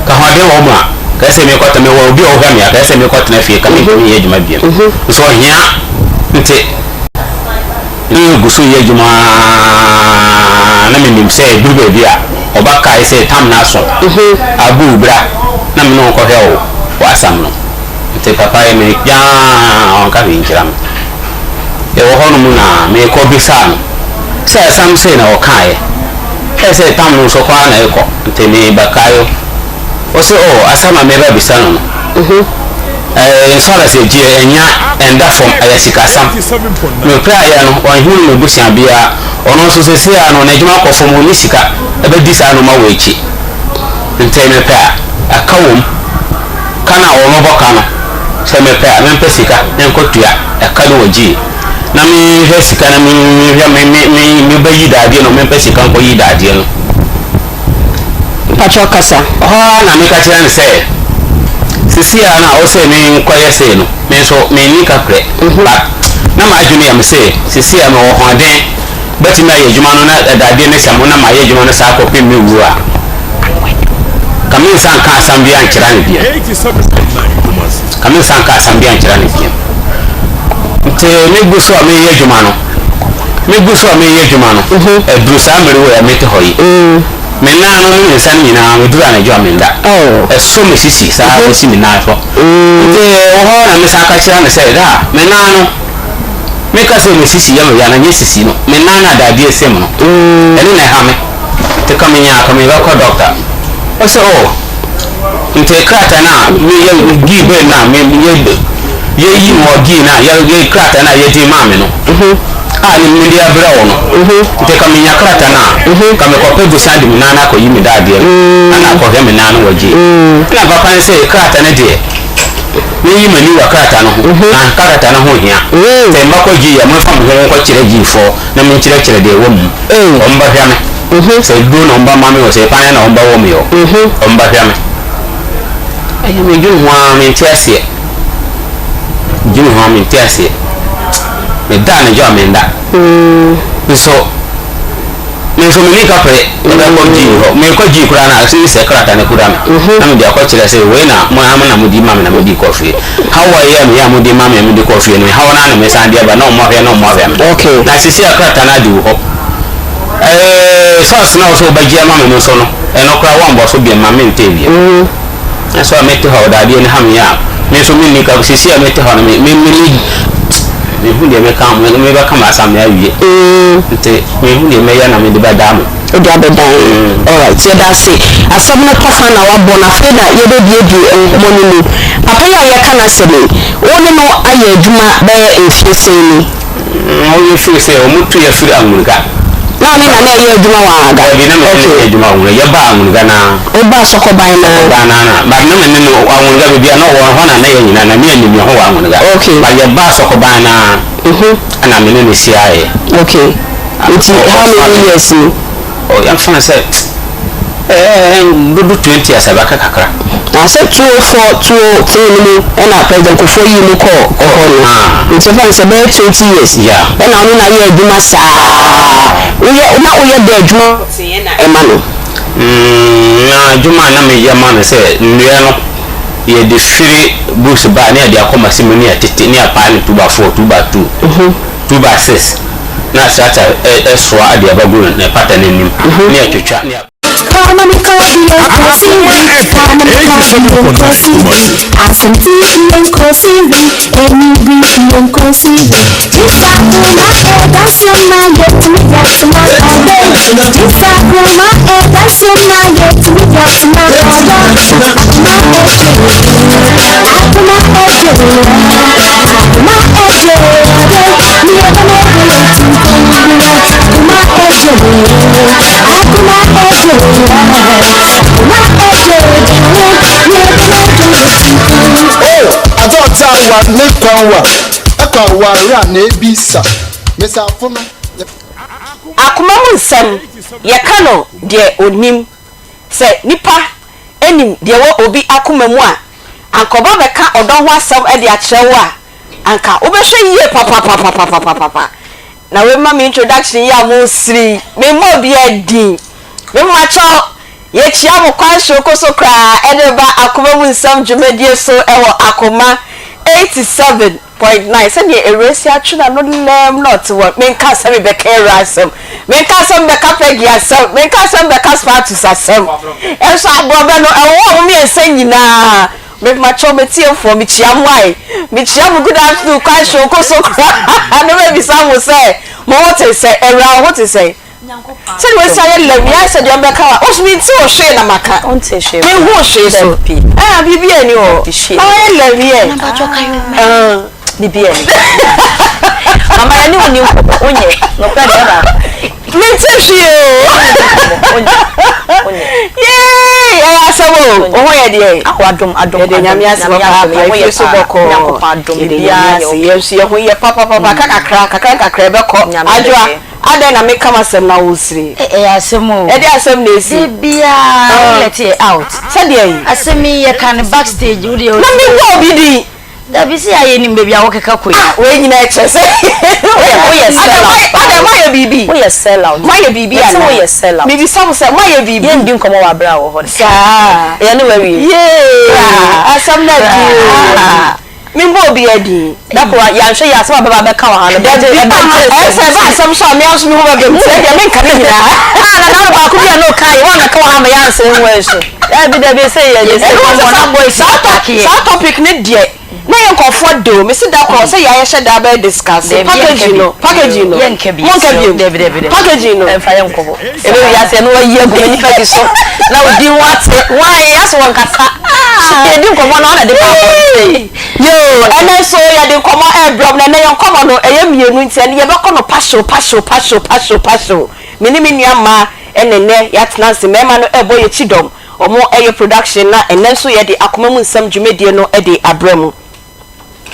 Ka ahoɔden wɔ mu a, ka ɛsɛ mekɔtena, mewɔ obi a ɔhwɛ me a, ka ɛsɛ mekɔtena fie, ka mentumi nyɛ adwuma biom. Nso ɔhia nti, megu so yɛ adwuma ara na menim sɛ ɛduru baabi a, ɔbɛkae sɛ tam no aso, Abu bra na me ne wo nkɔhwɛ wo w'asɛm no. Nti papa yi me gyaa ɔnka hwee nkyerɛ me. Yɛwɔ hɔ nom na mekɔ bisaa no sɛ asɛm sei na ɔkaeɛ. Ɛyɛ sɛ tam no nso kɔ ara na ɛkɔ nti me bɛkae o. Ɔse oh asɛm a meba bisa no no ɛɛ insurance gyeɛ ɛnya ɛnda fam ɛyɛ sikasɛm. Mepiraeɛ no ɔnhunu m'abusua biara ɔno nso seesei ara no n'adwuma kɔ fam ɔnni sika ɛbɛdi saa nnoɔma wei akyi nti mepɛ a ɛka wɔ mu. Ka no a wɔbɛbɔ ka no, sɛ mepɛ a mempɛ sika nkɔtua ɛka no wɔ gyee na menhwɛ sika na menhwɛ me me me mebɛyi dadeɛ no mempɛ sika nkɔyi dadeɛ no. Mpakyɛw kasa. Ɔhɔ ara na meka kyerɛ no sɛ sisi a na ɔsɛ menkɔyɛ sei no me nso menni kaprɛ but na m'adwene yɛ me sɛ sisi a mewɔ hoɔden Mɛtumi ayɛ adwuma no na dadeɛ no sɛ mo na mayɛ adwuma no saa kɔpem me wuo a, ka me nsa nka asɛm biara nkyerɛ no biom. Ka me nsa nka asɛm biara nkyerɛ no biom. Nti me gu so a meyɛ adwuma no, me gu so a meyɛ adwuma no, ɛduru saa mmere wei a mete hɔ yi, me nan no ne me nsa no nyinaa meduru anadwo a menda. Ɛsɔ me sisi saa kɔsi me nan so. Nti wɔ hɔ na mesan ka kyerɛ no sɛ, daa, me nan no, Meka sɛ me sisi yɛ me ya na nyɛ sisi no, me nan na dadeɛ sɛ mu no, ɛno na ɛha me. Nti ka menya a, ka mebɛkɔ dɔkta. Ɔsɛ oh, nti krataa no a meyɛ gii bɛn no a meyɛ yɛyi me wɔ gii no a yɛ krataa no a yɛde maa me no a ne mede abrɛ wo no, nti ka menya krataa no a, ka mekɔpɛ bosia de me nan no akɔyi me dadeɛ no ana akɔhwɛ me nan no wɔ gii. Ɛna papa no sɛ krataa no deɛ Menyi m'ani wɔ krataa no ho, na krataa no ho hia. Sɛ mɛkɔ G a, momfa me ho nkɔkyerɛ Gfoɔ na menkyerɛkyerɛ deɛ ɛwɔ mu. Wɔbɛhwɛ me. Sɛ aduro na wɔbɛma me o, sɛ paneɛ na wɔbɛwɔ me o, wɔbɛhwɛ me. Ɛyɛ medwene ho ara mente aseɛ. Medwene ho ara mente aseɛ. Meda anadwo a menda. Nso. Me nso menni kaprɛ mebɛkɔ gyii hɔ. Merekɔ gyii koraa na ɛsɛ sɛ krataa no kura me na mede akɔkyerɛ sɛ wei na mo ara na mode ma me na mede kɔ fie. Haw a ɛyɛɛ me a mode ma me a mede kɔɔ fie no, haw no ara na mesan de aba na wɔn ahwɛ na wɔn ahwɛ me. Na seesei a krataa no ade wo hɔ. Ɛɛ sɔs na wo sɛ wobɛgye ama me no nso no, ɛno koraa woammɔ so biom ma mentee bio. Nso a mete hɔ dadeɛ no ha me a, me nso menni ka, seesei a mete hɔ no, me, me, me, me, mehu deɛ mɛka, me, mebɛka m'asɛm me awie. Nti mehu deɛ mɛyɛ na mede bɛda mo. Wode abɛda yɛn. Alright, yɛda ase. Asɛm no tɔfa na wabɔ no, afei na yɛbɛbuebue nkɔmmɔ no mu. Papa yi a yɛreka n'asɛm yi, wo ne no ayɛ adwuma bɛyɛ mfeɛ sɛn ni? Ɔyɛ firi sɛ ɔmo tu yɛ firi Anwuniga. Na ɔne Nana ɛyɛ adwuma wɔ Anwuniga? Dabi na me ne no yɛ adwuma wɔ Anwuniga, yɛ baa Anwuniga naa. Wo baa Sɔkɔban naa? Sɔkɔban naa na, but na me ne no Anwuniga baabi a na ɔwɔ no hɔ na na yɛ nyinaa na me anim yɛ ho wɔ Anwuniga. Okay. But yɛ baa Sɔkɔban naa ɛna me ne no hyiaeɛ. Okay, nti how many years ni? Oh yɛmfa no sɛ ɛɛ dodo 20 years ɛbɛka kakra. Na sɛ 204, 203 no mu ɛna President Kufuor yii mu kɔɔ hɔ no, nti yɛmfa no sɛ ɛbɛyɛ 20 years ɛna wo ne no ayɛ adwuma saa, woyɛ na woyɛ dɛn adwuma pɔtee na ɛma no? Mm, na adwuma a na meyɛ ma no sɛ nnua no yɛde firi bush ba a ne yɛde akɔ mase mu ne yɛtete ne yɛpae no 2 by 4, 2 by 2, 2 by 6. na tractor soa de aba gu ne pata no anim ne atwitwa ne Akuma FM 87.9 Kumasi. Oh, adze a ɔtse awar ne kwan wa, ɛkɔ awar a na ebisa, mesafo no. Akoma mu nsɛm, yɛka no deɛ ɔnim. Sɛ nipa nim deɛ ɛwɔ obi akoma mu a, anka ɔba bɛka ɔdɔ ho asɛm de akyerɛ wo a, anka wobɛhwɛ yie papapapapapapa. Na wei ma me introduction yi a mosere yi, memmɔ obiara din. Memakyɛw, Yɛkyia mo kwan soronko so koraa ɛde ba Akoma mu Nsɛm dwumadie so wɔ Akoma 87.9. Sɛdeɛ Awuraa si atwe n'ano lɛɛm na ɔte hɔ, menka sɛ mebɛka Awuraa asɛm, menka sɛ mebɛka Peggy asɛm, menka sɛ mebɛka Spatus asɛm. Nso aborɔbɛ no, ɛwɔ wɔn mmiɛnsa nyinaa. Mepakyɛw m'atiefoɔ, mekyia mo ae. Mekyia mo good afternoon kwan soronko so koraa na mabisa mo sɛ mo ho te sɛn? Awuraa wo ho te sɛn? Sɛdeɛ wasi ayɛ lɛm yi ayɛ sɛ deɛ ɔbɛka wa ɔso mente wo hwee na maka menhu wo hwee so ɛɛ biribi ani hɔ na wayɛ lɛm yɛ biribi ani mama yɛne wo ni nkɔmmɔ wonyɛ nokorɛ deɛ baako mente hwee o yee ɛyɛ asɛm o wo ho yɛ deɛ adom adom yɛde nyame ase papaapa efie so bɔkɔɔ yɛde nyame ase yɛn nso yɛ ho yɛ papapapa kakra kakra kakra ɛbɛkɔ adwoa Adɛn na meka m'asɛm na woresere? Eh, ɛyɛ asɛm o. Ɛdeɛn asɛm na esi? Da biara wo let yɛ out. Sɛdeɛ yi. Asɛm yi yɛ ka no back stage wo deɛ. Na me bɔ obi din. Dabi sɛ yɛ nim baabi a wokeka kɔ yi. Ah, wei nyinaa kyerɛ sɛ. Woyɛ sell out. Adɛn moayɛ biribi? Woyɛ sell out. Moayɛ biribi anaa? Mese woyɛ sell out. Mebisa mo sɛ moayɛ biribi? Yɛndi nkɔmmɔ wɔ abere a wɔ hɔ no. Saa. Yɛne wo awie. Yee! Asɛm no adi o. Memmɔ obiara din. Da koro yɛanhwɛ yie a, asɛm a bɛba abɛka wɔ ha no, Dabi, ɛbɛgye ɛyɛ sɛ ɛba asɛm so a, me ara nso me ho bɛba mu, nti ɛdeɛ menka ne nyinaa. Ah, na nano baako bi a na ɔka yi, woammɛka wɔ ha ma yɛansere ho ansu. Dabi, dabi, ɛsɛ yɛ de sɛ nkɔmmɔ na boys Saa atake yɛ. Saa topic no deɛ, na yɛ nkurɔfoɔ de o, mese da koro sɛ yɛayɛ hyɛ da bɛyɛ discuss. Dabi, yɛnka Packaging bi. no, packaging no. Yɛnka bi. Monka bio. Dabi, dabi, dabi. Packaging no. Ɛmfa yɛnkɔ hɔ. Ebe wiase no wayi agu me nipa bi so na odi ho ate why aso wɔn kasa yɛdi nkɔmɔ na ɔna de ba abɔnten. Yoo ɛnɛ nso yɛde nkɔmɔ ɛrebrɛ mo na ɛnɛ yɛn nkɔmɔ no ɛyɛ mmienu nti ɛnɛ yɛbɛkɔ no pahyew pahyew pahyew pahyew pahyew me ne me nua mmaa ɛna ɛnɛ yɛatena ase mmarima no ɛrebɔ yɛn akyi dɔm wɔn ɛyɛ production na ɛnɛ nso yɛde akoma mu nsɛm dwumadie no ɛde abrɛ mo.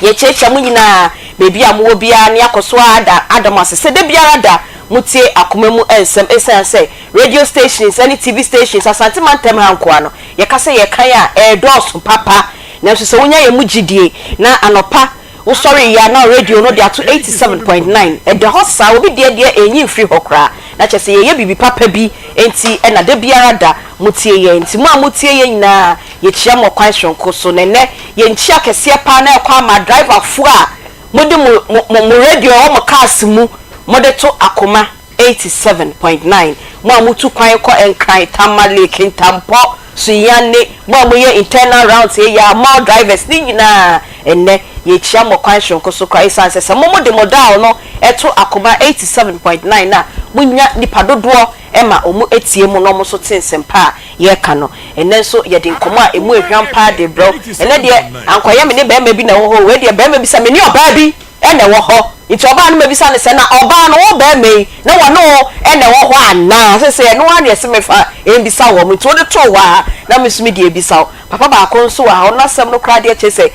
Yɛkyiakyia mo nyinaa baabi a mowɔ biara na yɛakɔ so ara ada ada mo ase sɛ da biara da motie akoma mu nsɛm. Esiane sɛ radio stations ne TV stations Asante mantam ha nkoa no, yɛka sɛ yɛkan a, ɛredɔɔso papa. Nanso sɛ wonya yɛn mu gyidie na anɔpa wosɔre yɛ a na radio no de ato 87.9, ɛda hɔ saa, obi deɛ deɛ ɛnyi mfiri hɔ koraa. Na kyerɛ sɛ yɛyɛ biribi papa bi nti na da biara da motie yɛn. Nti mo a motie yɛn nyinaa, Yɛkyia mo ɔkwan soronko so, na ɛnnɛ yɛn nkyia kɛseɛ paa na ɛkɔ ama driverfoɔ a mode mo mo mo radio a ɛwɔ mo cars mu mode to Akoma 87.9, mo a motu kwan kɔ Nkran, Tamale, Kintampɔ, Sunyani, mo a moyɛ internal rounds yɛ a, mall drivers ne nyinaa, ɛnnɛ yɛkyia mo ɔkwan soronko so koraa ɛsiane sɛ sɛ mo mode mo dial no to Akoma 87.9 a, monya nnipa dodoɔ ma wɔn tie mo na wɔn nso te nsɛmpa a yɛreka no. Ɛnnɛ nso yɛde nkɔmmɔ a ɛmu ɛhwam paa de rebrɛ wo. Ɛnnɛ deɛ ankɔyɛ me ne barima bi na ɛwɔ hɔ o, wei deɛ barima bi sɛ me ne ɔbaa bi na ɛwɔ hɔ. Nti ɔbaa no mabisa no sɛ, na ɔbaa no wo barima yi na wɔne wo na ɛwɔ hɔ anaa? Seesei ɛno ara na yɛse mefa mbisa wɔn. Nti wode too hɔ ara na me nso mede abisa wo. Papa baako nso wɔ ha, ɔno asɛm no koraa deɛ kyerɛ sɛ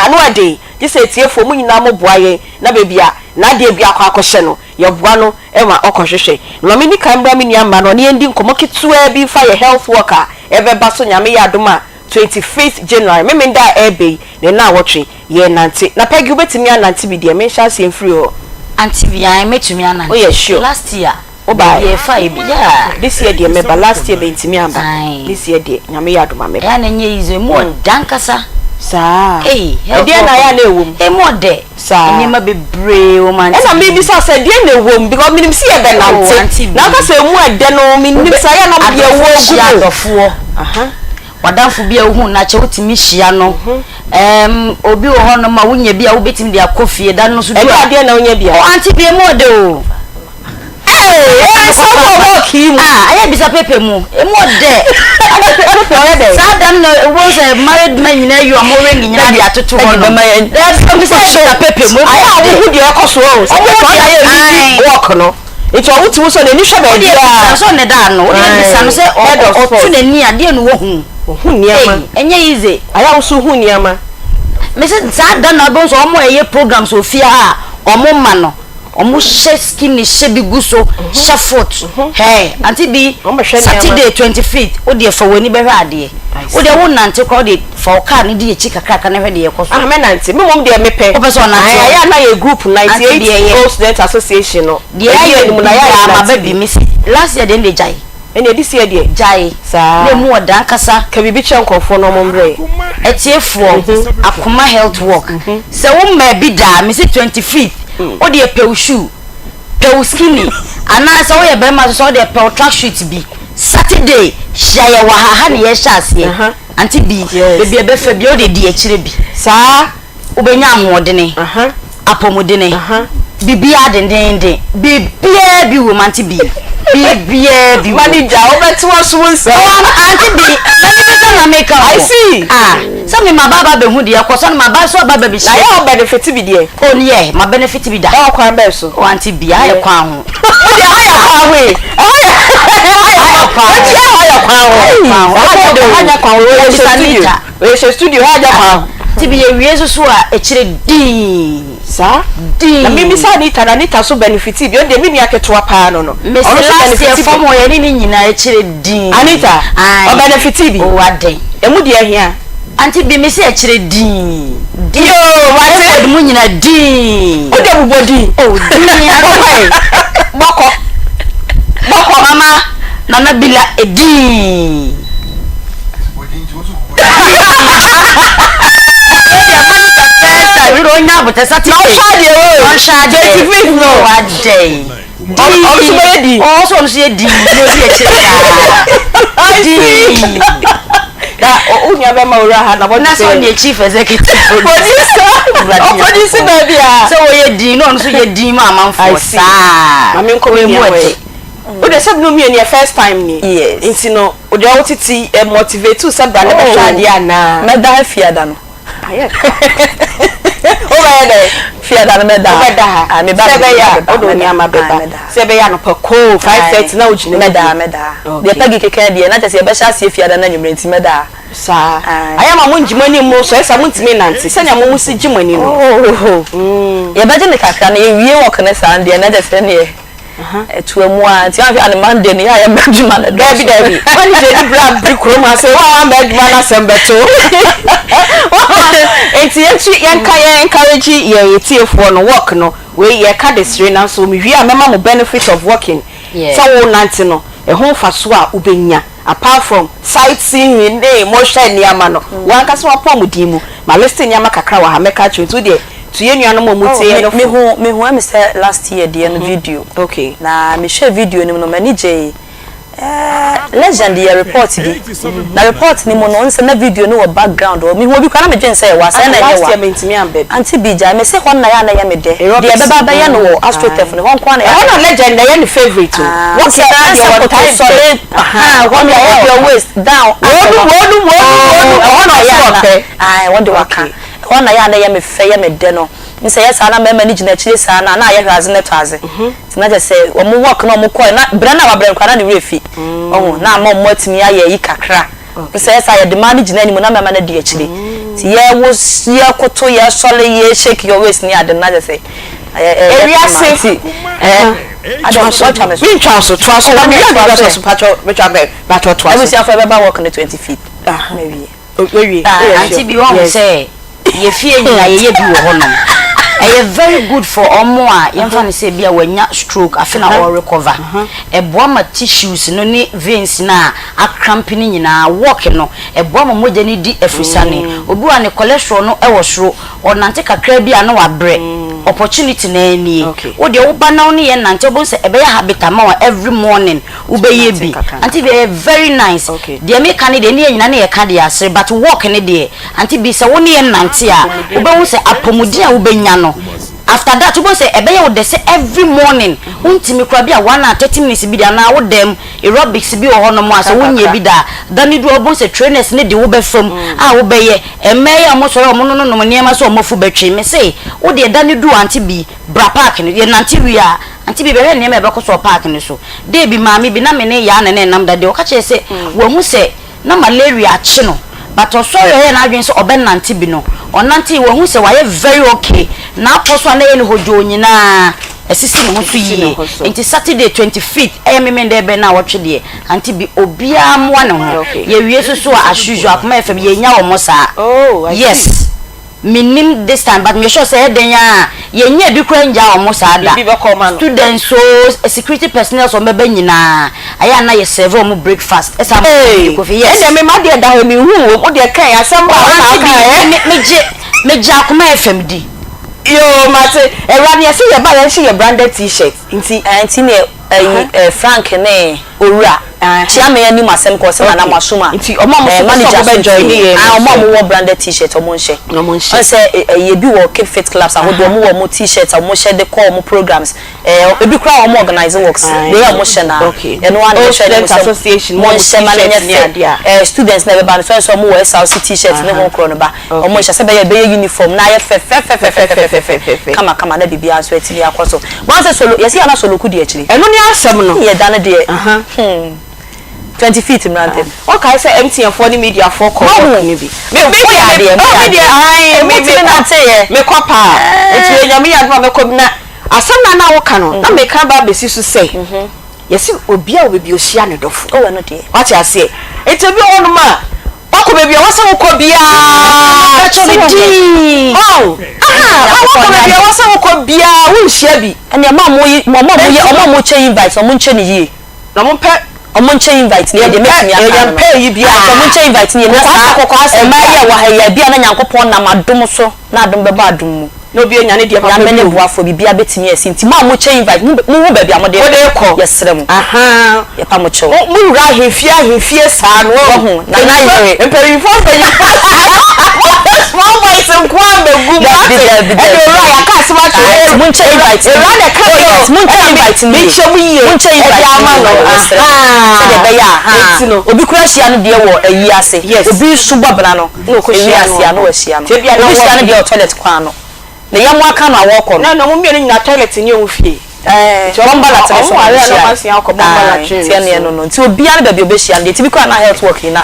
ano ɛden. Gye sɛ atiefoɔ mo nyinaa moboa yɛn na baabi a n'adeɛ bi akɔ akɔhyɛ no, yɛboa no ma ɔkɔhwehwɛ. Na ma menni kan mbra me nua mma no ɔne yɛn ndi nkɔmmɔ ketewaa bi mfa yɛ health walk a ɛbɛba so Nyame yɛ adom a 25th January, Memenda a ɛreba yi, ne naawɔtwe, yɛrenante. Na Peggy wobɛtumi anante bi deɛ? Menhyɛ aseɛ mfiri hɔ. Auntie bi, ae mɛtumi anante. Woyɛ sure? Last year, Wobaeɛ? yɛfaa yɛ bi, yeah. This year deɛ mɛba, last year mantumi amba. Ae. This year deɛ Nyame yɛ adom a mɛba. Ɛyɛ a na ɛnyɛ easy o, emu ɔdɛ ankasa. Saa? Ei, health Ɛdeɛn na walk ɛyɛ a no, na ɛwɔ mu? emu ɔdɛ. Saa. Nneɛma bebree wɔ mu auntie Ɛna Bee. mebisa sɛ deɛn na ɛwɔ mu because menim sɛ Oh yɛbɛnante auntie na Bee. woka sɛ ɛmu ɛdɛ no mennim Wobɛ sɛ ɛyɛ na deɛ adɔfoɔ ɛwɔ gu hyia mu. adɔfoɔ. Aha. W'adamfo bi a wohu no akyɛ wotumi hyia no. Ɛɛm obi wɔ hɔnom a wonya bi a wobɛtumi de akɔ fie da no nso du Ɛnyɛ a. adeɛ na wonya bi a. Oh auntie Bee emu ɔdɛ o. Ee, nsɛm wɔ work yi mu. Ah, ayɛ bisa paper mu. Emu ɔdɛ. Paper ɔyɛ dɛ. Saa da no na wobɛhu sɛ married men nyinaa yi wɔn ring nyinaa de atoto hɔ no. Dabi sɛ bisa paper mu. Ayɛ a wohu deɛ ɛkɔ so o. Sɛ paper ɔna yɛ lead work no. Nti ɔwo ti wo sɛ n'ani hwɛ baabi a. Wode bisa sɛ ɔne da ano. Wode bisa no sɛ ɔto n'ani a deɛ na wahu. Ohu nneɛma. Ɛnyɛ easy. Ayɛ a wo so hu nneɛma. Mese saa da no na wobɛhu sɛ wɔn a ɛyɛ programs wɔ fie ha a wɔn ma no. Ɔmo hyɛ skinny hyɛ bi gu so hyɛ foot hɛɛ ante bi Saturday 25th wo deɛ fa w'ani bɛhwɛ adeɛ wo deɛ wo nante koraa wo deɛ fa wo car no di akyi kakraka na hwɛ deɛ ɛkɔ so. Ah mɛ nante me mmom deɛ mepɛ. Wopɛ sɛ ɔnante ɔn. Ayɛ a na yɛ group 98 Old Student Association no. Deɛ ayɛ biaa maba bi me se last year deɛ ɛnde gyae. Ɛnneɛ this year deɛ. Gyae. Saa. Na ɛmu ɔdɛ ankasa. Ka biribi kyerɛ nkurɔfoɔ na wɔn mbrɛ. Atiefoɔ, Akoma Health Walk, sɛ wo mmaa bi da a, mese 25th, wo deɛ pɛ wo shoe, pɛ wo skinny, anaa sɛ woyɛ barima nso sɛ wo deɛ pɛ wo track suit bi. Saturday, hyia yɛ wɔ ha, ha na yɛrehyɛ aseɛ. Auntie Bi, baabi a ɛbɛfa biara wo deɛ di akyire bi. Saa. Wobɛnya ahoɔdene, apɔmudene, biribiara dendeenden, biribiara bi wom, Auntie Bi, biribiara bi wom. Manager, wobɛte w'asom nsɛm. Oh, Auntie Bi, m'ani bɛsɔ na meka o. I see. Ah, sɛ me maba aba abɛhu deɛ ɛkɔ so na maba nso aba abɛhyia. Na yɛ a wo benefit bi deɛ? Oh, yeah, ma benefit bi da. Ɛwɔ kwan bɛn so? Oh, Auntie Bi, aha yɛ kwan ho. Wo deɛ aha yɛ kwan ho yi. Ɛha yɛ kwan ho. Ɛha yɛ kwan ho. Ɛha nyɛ kwan ho. Ɛha nyɛ kwan ho. Ɛha nyɛ kwan ho. Yɛhyɛ studio ha agya kwan ho. Nti bi yɛwie nso so a ɛkyerɛ dinn. Saa? Dinn. Na me misa Anita na Anita so benefiti bi ɔno deɛ me nua ketewa paa no no. Mese last year fam hɔ yɛne ne nyinaa ɛkyerɛ dinn. Anita? Ae. Ɔbenefiti bi? Oh adɛn. Emu deɛ ɛhia? Auntie bi mese ɛkyerɛ dinn. Dinn. Yoo mate. Airport mu nyinaa dinn. Wo deɛ bobɔ din. Oh dinn. Bɔkɔ ɛ. Bɔkɔ. Bɔkɔ. Mama Nana Bila dinn. Chief executive producer ɔproduce baabi a sɛ wɔyɛ din na ɔno nso yɛ din ma amanfoɔ saa maame nkɔ wɔ mu ɛgye o de sɛ bi no yɛ first time ni yes nti no o deɛ wotete ɛ motivate wo sɛ bra na bɛhwɛ adeɛ anaa. Mɛda ha fiada no. Ayɛ ka. Wobɛyɛ dɛ? Fiada no mɛda ha. Wobɛda ha. Ah, meba Sɛ ɛbɛyɛ a wode wo nneɛma bɛba. Sɛ ɛbɛyɛ anɔpa koo 5:30 na wogyina mu. Mɛda ha, mɛda ha. Deɛ Peggy keka deɛ na kyerɛ sɛ yɛbɛhyɛ aseɛ fiada no anwummerɛ nti mɛda ha. Saa. Ayɛ ma mongye mo ani mmoro so, ɛyɛ saa montumi nnante sɛnea mo mo si gye mo ani no. Yɛbɛgye no kakra na yɛwie work no saa no deɛ na kyerɛ sɛ ɛnneɛ. Ɛtoa mu ara nti anhwɛ a ne Monday no yɛ a yɛmma adwuma no dɔɔso. Daabi daabi, manager ni bere abere kurom ha sɛ wɔn a wɔamma adwuma no asɛm bɛto. Nti yɛntu yɛnka yɛn encourage yɛn atiefoɔ no work no wei yɛka de sere nanso mewie a mɛma mo benefit of working sɛ wo nante no ɛho mfasoɔ a wobɛnya apart from sight seeing ne mohwɛ nneɛma no w'ankasa w'apɔmuden mu ma list nneɛma kakra wɔ ha mɛka akyerɛ nti wodeɛ To yɛn nuanom a wɔn tie yɛn no fo. Mehu mehu ɛmi sɛ last year deɛ no video. Okay. Na mehwɛ video no mu no m'ani gyee. Ɛɛ legend yɛ report bi. Na report no mu no nsɛ na video no wɔ background hɔ. Mehu obi koraa na medwen sɛ ɛwɔ asɛ na ɛnyɛ wa. Last year mentumi amba bi. Auntie bi gyae mese hɔ na yɛ a na ɛyɛ me dɛ. Deɛ ɛbɛba abɛyɛ no wɔ astroturf no hɔ nko ara na ɛyɛ. Ɛhɔ na legend ɛyɛ ne favourite o. Wɔn kɛ ɛsɛ koto sɔre ahaa hɔ na hold your waist down. Wɔnum wɔnum wɔnum wɔnum ɛhɔ na ɔse ɔpɛ. Ae wɔde waka. Ɛhɔ na ɛyɛ a na ɛyɛ me fɛ, ɛyɛ me dɛ no. Me sɛ ɛyɛ saa na mmarima no gyina akyire saa no a, na ayɛ hwɛ adze na ɛtɔ adze. Nti na kyerɛ sɛ wɔn work na wɔn kɔɛ na brɛ no a wabrɛ no koraa na ne werɛ fi. Wahu? Na ama wɔn atumi ayɛ ayi kakra. Me sɛ ɛyɛ saa a yɛde mmaa no gyina anim na mmarima no adi akyire. Nti yɛwo yɛkoto, yɛsɔre, yɛ shake your waist ne ade no na kyerɛ sɛ ɛyɛ ɛyɛ kama. Ewiase. Nti ɛɛ adɛn woatwa me so? Mentwa wo so, toa so. Oh, Na wodeɛ meyɛ toa so so, pakyɛ metwa bɛ, pakyɛ toa so. Abusuafoɔ yɛbɛba work no 25th. Mawie. Wawie. Auntie bi wahu sɛ yɛ fie nyinaa yɛyɛ bi wɔ hɔ nom. Ɛyɛ very good for ɔmo a yɛmfa no sɛ ebi a wanya stroke afe na ɔrecover. Ɛboa ma tissues no ne veins no a akrampe no nyinaa walk no ɛboa ma mogya no di afrisane. Obi wɔ a ne cholesterol no wɔ soro ɔnante kakra bi a na wabrɛ. Opportunity no ara nie. Wo deɛ woba na wo ne yɛn nante a wobɛhu sɛ ɛbɛyɛ habit ama wo every morning. Wobɛyɛ bi. Auntie bi ɛyɛ very nice. Deɛ meka ne deɛ ne yɛn nyinaa ne yɛka deɛ asere but walk ne deɛ auntie bi sɛ wo ne yɛn nante a wobɛhu sɛ apɔmuden a wobɛnya no after that wobɛhu sɛ ɛbɛyɛ wo dɛ sɛ every morning wontumi koraa bi a one hour 30 minutes bi deɛ anaa wo dam aerobics bi wɔ hɔ nom a sɛ wonyɛ bi da a da no du a wobɛhu sɛ trainers no de wo bɛfa mu a wobɛyɛ mmaa yi a wɔsɔre a wɔnononom nneɛma sɛ wɔn afu bɛtwe mese wo deɛ da no du a auntie bi bra park no yɛnante wie a Auntie bi bɛhwɛ nneɛma a ɛbɛkɔ so wɔ park no so. Day bi maame bi na me ne Yaa na na ɛnam da de ɔka kyerɛɛ sɛ wahu sɛ na malaria akye no but ɔsɔre a ɔyɛɛ n'adwene sɛ ɔbɛnante bi no ɔnantee wahu sɛ wayɛ very okay n'apɔ so a na ɛyɛ no hodwoo nyinaa asisi ne ho so yie nti Saturday 25th ɛyɛ Memenda ɛbɛn naawɔtwe deɛ Auntie bi obiara mmoa ne ho yɛwie so so a as usual Akoma FM yɛnnya wɔn saa yes. Mennim this time but meyɛ sure sɛ ɛyɛ dɛn ara a yɛnnya bi koraa nnyaa wɔn saa da. Biribi bɛkɔ ma no. Students o, security personnels a wɔbɛba nyinaa, ɛyɛ a na yɛ serve wɔn breakfast ɛsan ma wɔn Hey! kɔ fie. Yes. Ɛndeɛ me m'adeɛ da hɔ menhuu wom, wodeɛ kɛn asɛm ba a Oh wo na auntie woka bi, ɛ. me megye megye Akoma FM di. Yoo mate, awura no yɛse yɛba a yɛnhyɛ yɛ branded t-shirt nti. Ɛɛ nti neɛ ɛyi ɛɛ Frank ne Owura Kyeame anim asɛm kɔ ɔsɛ Nana moasom a Nti ɔmo a ɔmo ɛɛ so pɛ sɛ manager ɔmo so bɛ join ntie yɛn no ah ɔmo a nso. ɔmo wɔ branded t-shirt ɔmo nhyɛ Ɔmo nhyɛ. Ɔn sɛ ɛyi ebi wɔ Cape Fit Clubs ahodoɔ ɔmo wɔ ɔmo t-shirt a ɔmo hyɛ de kɔ ɔmo programs ɛɛ ebi koraa ɔmo organise works Aye. wei a ɔmo hyɛ no a Okay. ɛno ara na Old yɛhwɛ anim Student sɛ Association mo mo ɔmo nhyɛ ma no nyɛ t-shirt ne fɛ adeɛ a. ɛɛ students na ɛbɛba no sɛ ɔn sɛ ɔmo wɔ SRC t-shirt ne ho korɔ no ba Okay. Ɔmo nhyɛ sɛ ɛbɛyɛ ɛbɛyɛ uniform na ayɛ fɛfɛfɛfɛfɛfɛfɛfɛ Fɛfɛfɛfɛfɛ. kama kama na biribiara nso atumi akɔ so. Wɔn sɛ solo yɛsi ana solo ku di akyire. Ɛno ne asɛm no. Yɛ da no deɛ. Aha. 20 feet mmra ntɛm. Wɔkae sɛ MTN foɔ ne media foɔ kɔ Wahu. work no bi. Me me Me deɛ deɛ me oh me deɛ ae Emu me tumi me nante yɛ. me kɔ paa. Nti Nyame yɛ adom a mɛkɔ bi na asɛm na na woka no na meka ba abɛsi so sɛ yɛsi obi a wɔ baabi ohyia ne dɔfo. Oh ɛno deɛ. Wate aseɛ. Nti obi wɔ hɔnom a wakɔ baabi a wɔsɛ wokɔ biara. Bɛkyɛ no dii. Oh, aha, wakɔ baabi a wɔsɛ wokɔ biara wonhyia bi. Ɛnna ɛma ɔmo yi ɔmo a ɔmo yɛ ɔmo a ɔmo kyɛ invite ɔmo nkyɛ ne yie. Na ɔmo pɛ Ɔmo nkyɛ invite ne yɛ deɛ mɛtumi aka no no. Yɛmpɛ yi biara. Ɔmo nkyɛ invite ne yɛ na saa Kɔkɔɔ asɛ mmaa yi a wɔ ha yi a ebi a na Nyankopɔn nam adom so na adom bɛbɔ adom mu. Na obi anya ne deɛ papa Nyame bi ne o. boafoɔ biribiara bɛtumi asi nti mo a mo kyɛ invite mo mo hu baabi a mo de Mode kɔ. Yɛsrɛ mo. Ahaa. Yɛpa mo kyɛw. Mo mo wura ahemfie ahemfie saa no wahu. Wahu, Nana yere. Mpanyinfoɔ mpanyinfoɔ small boys nko ara mbɛgu mu Dabi, ate. dabi, Ɛna dabi. owura yɛaka asɛm akyerɛ Aye, wo. mo nkyɛ invite Ewura na ɛka Oh yɛ yes, o. mo nkyɛ Ɛna me invite no yie. mekyɛ mu yie Mo nkyɛ ɛde invite no ama yie no. yɛsrɛ mo. Ahaa. Sɛdeɛ ɛbɛyɛ a Nti haa no. obi koraa hyia no deɛ wɔ ayi ase. Yes. Obi nso bɔ bra no. Na ɔkɔ Ewi hyia ase no. a na wahyia no. Nti ebia na Obi hyia wɔ no deɛ wɔ toilet kwan no. Ne yam aka no a wɔrekɔ no. Na na ɔmo mmienu nyinaa toilet ni ɔmo fie. Ɛɛ Nti ɔmo bɔmba latrine ɔmo so na ware a na ɔmo ɔmo hyia. asia akɔ bɔmba Ae, latrine nti no ɛno so. ɛno no. Nti obiara ne baabi a ɔbɛhyia no deɛ nti bi koraa na health work yi na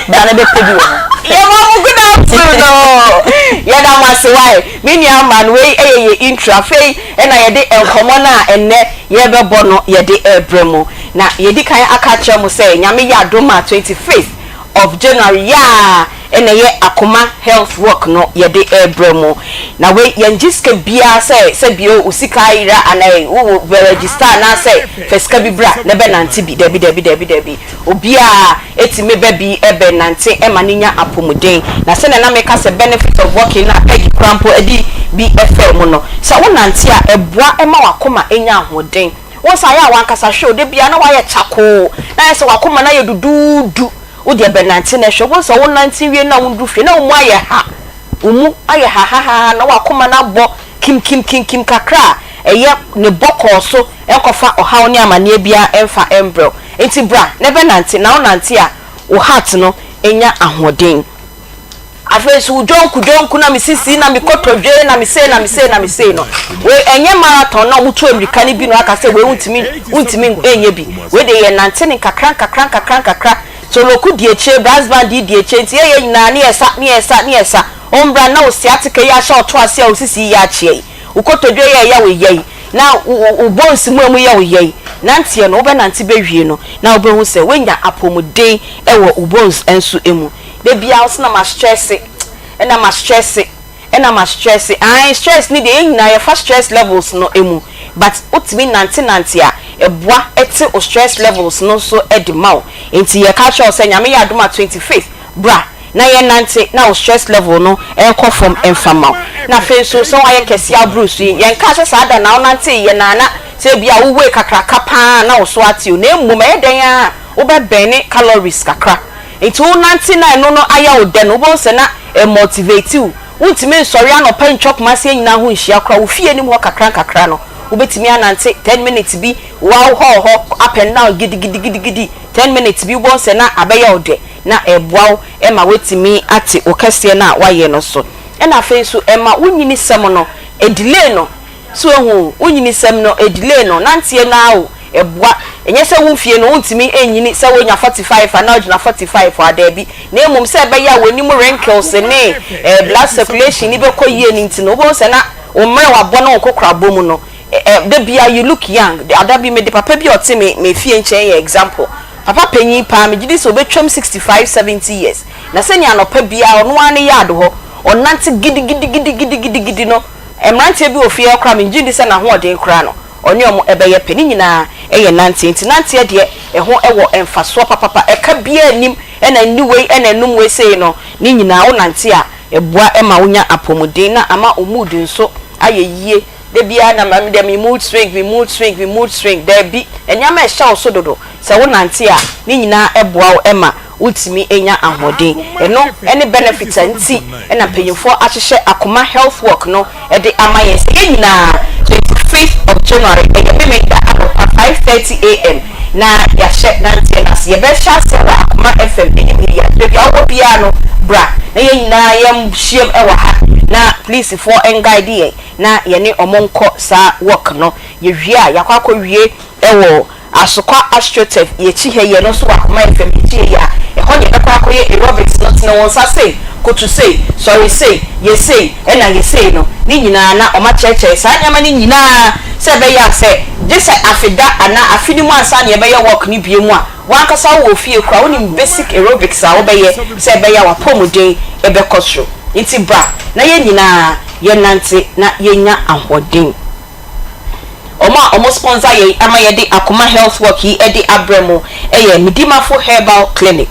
bra na bɛpɛ bi wɔ hɔ. Yɛma mo good afternoon o. Yɛda mo ase wae. Me nua man wei ɛyɛ yɛ intro. Afei ɛna yɛde nkɔmmɔ no a ɛnnɛ yɛbɛbɔ no yɛde ɛrebrɛ mo. Na yɛdi kan aka akyerɛ mo sɛ Nyame yɛ adom a 25th of January yi a ɛna ɛyɛ Akoma Health Walk no yɛde ɛrebrɛ mo. Na wei yɛngye sika biara sɛ sɛ bio wo sika ayera anaa wo bɛ register anaasɛ fa sika bi bra na bɛnante bi. Dabi dabi dabi dabi. Obiara ɛtumi bɛ bi bɛnante ɛma no nya apɔmuden. Na sɛnea na meka sɛ benefit of walking no a Peggy koraa mpo ɛde bi ɛfaa mu no, sɛ wonante a ɛboa ɛma w'akoma ɛnya ahoɔden. Wo nsa ayɛ a w'ankasa hwɛ o, da biara na w'ayɛ kyakoo, na ayɛ sɛ w'akoma no ayɛ duduudu. Wo deɛ bɛnante na hwɛ, wobɛhu sɛ wonante wie na woduru fie na wo mu ayɛ ha, wo mu ayɛ hahahaha na w'akoma no abɔ kimkimkimkim kakra a ɛyɛ ne bɔkɔɔ so nkɔfa ɔhaw ne amaneɛ biara mfa mbrɛ wo. Nti bra na bɛnante, na wonante a wo heart no nya ahoɔden. Afei nso wo dwonku dwonku na me sisi na me kotodwe na me sei na me sei na me sei no, wei ɛnyɛ marathon na wɔtu mmirika no bi na wɔaka sɛ wei wontumi wontumi nyɛ bi. Wei deɛ yɛnante no nkakra nkakra nkakra nkakra. Toloku di akyire, brass band yi di akyire nti yɛyɛ nyinaa ne yɛsa ne yɛsa ne yɛsa. Ɔmbra na wo sciatica yi ahyɛ wo to ase a wo sisi yi yɛ akyea yi, wo kotodwe yi a ɛyɛ wo ya yi, na wo wo wo bones mu a emu yɛ wo ya yi, nanteɛ no wobɛnante bɛwie no na wobɛhu sɛ woanya apɔmuden wɔ wo bones nso mu. Da biara wo se na ma stresse, ɛna ma stresse, ɛna ma stresse, ae stress no deɛ yɛn nyinaa yɛfa stress levels no mu but wotumi nante nante a ɛboa te wo stress levels no nso de ma wo. Nti yɛka kyerɛ wo sɛ Nyame yɛ adom a 25th bra na yɛn nante na wo stress level no nkɔ fam mfa ma wo. Na afei nso sɛ woayɛ kɛseɛ aboro so yi, yɛnkaa sɛ saa da no a wonantee yɛ no a na sɛ ebia wo weigh kakraka paa na wo so ate o, na mmom ɛyɛ dɛn ara a wobɛ burne calories kakra. Nti wo nante na ɛno no ayɛ wo dɛ no, wobɛhu sɛ na ɛmotivate wo. Wontumi nsɔre anɔpa ntwa Kumasi nyinaa ho nhyia koraa, wo fie anim hɔ kakra nkakra no, wobɛtumi anante ten minutes bi, wow hɔ hɔ, up and down gidigidigidigidi, ten minutes bi, wobɛhu sɛ na abɛyɛ wo dɛ, na ɛboa wo ma woatumi ate wo kɛseɛ no a woayɛ no so. Ɛna afei nso ɛma wo nyinisɛm no, ɛdelay no. So woahu? Wo nyinisɛm no, ɛdelay no, nanteɛ no ara o, ɛboa. Ɛnyɛ sɛ wo mfie no wontumi nnyini sɛ wonya 45 anaa wogyina 45 a, daabi. Na mmom sɛ ɛbɛyɛ a w'anim wrinkles ne eh, blood circulation no bɛkɔ yie no nti no, wobɛhu sɛ na wo mmerɛwabɔ ne wo nkokorabɔ mu no, eh, eh, da biara you look young. Ada bi mede papa bi a ɔte me, me fie nkyɛn yɛ example. Papa panyin paa, megye di sɛ ɔbɛtwam 65, 70 years. Na sɛnea anɔpa biara ɔno ara ne yard hɔ, Ɔnante gidigidigidigidigidi no, mmeranteɛ bi wɔ fie hɔ koraa mengye nni sɛ n'ahoɔden koraa no, ɔne wɔn bɛyɛ pɛ. Ne nyinaa yɛ nanteɛ. Nti nanteɛ deɛ, ɛho wɔ mfasoɔ papapa. Ɛka biara nnim, ɛna nni wei, ɛna nnum wei sei no, ne nyinaa wonante a, ɛboa ma wonya apɔmuden na ama wo mood nso ayɛ yie. Da biara na me deɛ me mood swing, me mood swing, me mood swing. Daabi, nneɛma a ɛhyɛ wo so dodo, sɛ wonante a, ne nyinaa boa wo ma wotumi nya ahoɔden. Ɛno ne benefit a nti na mpanyinfoɔ ahyehyɛ Akoma Health Walk no de ama yɛn sɛ yɛn nyinaa 25th of January, ɛyɛ Memenda anɔpa 5:30 AM na yɛahyɛ nanteɛ no ase. Yɛbɛhyɛ aseɛ wɔ Akoma FM anim ha yi ara. Baabi a wowɔ biara no bra na yɛn nyinaa yɛnhyiam wɔ ha na polisifoɔ nguide yɛn na yɛne wɔn nkɔ saa walk no. Yɛwie a yɛakɔ akɔwie wɔ Asokwa Astroturf yɛkyi ha yi, ɛno nso wɔ Akoma FM yɛkyi ha yi a, ɛhɔ na yɛbɛkɔ akɔyɛ aerobics no, tene wo nsa sei, koto sei, sɔre sei, yɛ sei, ɛna yɛ sei no, ne nyinaa na wɔakyerɛkyerɛ saa nneɛma no nyinaa sɛ ɛbɛyɛ a sɛ gye sɛ afe da anaa afe no mu ansa na yɛbɛyɛ walk no bio mu a, w'ankasa wowɔ fie koraa wonim basic aerobics a wobɛyɛ sɛ ɛbɛyɛ a w'apɔmuden bɛkɔ soro. Nti bra na yɛn nyinaa yɛnnante na yɛnya ahoɔden. Wɔn a wɔn sponsor yɛn ama yɛde Akoma Health Walk yi de abrɛ mo yɛ Medimafo Herbal Clinic,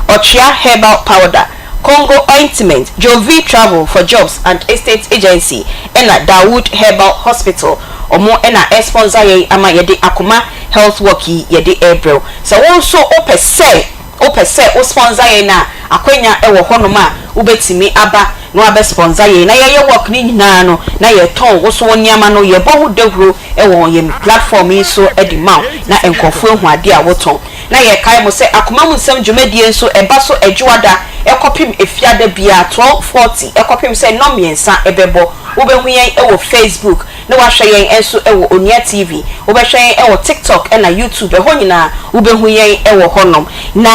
Ɔtwea Herbal Powder, Congo Ointment, Jovi Travel for Jobs and Estate Agency ɛna Dawood Herbal Hospital. Wɔn na ɛsponsor yɛn ama yɛde Akoma Health Walk yi yɛde rebrɛ wo. Sɛ wo nso wopɛ sɛ wopɛ sɛ wo sponsor yɛn a, akwanya wɔ hɔnom a wobɛtumi aba na wabɛ sponsor yɛn na yɛyɛ work no nyinaa no na yɛtɔn wo so wo nneɛma no yɛbɔ ho dawuro wɔ yɛn platform yi so de ma wo na nkurɔfoɔ ahu adeɛ a wotɔn. Na yɛkae mo sɛ Akoma mu Nsɛm dwumadie nso ɛba so Adwoada kɔpem Efiada biara 12:40 kɔpem sɛ nnɔn mmiɛnsa bɛbɔ. Wobɛhu yɛn wɔ Facebook na woahwɛ yɛn nso wɔ Onua TV. Wobɛhwɛ yɛn wɔ TikTok na YouTube ɛhɔ nyinaa wobɛhu yɛn wɔ hɔnom. Na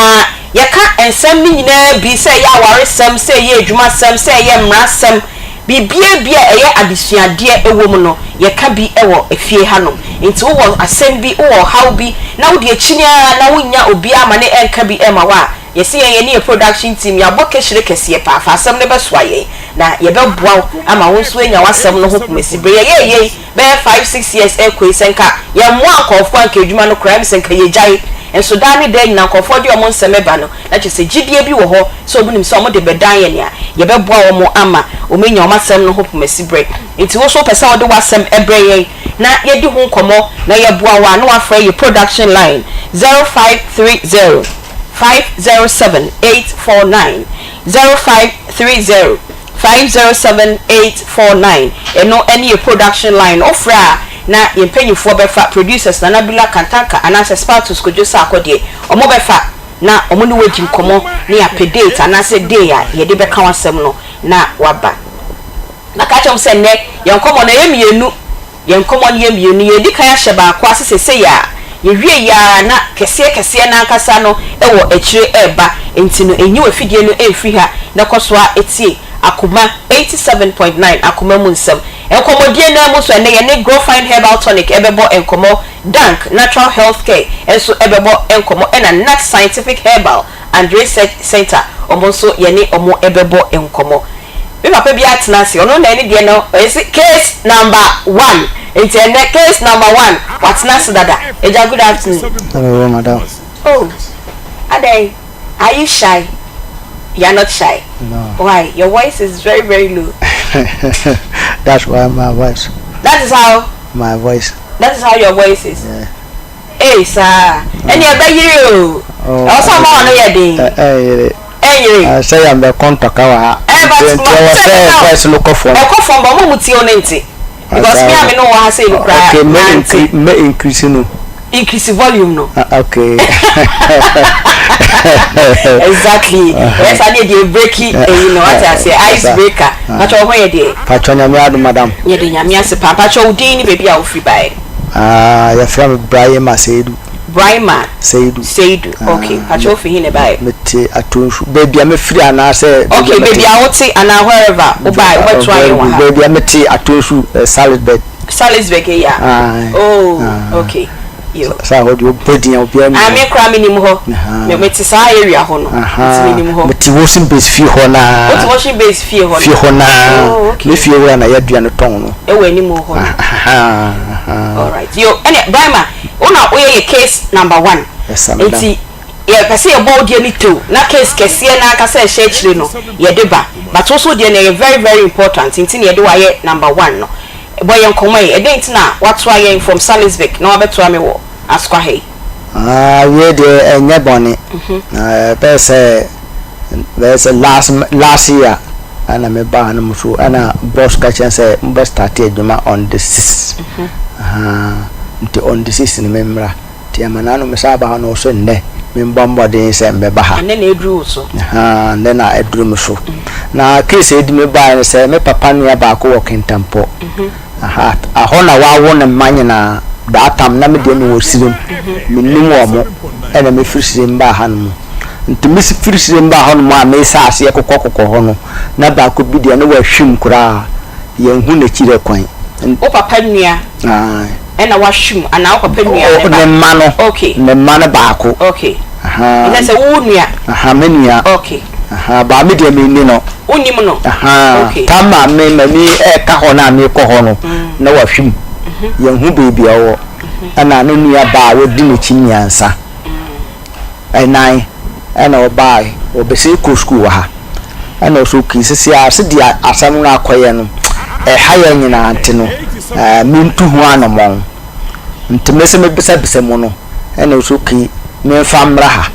Yɛka nsɛm no nyinaa bi, sɛ ɛyɛ awaresɛm, sɛ ɛyɛ adwumasɛm, sɛ ɛyɛ mmarasɛm, biribiara bi a ɛyɛ adesuadeɛ wɔ mu no, yɛka bi wɔ efie hanom. Nti wowɔ asɛm bi, wowɔ ɔhaw bi, na wode akyini ara na wonnya obiara ma ne nka bi mma wo a, yɛse yɛn yɛne yɛn production team yɛabɔ kahyire kɛseɛ paa, fa asɛm no bɛsoa yɛn na yɛbɛboa wo ama wo nso woanya w'asɛm no ho pomasiberɛ. Yɛyɛɛ yei Bɛyɛ five, six years rekɔ yi, sɛ nka yɛmmoa nkorɔfoɔ a nka adwuma no koraa ɛm sɛ nka yɛgyae. Nso daa ne daa nyinaa nkorɔfoɔ de wɔn nsɛm ba no, na kyerɛ sɛ gyidie bi wɔ hɔ sɛ wɔn nim sɛ wɔn de bɛdan yɛn a, yɛbɛboa wɔn ama wɔn anya wɔn asɛm no ho pomasiberɛ. Nti wo nso wopɛ sɛ wode w'asɛm brɛ yɛn na yɛdi ho nkɔmmɔ na yɛboa wo a, na woafrɛ yɛ production line 0530 507 849, 0530. 507849 ɛno ɛne yɛ production line no wofrɛ a na yɛn mpanyinfoɔ bɛfa, producers Nana Bila Kantanka anaasɛ Spartus Kojo Sarko deɛ ɔmo bɛfa na ɔmo ne wo adi nkɔmɔ na yɛapɛ date anaasɛ day a yɛde bɛka w'asɛm no na waba. Maka akyerɛ mo sɛ nnɛ yɛn nkɔmɔ no ɛyɛ mmienu. Yɛn nkɔmmɔ no yɛ mmienu. Yɛredi kan ahyɛ baako ase seesei a yɛwiei ara na kɛseɛ kɛseɛ no ankasa no wɔ akyire reba. Enti no, nyi w'afidie no mfiri ha na kɔ so ara tie Akoma 87.9, Akoma mu nsɛm. Nkɔmmɔdie no ara mu nso, ɛnnɛ yɛne Growfine Herbal Tonic bɛbɔ nkɔmmɔ, Dank Natural Health Care nso bɛbɔ nkɔmmɔ, ɛna Nat Scientific Herbal and Research Centre, wɔn nso yɛne wɔn bɛbɔ nkɔmmɔ. Me papa bi atena ase, ɔno na ɛne deɛ no ɔyɛ se case number one, nti ɛnɛ case number one watena ase dada. Agya good afternoon. Hello madam. Oh, adɛn, are you shy? You are not shy? No. Why? Your voice is very very low. That's why my voice. That is how? My voice. That is how your voice is? Yeah. Ei saa ɛneɛ ɛbɛyere oo. Ɛwɔ sɛ ɔma w'ano yɛ den. Ɛnyere. Ɛnyere. Sɛ yɛn bɛ kɔ ntɔka wɔ ha. Ɛɛ but Nti ɛwɔ sɛ voice no kɔ fam. Ɛkɔ fam but ɔmo a ɔmo tie wo no nte. Because me a me ne wo wɔ ha sei no koraa Okay mɛ mante. mɛ increase no. Increase volume no. Ah okay. Exactly. Ɛyɛ saa ne yɛde breaki ɛyi no wate aseɛ ice breaker. Pakyɛ wo ho yɛ deɛ? Pakyɛ Nyame adom madam. Yɛde Nyame ase paa. Pakyɛ wo din ne baabi a wofiri baeɛ? Ah, yɛfrɛ me Brahima Seidu. Brahima Seidu. Seidu, ok. Pakyɛ wofi he na ɛbaeɛ? Mete Atonsu. Baabi a mefiri anaasɛ baabi a mete? Ok, baabi a wote anaa wherever wobaeɛ, wobɛtoa yɛn wɔ ha. Baabi a mete Atonsu, Salisburg. Salisburg eyi a? Aye. Oh, ok. Saa hɔ deɛ wobɔ din a obiara nim Ah hɔ. me koraa menim hɔ. Me mete saa area hɔ no. Nti menim hɔ. Mete washing base fie hɔ naa. Wote washing base fie hɔ no? Fie hɔ naa. Oh okay. Me fie wura na yɛadua no tɔn no. Ɛwɔ anim hɔ no. Alright. Yo ɛnna Braima wo na woyɛ yɛ case number one. Yes sir madam. Nti Yɛpɛ sɛ yɛbɔ wo deɛ no tew na case kɛseɛ no ankasa a ɛhyɛ akyire no yɛde ba but wo nso wo deɛ no ɛyɛ very very important nti na yɛde wo ayɛ number one no. Bɔ yɛn nkɔmmɔ yi, ɛdɛn nti na woatoa yɛn from Salisburg na woabɛtoa me wɔ Asokwa ha yi? Ah wei deɛ ɛnyɛ bɔne. Na ɛbɛyɛ sɛ bɛyɛ sɛ last last year ɛna me baa no mu so ɛna boss ka kyerɛ sɛ mo bɛ start adwuma on the 6. Ahaa nti on the 6 no me mmra. Nti ɛma n'ano mesan ba ha no ɔse nnɛ membɔ mmɔden sɛ mɛba ha. Ɛnnɛ na aduru wo so. Ahaa, nnɛ na aduru me so. Na case a ɛdi me baeɛ ne sɛ me papa nua baako wɔ Kintampo. Aha, ɛhɔ na wawo ne mma nyinaa. That time na me deɛ mewɔ Sirem, mennim wɔn, ɛna mefiri Sirem baa hanom. Nti me firi Sirem baa hɔnom a mesa aseɛ kokɔkokɔ hɔ no, na baako bi deɛ na wahwim koraa, yɛnhu n'akyiri kwan. Wo papa nua? Ae. Ɛna wahwe mu anaa wo papa nua ne ba? Ne mma no. Okay. Ne mma no baako. Okay. Ahaa. Nti sɛ wo nua? Ahaa, me nua. Okay. Ahaa, baa me deɛ menni no. Wonnim no? Ahaa. Okay. Tam a me m'ani ɛreka hɔ no a merekɔ hɔ no, na wahwe mu. Yɛnhu baabi a ɔwɔ. Ɛna ne nua baa a wadi n'akyi mmiɛnsa, ɛnan, ɛna ɔbaae, ɔbɛsɛ kɔ sukuu wɔ ha. Ɛna ɔsɛ okay sisi a sɛdeɛ asɛm no akɔyɛ no ɛha yɛn nyinaa nti no ɛɛ mentu ho anamɔn nti me sɛ mebisabisa mu no ɛna ɔsɛ okay menfa mmra ha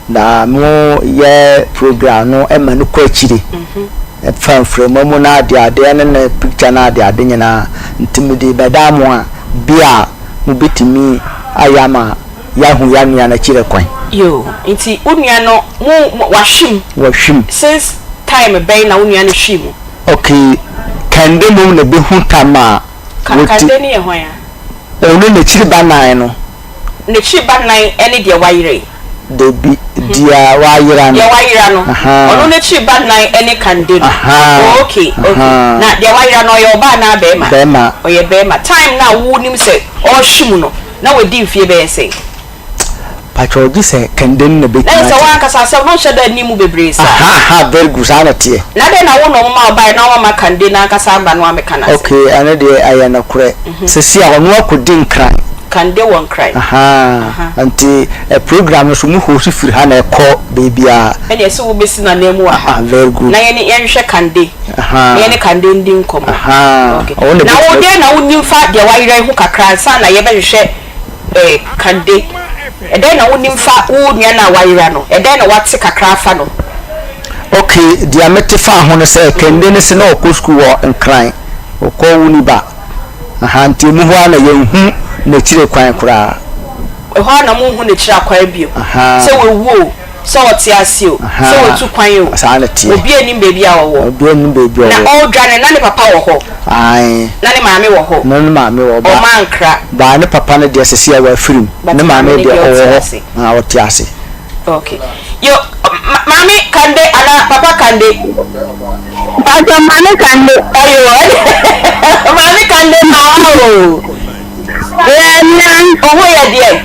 na mo yɛ program no ɛma no kɔ akyire ɛfa mframa mu na ade ade ɛne ne picture na ade ade nyinaa nti mede bɛda mo a bi a mobɛtumi ayɛ ama Yɛahu yɛn nua no akyire kwan. Yoo, nti wo nua no mo mo wahwe mu? Wahwe mu. Since time bɛn na wo nua no hwee mu? Okay, Kande mmom na ɛbɛhu tam a Ka wɔti. Kande no yɛ hwan a? Ɔno n'akyiri ba nan no. N'akyiri ba nan ne deɛ wayera yi? Dabi, deɛ wayera no. Deɛ wayera no, Ahaa. ɔno n'akyiri ba nan ne Kande no. Ahaa. Oh, okay, okay. Ahaa. Na deɛ wayera no ɔyɛ ɔbaa anaa bɛɛma? Bɛɛma. Ɔyɛ bɛɛma. Time no a wonim sɛ ɔrehwe mu no, Na wadi mfeɛ bɛyɛ sɛn? Pakyɛw gye sɛ kɛndɛn na Na bɛtumi yɛ sɛ akyerɛ. w'ankasa asɛm no nhyɛ da nni mu bebree saa. Aha aha very good saa na ɛteɛ. Na adɛn na wo na ɔmo ma wo baeɛ na wamma Kande no ankasa amba na wammɛka n'asɛm? Okay ɛno deɛ ɛyɛ nokorɛ. Sɛsi a ɔno akɔdi Nkran. Kande wɔ Nkran. Ahaa nti program no so mo host firi ha na ɛkɔ baabiara. Ɛneɛ sɛ wobɛsi n'ananmu wɔ ha. Ah very good. Na yɛne yɛnhwehwɛ Kande. Na yɛne Kande ndi nkɔmmɔ. Okay. Na wo dɛn na wonim fa deɛ wayera yi ho kakra ansa na yɛbɛhwehwɛ eh, Kande? Ɛdɛn na wonim fa wo nua no a wayera no? Ɛdɛn na woate kakra afa no? Okay, deɛ mete faa ho no sɛ Kande no se na ɔkɔ sukuu wɔ Nkran, ɔkɔ Winneba. Aha, nti emu hɔ ara na yɛnhu n'akyire kwan koraa. Ɛhɔ ara na monhu n'akyiri akwan bio, sɛ wawu o. Sɛ ɔte ase o, sɛ watu kwan o, obiara nnim baabi a ɔwɔ. Na ɔredwane na ne papa wɔ hɔ. Na ne maame wɔ hɔ. Ɔma nkra. But maame no deɛ ɔte ase. Okay. Yo, maame Kande anaa papa Kande? Pastor maame Kande. Ayo, maame Kande maa o. Yɛ nua. Ɔho yɛ deɛ.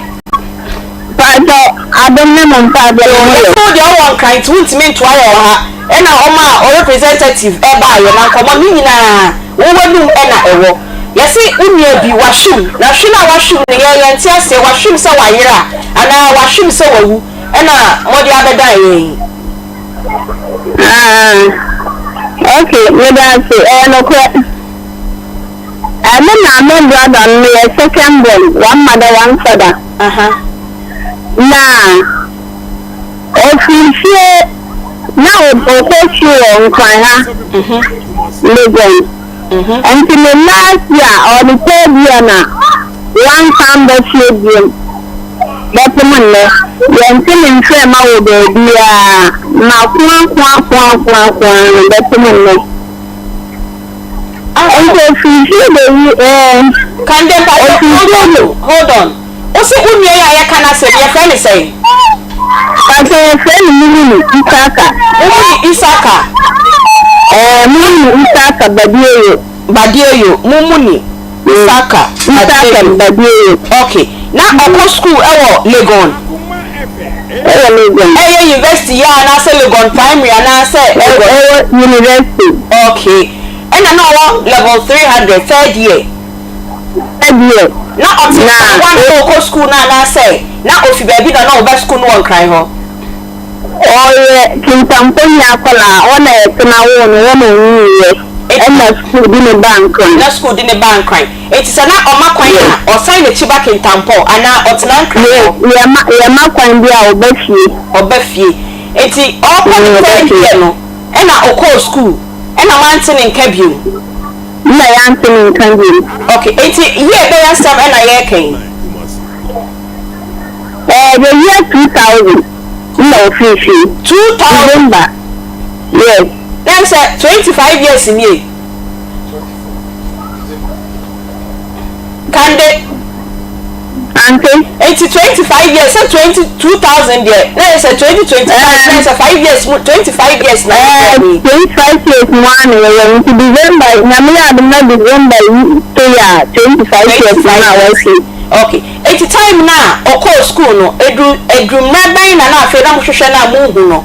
Paatɔ adom ne mo mpaebɔ no ho yɛ. Wo deɛ ɔwɔ nkran nti wontumi ntoa yɛ wɔ ha ɛna ɔma ɔrepresentative ɛbaayɛ na nkɔmɔ ne nyinaa wo w'anum ɛna ɛwɔ yɛse wo nua bi wahwim na hwe no a wahwim no yɛn yɛnte aseɛ wahwim sɛ wayera anaa wahwim sɛ wawu ɛna mɔde abɛdan yɛn yi. Ah ok meda ase ɛyɛ nokorɛ. Eh me maame brother no meyɛ second born one mother one father na ɔfiri fie na ɔkɔ sukuu wɔ Nkran ha Legon nti ne last year or ne third year na wansan ba fie biom bɛpem nnɛ yɛnte ne mfrɛma wɔ baabiara mako ako ako ako ako ara no bɛpem nnɛ. Nti ofiri fie bɛyi ɛɛ. Kande mpakyɛ hold on o hold on wo se wo nua yi a yɛka n'asɛm yi yɛfrɛ no sɛn? Mpakyɛ yɛfrɛ no Mumuni Isaka. Mumuni Isaka. Ɛɛ Mumuni Isaka Badieyo. Badieyo Mumuni Isaka Isaka Badieyo. Ok. Na ɔkɔ school ɛwɔ Legon? Ɛwɔ Legon. Ɛyɛ university yɛ anaasɛ Legon primary anaasɛ Legon? Ɛwɔ university. Okay. Ɛna na ɔwɔ level 300, third year? Third year. Na ɔte Nkran hɔ a na ɔkɔ school no anaasɛ na ofi baabi na na ɔba school no wɔ Nkran hɔ? Ɔyɛ Kintampo-ni akwadaa, hɔ na yɛtena woo no, hɔ na ɔnyiniiɛ, ɛna sukuu de no baa Nkran. Na sukuu de no baa Nkran. Enti sɛ na ɔma kwan a, ɔsan n'akyi ba Kintampo anaa ɔtena Nkran hɔ? Yɛma, yɛma kwan bi a, ɔba fie. Ɔba fie. Enti ɔrekɔ ne Mm, ɔba third fie. year no, ɛna ɔkɔɔ sukuu, ɛna moante ne nka bio? Ɛna yɛante ne nka bio. Okay, enti year bɛn asɛm ɛna yɛreka yi? Ɛɛ the year 2000 nna ofii fie. 2000. December yes. Na ɛm sɛ 25 years nie. Kande. Ante. Enti 25 years sɛ 20 2000 deɛ na yɛ sɛ 2025 na yɛ sɛ 5 years mu 25 years na yɛ Ɛɛ ni. 25 years mu ara na yɛwɔ nti December Nyame yɛ adom na December yi to yɛ a 25 years mu na wɔasi. Okay. Enti time no a ɔkɔɔ school no, ɛduru ɛduru mmerɛ bɛn na na afei na mohwehwɛ no a monhu no?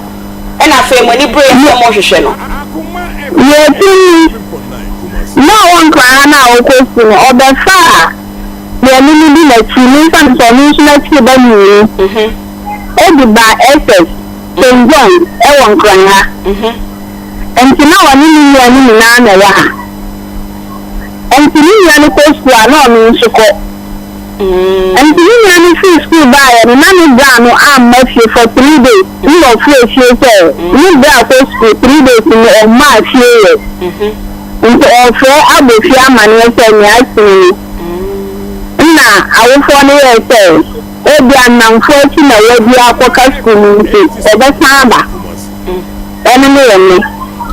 Ɛna afei mo ani bereeɛ sɛ mohwehwɛ no? Yɛtumi, na ɔwɔ Nkran ha no a ɔkɔ school no, ɔbɛfaa deɛ me medi n'akyi, memfa no sɛ ɔno nso n'akyiri ba mmienu, ɛde baa SS, St. John, ɛwɔ Nkran ha. Enti na ɔne ne nua no nyinaa na ɛwɔ ha. Enti ne nua no kɔ sukuu a, na ɔno nso kɔ. Enti ne nua no firi sukuu baeɛ no, na ne bra no amma fie for 3 days. Nna ɔfrɛɛ fie sɛ ne bra kɔ sukuu 3 days no ɔmmaa fie yɛ. Nti ɔrefrɛ abɔ fie amaneɛ sɛ nea asi no no. Nna awofoɔ no yɛɛ sɛ ebia nnamfoɔ akyi na wadi akɔka sukuu no nti ɔbɛsan aba. Ɛno ne yɛ me.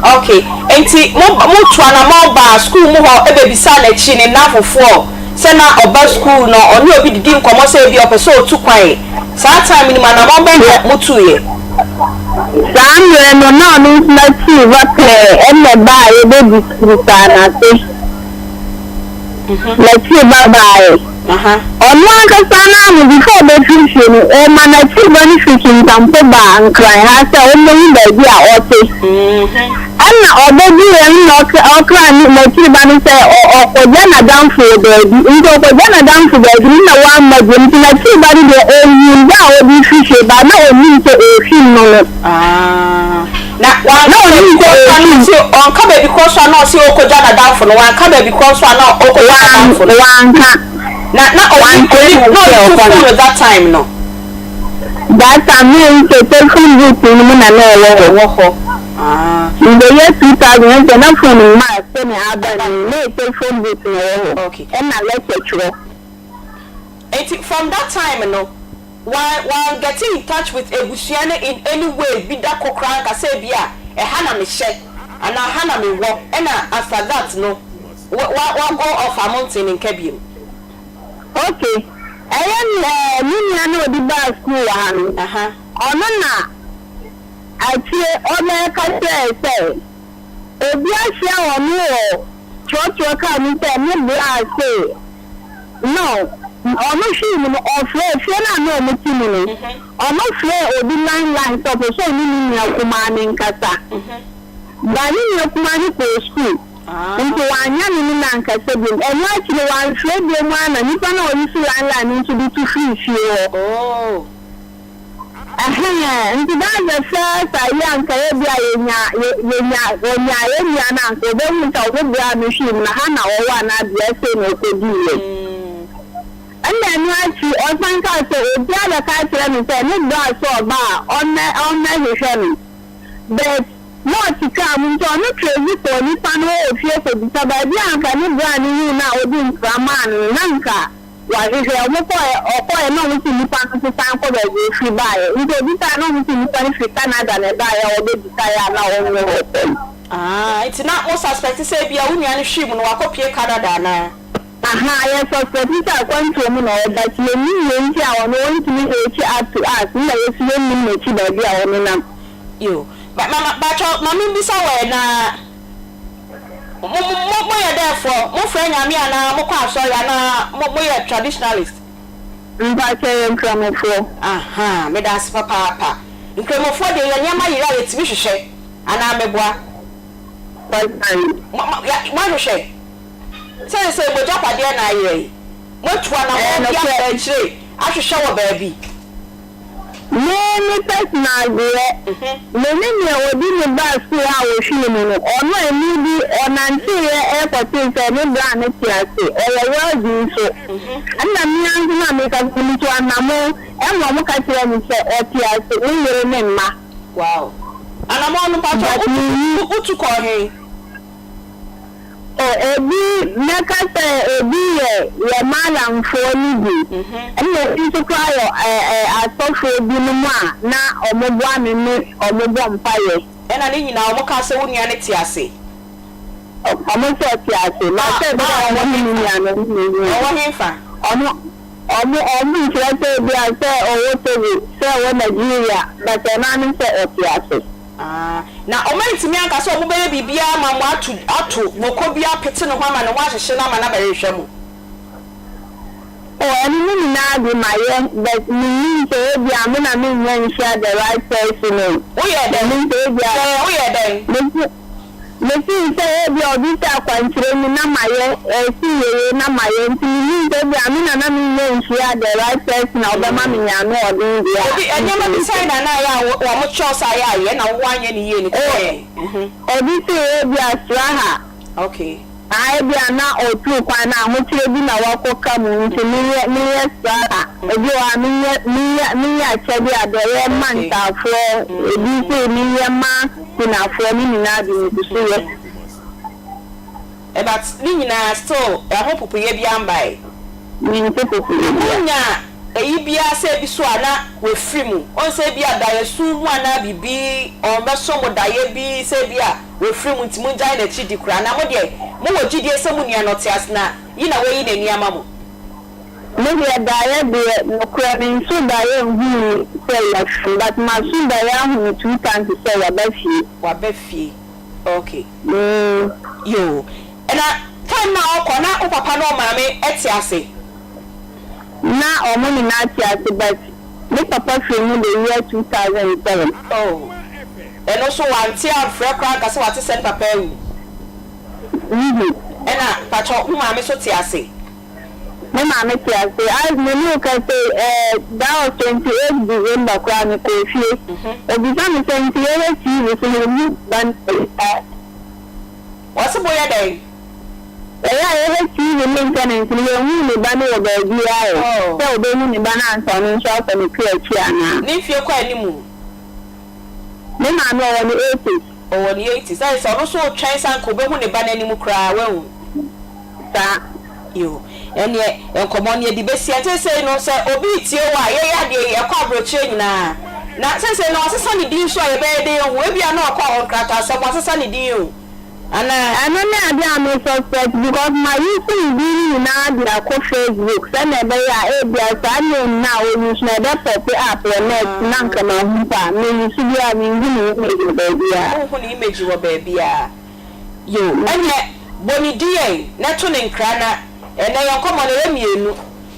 Ok, enti mo mo tu anamɔn baa sukuu mu hɔ bɛbisaa n'akyi, ne nnamfofoɔ, sɛ na ɔba sukuu na ɔne obi didi nkɔmmɔ sɛ ebia ɔpɛ sɛ ɔtu kwan. Saa time no mu anamɔn bɛn na motuiɛ? Saa mmerɛ no na ɔno nso n'akyiri ba pɛɛ ɛna ɛbaeɛ bɛbisaa n'ase. N'akyiri ba baeɛ. Ɔno ankasa no ano before ɔbɛfiri fie no, ɔma n'akyiri ba no firi Kintampo baa Nkran ha sɛ ɔmmɛhu baabi a ɔte. Ɛna ɔbɛduruiɛ no na ɔkraa ne n'akyiri ba no sɛ ɔkɔgya n'adamfo wɔ baabi. Nti ɔkɔgya n'adamfo baabi no na wamma bio. Nti n'akyiri ba no deɛ ɔnnim da a ɔde firi fie ba na ɔnnim sɛ ɔrefim no no. Na wanka baabi korɔ nso a na ɔse ɔnka baabi korɔ nso a na ɔse ɔrekɔgya n'adamfo no wanka baabi korɔ nso a na ɔrekɔgya n'adamfo no. Wanka. Na na ɔni ɔni na ɔni to phone no that time no. That time na ɛyi sɛ telephone booth no mu na na ɛwɔ hɔ. Ɛwɔ hɔ ah. In the year 2000 ɛnkyɛ na phone mmaa sɛnea aba no yi na ɛyɛ telephone booth na ɛwɔ hɔ. Okay. Ɛna letter twerɛ. Nti from that time no Wan wan get in touch with abusua no in any way bi da ko koraa nka sɛ ebia ɛha na mehyɛ anaa ha na mewɔ ɛna after that no wa wa wa go off a montee ne nka biom. Ok, ɛyɛ me ɛɛ me nua no a ɔde baa sukuu wɔ ha no, ɔno na akyire ɔbɛka kyerɛɛ sɛ obi ahyia ɔno wɔ trɔtrɔ kaa mu sɛ ne braa se No, ɔno hwee mu no, ɔfrɛɛ fie no a na wɔte mu no, ɔno frɛɛ obi line line sɛ ɔpɛ sɛ ɔne ne nua kumaa no nkasa. But ne nua kumaa no kɔɔ sukuu, nti wannya ne ne no ankasa biom. Ɛno akyi no, wamfrɛ biom ara na nipa no a ɔyi so line line no nso de tu firii fie hɔ. Ɛhɛɛ, nti that's the first ayi a nka ebi a yɛnya, yɛnya, wɔnyaa yɛn nua no a nka wɔbɛhu sɛ wɔn bra no hwee mu na ha na ɔwɔ anaa bea sei na ɔkɔdiiɛ. Ɛna ɛno akyi ɔsan kaa sɛ obi abɛka akyerɛ no sɛ ne bra sɛ ɔba a ɔmmɛ, ɔmmɛhwehwɛ no. But na ɔte kaa mu nti ɔno Tracy kɔɔ nipa no hɔ wɔ fie kɔbisa baabi a nka ne bra no huu no a ɔde nkura maa no no na nka Wɔahwehwɛ, wɔkɔɔɛ, ɔkɔɔɛ na wɔn se nipa no nso san kɔ baabi a ofiri baeɛ. Nti obisaeɛ na wɔn se nipa no firi Canada na ɛbaeɛ a wɔbɛbisaeɛ a na ɔnyɛ hɔ pɛn. Ah, nti na mo suspect sɛ ebia wo nua no hwee mu no wakɔ pue Canada anaa? Ahaa, yɛ suspect sɛ akwantuo mu na ɔwɔ but yɛnnim deɛ nti a ɔno ɔntumi reach up to us nna yɛso yɛnnim n'akyi baabi a ɔnenam. Yo, ma ma ma pakyɛw ma menbisa wo ɛ na. Mo mo mo moyɛ dɛn foɔ? Mo frɛ Nyame anaa mo kɔ asɔre anaa mo moyɛ traditionalist? Mpakyɛ yɛ Nkramofoɔ. Ahaa, meda ase papaapa. Nkramofoɔ deɛ yɛn nneɛma yera a yɛtumi hwehwɛ, anaa meboa? Mpakyɛ. Mo, mo, ya, moahwehwɛ? Seesei mo agyapadeɛ na ayera yi, moatu anammɔn bi afa akyire ahwehwɛ wɔ baabi? Me me personal deɛ, me ne nea ɔdi me baa sukuu a ɔhwii me no, ɔno ɛnne bi ɔnanteeɛ kɔtee sɛ ne bra no te ase, ɔyɛ wealthy nso. Ɛna me ara nso na meka sɛ metu anamɔn ɛma ɔmo ka kyerɛɛ me sɛ ɔte ase, ne yere ne mma. Wow. Anamɔn no mpakyɛw But menni. wotu kɔɔ he? O, ebi, mɛka sɛ ebi yɛ yɛ Malamfoɔ no bi, ɛna ebi nso koraa yɛ ɛ, ɛ, asɔfoɔ binom a na wɔboa me ne wɔn bɔ mpaeɛ. Ɛna ne nyinaa wɔn kaa sɛ wo nua no te ase? Wɔn sɛ ɔte ase, na A, sɛ a ɛbɛyɛ a ɔwɔ wɔne me hefa? nua no ne me nua. Ɔwɔ hefa? Wɔn, wɔn, wɔn nkyerɛ sɛ ebi a sɛ ɔwɔ Togo, sɛ ɔwɔ Nigeria, but ɛno ara ne sɛ ɔte ase. Ah, na wɔantumi anka sɛ wɔbɛyɛ biribiara ama mo ato, ato moko bi apete ne ho ama ne ho ahyehye no ama no abɛhwehwɛ mo. Oh, ɛno ne nyinaa de mayɛ, but mennim sɛ ebia me na mennya nhyia the right person o. Woyɛɛ dɛn? Mennim sɛ ebia. Kyerɛ yɛn, woyɛɛ dɛn? Mese, Mesee sɛ ebia obi sɛ akwankyerɛ ni na mayɛ, ɛsi yeye na mayɛ, nti mennim sɛ ebia me na na mennya nhyia the right person a ɔbɛma me nea ano ɔden deɛ a. Obi, nneɛma bi sɛn na na ayɛ a wo, wɔkyerɛ wo sɛ ayɛ a yɛ na wo woanyɛ no yie no? Kyerɛ yɛn. Oh, obi se ebia sraha. Okay. Aa ebia na ɔtuu kwan na ahokyerɛ bi na wakɔka mu nti menyɛ menyɛ saa a, ebi wɔ hɔ a menyɛ menyɛ menyɛ akyɛdeɛ adɔeɛ ma ntaafoɔ, ebi nso menyɛ ma kunafoɔ ne nyinaa de megu so yɛ. Eh but ne nyinaa still ɛho popoeɛ biara mbaeɛ. Mente popoeɛ biara. Wonya eyi biara sɛ ebi so a na wafiri mu, wohu sɛ ebia daeɛso mu anaa biribi ɔbɛso mo daeɛ bi sɛ ebia Wafiri mu nti mongyae n'akyi di koraa. Na mo deɛ, mowɔ gyidie sɛ mo nua no ɔte ase, na yi na wayi n'ani ama mo. Me deɛ daeɛ deɛ nokorɛ menso daeɛ nhuu sɛ wafiri but maso daeɛ ahu no two times sɛ waba fie. Waba fie ok yoo ɛna time no a ɔkɔ na wo papa ne wo maame te ase? Na ɔmo nyinaa te ase but me papa firi mu the year 2007. Oh. Ɛno nso wante amfrɛ koraa anka sɛ wate sɛ ne papa awu. Wohu. Ɛna pakyɛ wo maame nso te ase? Me maame te ase. As me ne wo kasa yi, eh, that was 28 December koraa me kɔɔ fie. Obisa me sɛ nti yɛhwɛ TV so yɛnhu ba no baabiara. Ɔse moyɛ dɛn? Ɛyɛ a yɛhwɛ TV ne internet no yɛnhu ne ba no wɔ baabiara ɛ. Sɛ obehu ne ba no ansa ɔno nso akɔ ne kra akyi anaa? Ne mfie kɔ anim. Me maame ɔwɔ ne eighties. Ɔwɔ ne eighties. Ayɛ sɛ ɔno nso retwɛn sɛ anka ɔbɛhu ne ba no anim koraa, wahu. Saa. Yoo, ɛnneɛ nkɔmmɔ no yɛde bɛsi ha. Seesei no, sɛ obi retie wo a, yɛyɛ adeɛ yi, ɛkɔ aburokyire nyinaa. Na seesei no, wɔasesa ne din nso a, yɛbɛyɛ dɛn ahu? Ebia na ɔkɔ nkrataasɛm, wɔasesa ne din o. Anaa? Ɛno ne ade a me suspect because ma use me din no nyinaa de akɔ Facebook sɛnea ɛbɛyɛ a ebia saa name no a o use no ɛbɛ pop up wɔ net na nka mahu mpo a, me use biara menhu ne image wɔ baabiara. Wonhu ne image wɔ baabiara. Yoo, ɛneɛ bɔ ne din ɛ na to ne nkra na ɛnɛ yɛn nkɔmmɔ no ɛyɛ mmienu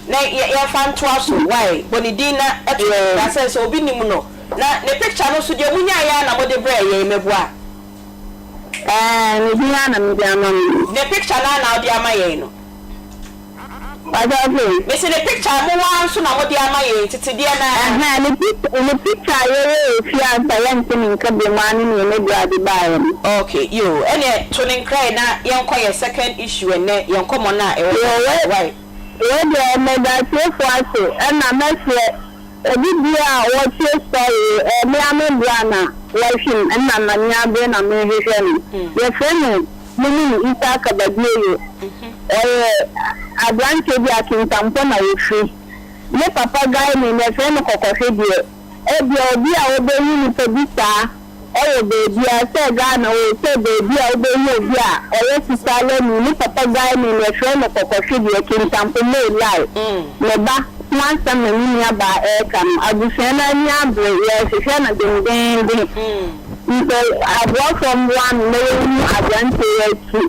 na yɛmfa ntoa so wai, bɔ ne din na to ne nkra sɛ sɛ obi nim no na ne picture no nso deɛ monyaeɛ ara na mode brɛɛ yɛn mɛboa. Ɛɛ ne din ara na mede ama no. Ne picture no ara na wode ama yɛn no. Wate ase? Mese ne picture a mowɔ ara nso na mode ama yɛn, tete deɛ no ara. Ɛhɛn, ne picture, ne picture a yɛwɔ wɔ fie ansa yɛnte ne nka biom ara ne nea me bra de baeɛ no. Okay, yoo, ɛneɛ to ne nkra yi na yɛnkɔ yɛn second issue ɛnnɛ, yɛn nkɔmmɔ no a ɛwɔ Yoo, hɔ no, wei, wai. wei deɛ meda atiefoɔ ase, ɛna mɛsrɛ Obi bia a ɔtie story yi ɛyɛ me ara me bra na wahwim ɛna m'ani abere na merehwehwɛ no. Yɛfrɛ no Mumini Isaka Babieyo. Ɔyɛ abranteɛ bi a Kintampo na ɔfiri. Ne papa guy name yɛfrɛ no Kɔkɔhwedeɛ. Ebia obi a ɔbɛhu nipa bi saa Ɛwɔ baabiara, sɛ Ghana oo, sɛ baabi a wobɛhu obi a ɔyɛ Sisaalani, ne papa Ghanani, yɛfrɛ no Kɔkɔhwedeɛ, Kintampo May Lai, ne ba ho asɛm na ne nuabaa ɛreka no. Abusua no ani abere, yɛrehwehwɛ no dendeenden. Mpɛ aboafoɔ mmoa no na yɛnhu aberanteɛ yi akyi.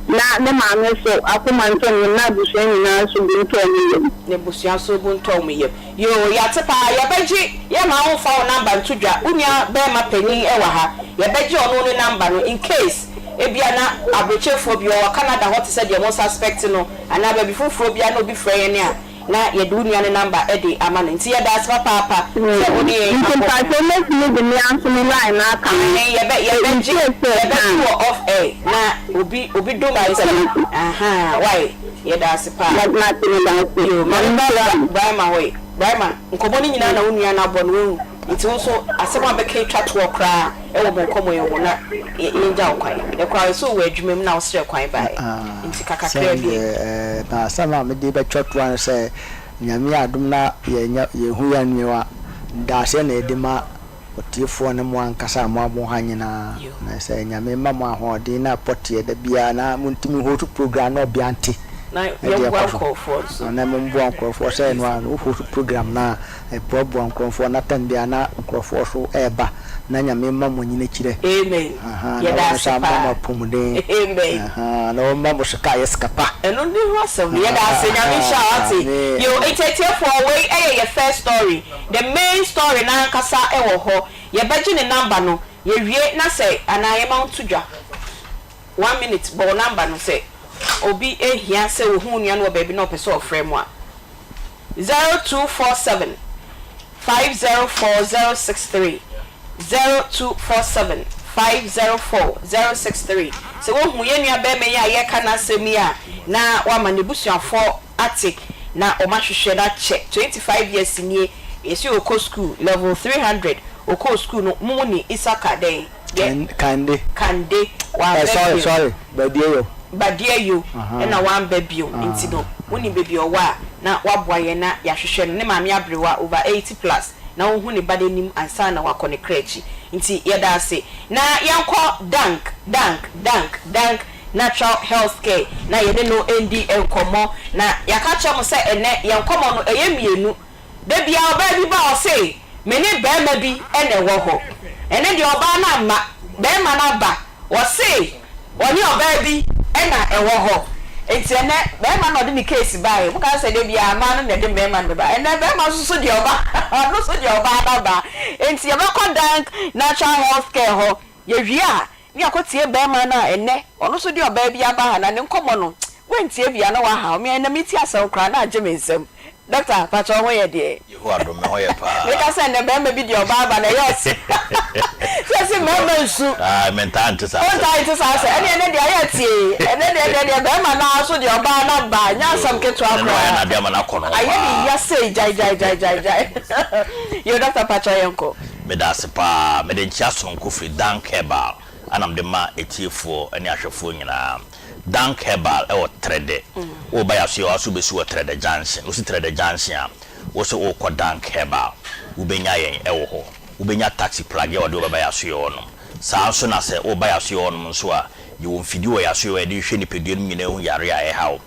Na ne maame so akoma ntɔ ne yam na abusua nyinaa nso bo ntɔ wɔn yam. Na abusua nso bo ntɔ wɔn yam. Yoo yɛate paa yɛbɛgye yɛmma wo mfa wo number nto dwa wo nua bɛɛma panin wɔ ha yɛbɛgye ɔno ne number no in case ebia na abrokyefoɔ bi ɔwɔ Canada hɔ te sɛ deɛ mo suspect no anaa baabi foforɔ biara na obi frɛ yɛn a na yɛde wo nua no number de ama no nti yɛda ase papaapa sɛ wo ne yɛn Nti abɔ. mpakyɛw mɛtumi de me ara nso me line no aka ho? Aane yɛbɛ Sɛ yɛbɛgye in case sɛ yɛbɛgye ah. wɔ off air na obi obi dom yɛn sɛ ahaa wai yɛda ase paa. Mate meda ase. Yoo ma Nyame me nhyira ba mo. Braima hɔ yi Braima nkɔmmɔ no nyinaa na wo nua no abɔ no wahu nti wo nso asɛm a bɛka atwa toɔ koraa wɔ mo nkɔmmɔ yi ho na yɛngya wo kwan. Ɛkoraa sɛ wowɔ adwuma mu na wosrɛ kwan baeɛ nti ka kakraa bi. Sɛdeɛ m'asɛm a mede bɛtwa toa ne sɛ, Nyame adom na yɛnya yɛhu yɛn nua a, ndaaseɛ na yɛde ma ɔtiefoɔ ne mo ankasa a moabɔ ha nyinaa. Na sɛ Nyame mma mo ahoɔden na pɔteɛ da biara na montumi host program na ɔbea nte Na ɛde yɛmmoa ɛkɔ so. nkurɔfoɔ nso. Na momboa nkurɔfoɔ sɛ ɛno ara no wo host program no a Ɛboaboa nkurɔfoɔ na tɛm biara na nkurɔfoɔ so ɛɛba na Nyame mma mo nyinakyirɛ Amen ahaa na yɛda wɔn ase nso ama mo paa apɔmuden Amen. ahaa na wɔn mma mo sika ayɛ sika pa. Ɛno ne ho asɛm no yɛda ase Nyame nhyira wo wate. Amen. Yoo nti atiefoɔ wei ɛyɛ yɛ first story the main story no ankasa ɛwɔ hɔ yɛbɛgye ne number no yɛwie na sɛ anaa yɛma wo to dwa one minute bɔ wo number no sɛ obi hia sɛ ohu wo nua no wɔ baabi na ɔpɛ sɛ ɔfrɛ mo a. 0247 504 063 0247 504 063 Sɛ wohu yɛn nua barima yi a yɛreka n'asɛm yi a, na wama n'abusuafoɔ ate na wɔahwehwɛ no akyɛ. 25 years nie, yɛse ɔkɔ sukuu level 300, ɔkɔɔ sukuu no, mo mu ni Isaka dɛn? Yɛ. Kande. Kande, wamba Eh, sorry, bio. sorry, Badieyo. Badieyo Aha. na wamba bio, nti no wonim baabi a ɔwɔ a na waboa yɛn na yɛahwehwɛ no. Ne maame aberewa over 80 plus na ɔhu ne ba no anim ansa na wakɔ ne kra akyi. Nti yɛda ase. Na yɛnkɔ Dank, Dank, Dank, Dank Natural Health Care na yɛne no ndi nkɔmmɔ. Na yɛaka akyerɛ mo sɛ ɛnnɛ yɛn nkɔmmɔ no ɛyɛ mmienu. Da biara ɔbaa bi ba a ɔse me ne barima bi na ɛwɔ hɔ. Ɛnɛ deɛ ɔbaa no amma, barima no aba, ɔse ɔne ɔbaa bi na ɛwɔ hɔ. Nti ɛnɛ barima no na ɔde ne case baeɛ. Mo ka sɛ da biara mmaa no na ɛde mmarima no bɛba. Ɛnɛ barima nso so deɛ ɔba, ɔno nso deɛ ɔbaa no aba. Nti yɛbɛkɔ Dank Natural Health Care hɔ. Yɛwie a, ne yɛakɔtie barima no a ɛnnɛ ɔno nso de ɔbaa bi aba ha na ne nkɔmmɔ no, woantie bi a na woahaw me. Ɛnnɛ mete asɛm koraa na agye me nsam. Dɔkta, pakyɛ wo ho yɛ deɛ? Yehowa dom, me ho yɛ paa. Meka sɛ nnɛ barima bi deɛ ɔbaa aba na ɛyɛ ɔse. Sɛ ɛse mmarima nsu. Ah, mentaa nte saa asɛm. Wontaa nte saa asɛm. Ɛnneɛ ɛnnɛ deɛ ayɛ tie. Ɛnnɛ deɛ ɛnnɛ deɛ barima no ara nso deɛ ɔbaa no aba. Nyɛ asɛm ketewa Ɛno na wayɛ koraa. n'adeɛ ama no akɔ ne ho Ayɛ ne paa. ya sei gyae gyae gyae gyae gyae. Yoo, dɔkta pakyɛ yɛnkɔ. Meda ase paa. Mede nkyea sononko firi Dank Herbal a na mede ma atiefoɔ ne ahwɛfoɔ nyinaa. Dank Herbal wɔ Trɛdɛ. Woreba Yasoyɛ hɔ a, so wobɛsi wɔ Trɛdɛ Junction. Wosi Trɛdɛ Junction a, wo se worekɔ Dank Herbal. Wobɛnya yɛn wɔ hɔ. Wobɛnya taxi plage a wɔde wo bɛba Yasoyɛ hɔnom. Saa ara nso na sɛ woreba Yasoyɛ hɔnom nso a, yɛwɔ mfidie wɔ Yasoyɛ hɔ a yɛde hwehwɛ nipadua no mu nyinaa hu yareɛ a ɛha wo.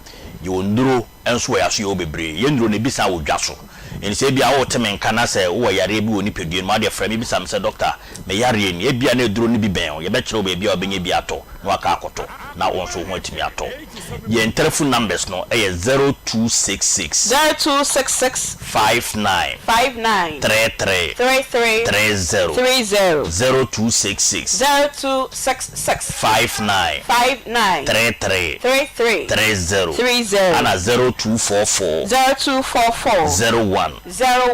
Yɛwɔ nnuro nso wɔ yɛn aso yɛwɔ bebree. Yɛn nnuro no ebi san wɔ dwa so. Enti sɛ ebia wote me nka na sɛ wowɔ yareɛ bi wɔ wo nipadua no mu a, wodeɛ frɛ me bisa me sɛ, Dɔkta, me yareɛ ni. Ebia na aduro no bi bɛn wo. Yɛbɛkyerɛ wo baabi a wobɛnya bi atɔ na woakɔ akɔtɔ na wo nso wo ho atumi atɔ. Yɛn telephone numbers no yɛ 0266. 0266. 59. 59. 33. 33. 30. 30. 0266. 0266. 59. 59. 33. 33. 30. 30. Ɛna 0244. 0244. 01.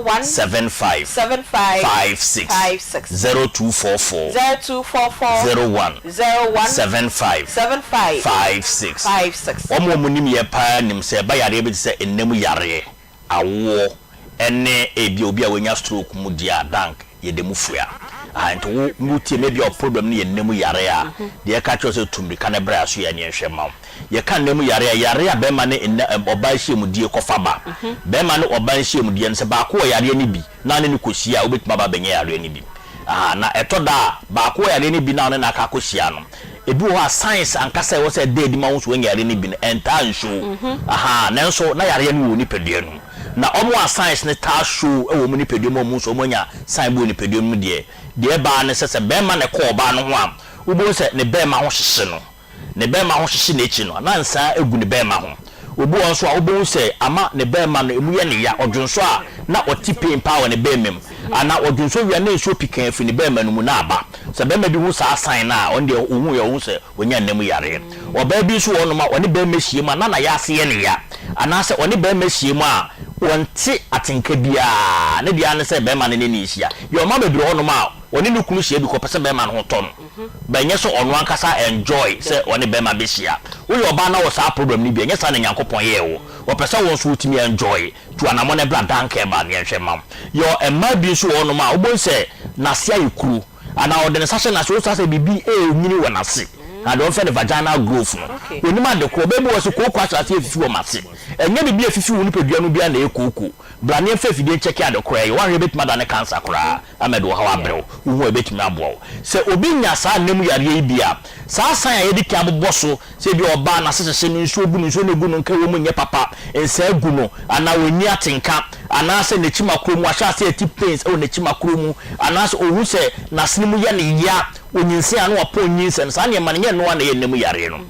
01. 75. 75. 56. 56. 0244. 0244. 01. 01. 75. 75. 56. 56. Wɔn a wɔnim yɛ paa nim sɛ ɛba yareɛ bi te sɛ nna mu yareɛ, awoɔ, ɛne ebia obi a wanya stroke mu deɛ a, dank, yɛda mu fua. Aha, nti wo, wotie me, ebia wo problem no yɛ nna mu yareɛ a, deɛ yɛka kyerɛ wo sɛ tu mmirika na bra so yɛ ne yɛnhwɛ mma wo. Yɛka nna mu yareɛ a, yareɛ a bɛrima ne nna, ɔbaa nhyiamudie kɔfa ba. Bɛrima ne ɔbaa nhyiamudie no, sɛ baako wɔ yareɛ no bi na ɔne no kɔhyia a, wobɛtumi aba abɛnya yareɛ no bi. Aha, na ɛtɔ da a, baako wɔ yareɛ no bi na ɔne no aka akɔhyia no, ebi wɔ hɔ a signs ankasa a ɛwɔ sɛ ɛda adi ma wo nso woanya yareɛ no bi no, ɛntaa nshow. Aha, nanso na yareɛ no wɔ wo nipadua no mu. Na wɔn a signs no taa show wɔ wɔn nipadua mu a wɔn nso wɔanya sign bi wɔ nipadua no mu deɛ, deɛ ɛba ara ne sɛ, sɛ barima na ɛkɔ ɔbaa no ho a, wobɛhu sɛ ne barima ho hyehye no. Ne bɛrima ho hyehye n'akyi no, na nsaa gu ne bɛrima ho. Obi wɔ hɔ nso a, wobɛhu sɛ ama ne bɛrima no, emu yɛ no ya. Ɔdwonsɔ a, na ɔte pain paa wɔ ne bɛrima mu. Anaa ɔdwonsɔ wie a, na nsuo pikaa firi ne bɛrima no mu na aba. Sɛ bɛrima bi hu saa sign no a, ɔno deɛ ɔhu yɛ, ɔhu sɛ wanya nna mu yareɛ. Ɔbaa bi nso wɔ hɔnom a, ɔne bɛrima hyia mu a, na n'ayaase yɛ no ya. Anaasɛ ɔne bɛrima hyia mu a, ɔnte atenka biara. Ne deɛ ara ne sɛ bɛrima no ne no rehyia. Yɛwɔ mmaa bebree wɔ hɔnom a, ɔne ne kunu hyia bi kɔ, ɔpɛ sɛ bɛrima no ho tɔ no. But ɛnyɛ sɛ ɔno ankasa enjoy sɛ ɔne bɛrima bɛhyia. Woyɛ ɔbaa na wɔ saa problem no bi a, ɛnyɛ saa na Nyankopɔn yɛɛ wo. Ɔpɛ sɛ wo nso wotumi enjoy. Tu anamɔ na bra Dankɛ ba na yɛnhwɛ mma wo. Yɛwɔ mmaa bi nso wɔ hɔnom a, wobɛhu sɛ n'ase ayɛ kuro. Anaa ɔde ne nsa hyɛ n'ase, wohu saa sɛ biribi renyini wɔ n'ase. Na deɛ wɔfrɛ no vaginal growth no. Ɔnnim ade korɔ. Ɔbaa bi wɔ hɔ sɛ kooko ahyɛ aseɛ afifi wɔ m'ase. Ɛnyɛ biribi a ɛfifi wo nipadua no biara na ɛyɛ kooko. Bra na yɛmfa afidie nkyɛke ade korɔ ɛyɛ. Woanhwɛ a ɛbɛtumi adane cancer koraa ama ɛde ɔhaw abrɛ wo. Wohu a ɛbɛtumi aboa wo. Sɛ obi nya saa nna mu yareɛ yi bi a, saa sign a yɛadi kan abobɔ so, sɛ ebia ɔbaa n'ase hyehye no, nsuo gu no, nsuo no a ɛgu no nka ɛwɔ mu nyɛ papa, nsaa gu no, anaa ɔnni atenka, anaasɛ n'akyimakuro mu, wahyɛ aseɛ rete pains wɔ n'akyimakuro mu, anaasɛ ɔhu sɛ n'asene mu yɛ no ya, ɔnyinsɛn a na wapɔn nyinsɛn, saa nneɛma no, nyɛ ɛno ara na ɛyɛ nna mu yareɛ no.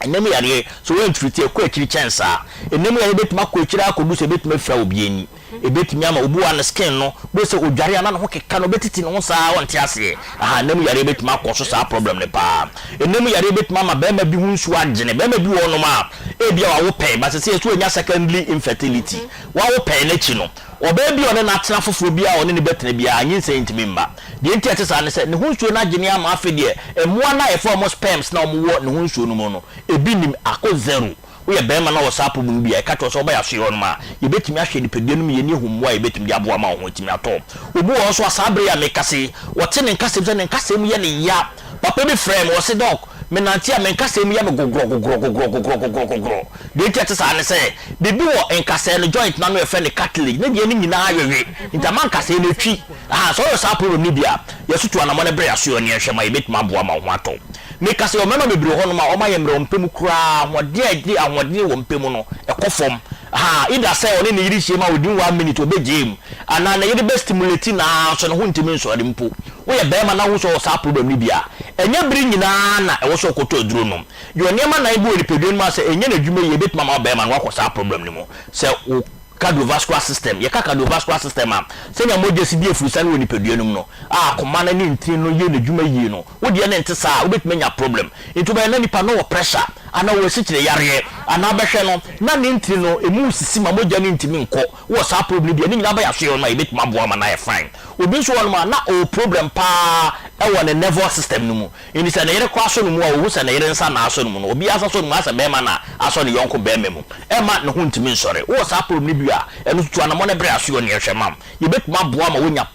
Nna mu yareɛ, sɛ woantreat a, ɛkɔ akyiri kyɛn saa. Nna mu yareɛ bɛtumi akɔ akyiri ara akɔdu sɛ ɛbɛtumi afira obi ani. Ɛbɛtumi ama obi wɔ hɔ a ne skin no, wobɛhu sɛ ɔdware a na ne ho keka no, ɔbɛtiti ne ho saa ara ɔnte aseɛ. Ahaa, nna mu yareɛ bɛtumi akɔ so saa problem no paa. Nna mu yareɛ bɛtumi ama barima bi ho nsuo agyene. Barima bi wɔ hɔnom a, ebia wawo pɛn, but seesei yɛse wanya secondary infertility. Wawo pɛn no akyi no, ɔbaa bi a ɔne no atena foforɔ biara a ɔne no bɛtena biara, nyinsɛn ntumi mma. Deɛ nti a ɛte saa ne sɛ, ne ho nsuo no agyene ama afei deɛ mmoa no a yɛfrɛ wɔn sperms no a wɔwɔ ne ho nsuo no mu no, ebi nnim, akɔ zero. Woyɛ barima na wɔ saa problem no bi a, ɛka kyerɛ wo sɛ woba yɛn asoɛeɛ hɔnom a, yɛbɛtumi ahwɛ nipadua no mu yie ne ahu mmoa a yɛbɛtumi de aboa ama wo ho atumi atɔ wo. Obi wɔ hɔ nso a, saa berɛ yi a mekasa yi, ɔte ne nkasɛm sɛ ne nkasɛm mu yɛ no ya. Papa bi frɛɛ me, ɔse, Doc, menante a, me nkasɛɛ mu yɛ me gogrɔ gogrɔ gogrɔ gogrɔ gogrɔ gogrɔ. Deɛ nti a ɛte saa ne sɛ, biribi wɔ nkasɛɛ no joint no ano a yɛfrɛ no cartilage, ne deɛ no nyinaa wewe, nti ama nkasɛɛ no atwi. Ahaa, sɛ ɔyɛ saa problem no bi a, yɛso tu anamɔ no brɛ yɛasoɛ ne yɛnhwɛ ma yɛbɛtumi aboa ma wo ho atɔ wo. Meka sɛ, yɛwɔ mmarima bebree wɔ hɔnom a wɔayɛ mmerɛ wɔn pɛ mu koraa, ahoɔden a ɛde ahoɔden wɔ mpɛ mu no, ɛkɔ fam. Ahaa, either sɛ ɔne ne yere hyiam a within one minute ɔbɛgyae mu, anaa ne yere bɛ stimulate no ara nso ne ho ntumi nsɔre mpo. Woyɛ barima na wohu sɛ ɔwɔ saa problem no bi a, ɛnyɛ bere nyinaa na ɛwɔ sɛ ɔkɔtɔ aduro nom. Yɛwɔ nneɛma nan bi wɔ nipadua no mu a sɛ ɛnyɛ n'adwuma yie a, ɛbɛtumi ama barima no wakɔ saa problem no mu. Sɛ wo Cardiovascular system, Yɛka cardiovascular system a, sɛnea mogya si di afurusiane wɔ nipadua no mu no, a akoma no ne ntini no yɛ n'adwuma yie no, wo deɛ no nte saa a, wobɛtumi anya problem. Nti wobɛhwɛ na nipa no wɔ pressure anaa ɔwɔ asikyire yareɛ anaa bɛhwɛ no na ne ntini no ɛmu resisi ma mogya no ntumi nkɔ. Wowɔ saa problem no bi a, ne nyinaa ba yɛasoɛ hɔ nom a, yɛbɛtumi aboa ama no ayɛ fine. Obi nso wɔ hɔnom a, na ɔwɔ problem pa ara wɔ ne nervous system no mu. Enti sɛ ne yere koraa sɔ ne mu a, ohu sɛ ne yere nsa na asɔ ne mu no. Obiara nsa sɔ ne mu ayɛ sɛ barima na asɔ ne yɔnko barima mu. Ɛmma ne ho ntumi nsɔre. Wowɔ saa problem no bi a, ɛno nso tu anammɔn na brɛ ase wɔ nea ɛhwɛ ma wo. Yɛbɛtumi aboa ma woanya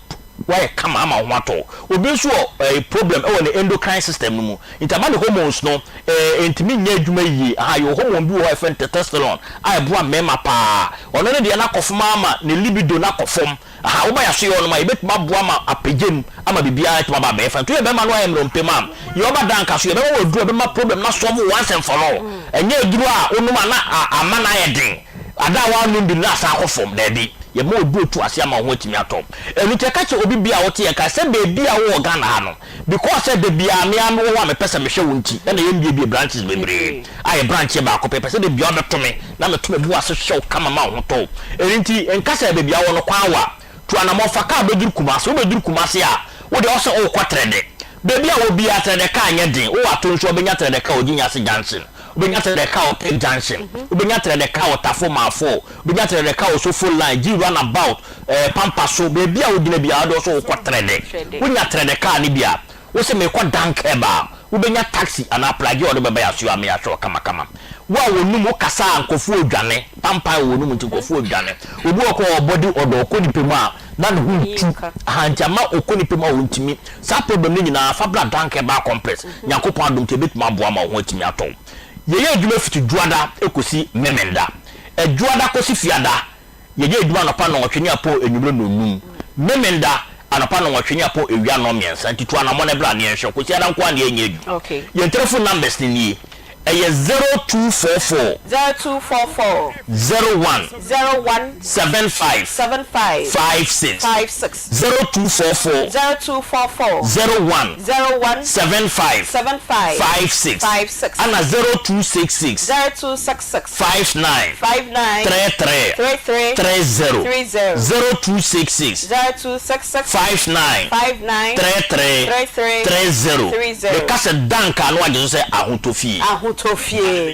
woayɛ kama ama wo ho atɔ wo. Obi nso wɔ ɛɛ problem wɔ ne endocrine system no mu. Nti ama ne hormones no ɛɛ ntumi nyɛ adwuma yie. Aha, yɛwɔ hormone bi wɔ hɔ a yɛfrɛ no testosterone a ɛboa mmarima paa. Ɔno ne deɛ no akɔ fam ara ma ne libido no akɔ fam. Aha, woba yɛasoyɛ hɔ nom a, yɛbɛtumi aboa ma apagya mu ama biribiara atumi aba abɛyɛ fine. Nti woyɛ bɛrima na woayɛ mmerɛw mpem a, yɛ ɔba da nka so, yɛbɛma wo aduru a ɛbɛma problem no asɔlve once and for all. Ɛnyɛ aduru a wonom a na ama no ayɛ den, ada a woannom bi no na asan akɔ fam. Daabi, yɛma wo aduru a ɛtu aseɛ ama wo ho atumi atɔ wo. Ɛno nti yɛka kyerɛ obi biara a wote yɛn nka sɛ baabi a wowɔ Ghana ha no, Because sɛ da biara me ara mewɔ hɔ a mepɛ sɛ mehwɛ wo nti na yɛmmiebie branches bebree a yɛ branch yɛ baako pɛ. Yɛpɛ sɛ da biara wobɛto me na meto me bo ase hwɛ wo kama ma wo ho tɔ wo. Ɛno nti nka sɛ baabi a wowɔ no kwan wa. Tu anamɔn fa kaa bɛduru Kumasi. Wobɛduru Kumasi a, wo deɛ ɔsɛ wokɔ Trɛdɛ. Baabi a wɔ biara Trɛdɛ kaa nyɛ den. Wowɔ Ato nso a wobɛnya Trɛdɛ kaa wɔ Gyinyase junction. Wobɛnya Trɛdɛ kaa wɔ Tech junction. Wobɛnya Trɛdɛ kaa wɔ Tafo Maafo. Wobɛnya Trɛdɛ kaa wɔ Sofo line, Gyi run about. Eh, pampa so, baabi a wogyina biara wode wo so wokɔ Trɛdɛ. Wonya Trɛdɛ kaa no bi a, wose merekɔ Dankɛb a, wobɛnya taxi anaa plagye a ɔde bɛba yɛasoɛ ama yɛahwɛ wo kamakama. Wo a wɔnum, wokasa a nkurɔfoɔ redwane, pampan wɔ wɔnum nti nkurɔfoɔ redwane. Obi wɔ hɔ koraa a ɔwɔ body odour, ɔkɔ nipa mu a na ne ho retu, aha nti ama ɔkɔ nipa mu a ɔntumi. Saa problem no nyinaa, fa bra Dankɛb Bar Complex, Nyankopɔn adom nti ɛbɛtumi aboa ma wo ho atumi atɔ wo. Yɛyɛ adwuma fiti Dwoada kɔsi Memenda. Dwoada kɔsi Fiada, Yɛyɛ adwuma anɔpa nnɔnwɔtwe ne apɔw anwummere nnɔnnum. Memenda, anɔpa nnɔnwɔtwe ne apɔw awia nnɔnmiɛnsa. Nti tu anammɔn bra na yɛnhwɛ. Kwasiada nko ara na yɛnyɛ adwuma. Yɛn telephone numbers no nie. Ɛyɛ 0244. 0244. 01. 01. 75. 75. 56. 56. 0244. 0244. 01. 01. 75. 75. 56. 56. Ɛna 0266. 0266. 59. 59. 33. 33. 30. 30. 0266. 0266. 59. 59. 33. 33. 30. 30. Meka sɛ dank a na wagye so sɛ ahotɔ fie. Ahotɔ fie.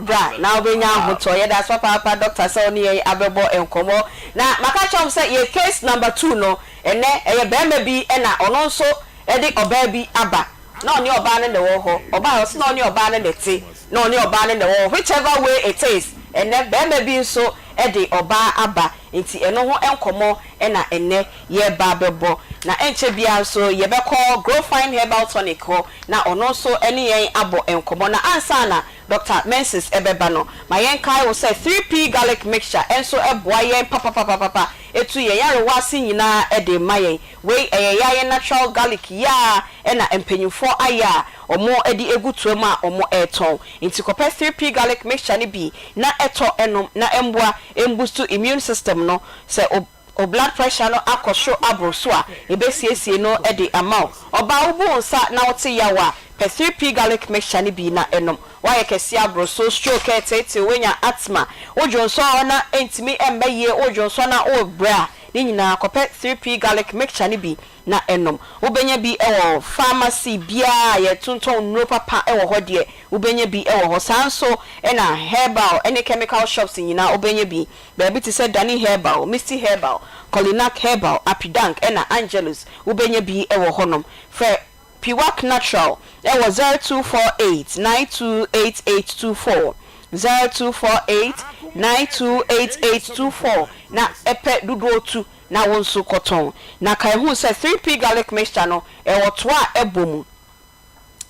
Bra na wobɛnya ahotɔ. Yɛda ase papaapa Doctor sɛ wo ne yɛn abɛbɔ nkɔmmɔ. Na maka akyerɛ wɔn sɛ yɛn case number two no, ɛnnɛ ɛyɛ barima bi na ɔno nso de ɔbaa bi aba. Na ɔne ɔbaa no na ɛwɔ hɔ. Ɔbaa ɔse na ɔne ɔbaa no na ɛte. Na ɔne ɔbaa no na ɛwɔ hɔ. Whichever way it is, ɛnnɛ barima bi nso de ɔbaa aba. Nti ɛno ho nkɔmmɔ na ɛnnɛ yɛreba abɛbɔ. Na ɛnkyɛ biara nso yɛbɛkɔ Growfine Herbal Tonic hɔ na ɔno nso ne yɛn abɔ nkɔmmɔ. Na ansa na Dɔkta Menses bɛba no, ma yɛnkae wo sɛ 3P Garlic Mixture nso boa yɛn papapapapa, ɛtu yɛn nyarewa ase nyinaa de ma yɛn. Wei ɛyɛ yɛn natural garlic yi ara na mpanyimfoɔ ayɛ a wɔde agu toa mu a wɔretɔn. Nti kɔpɛ 3P Garlic Mixture no bi na tɔ nom na ɛmmoa mbustu immune system no. Sɛ wo Wo blood pressure no akɔ soro aboro so a, ebesiesie no de ama wo. Ɔbaa wobu wo nsa na wote yaw a, pɛ 3P garlic mixture no bi na nom. Woayɛ kɛseɛ aboro so, stroke reteetee wo, woanya asthma, wo dwonsɔ na ɛntumi mma yie, wo dwonsɔ na worebrɛ a, ne nyinaa kɔpɛ 3P garlic mixture no bi na nom. Wobɛnya bi wɔ pharmacy biara a yɛtontɔn nnuro papa wɔ hɔ deɛ, wobɛnya bi wɔ hɔ. Saa nso na herbal ne chemical shops nyinaa wobɛnya bi. Baabi te sɛ Dani Herbal, Misty Herbal, Kolinak Herbal, Apidank ɛna Angelus wobɛnya bi wɔ hɔnom. Frɛ Piwak Natural wɔ 0248 928824, 0248 928824 na pɛ dodoɔ tu na wo nso kɔtɔn. Na kae hu sɛ 3P Garlic Mixture no ɛwɔ toa a ɛbɔ mu.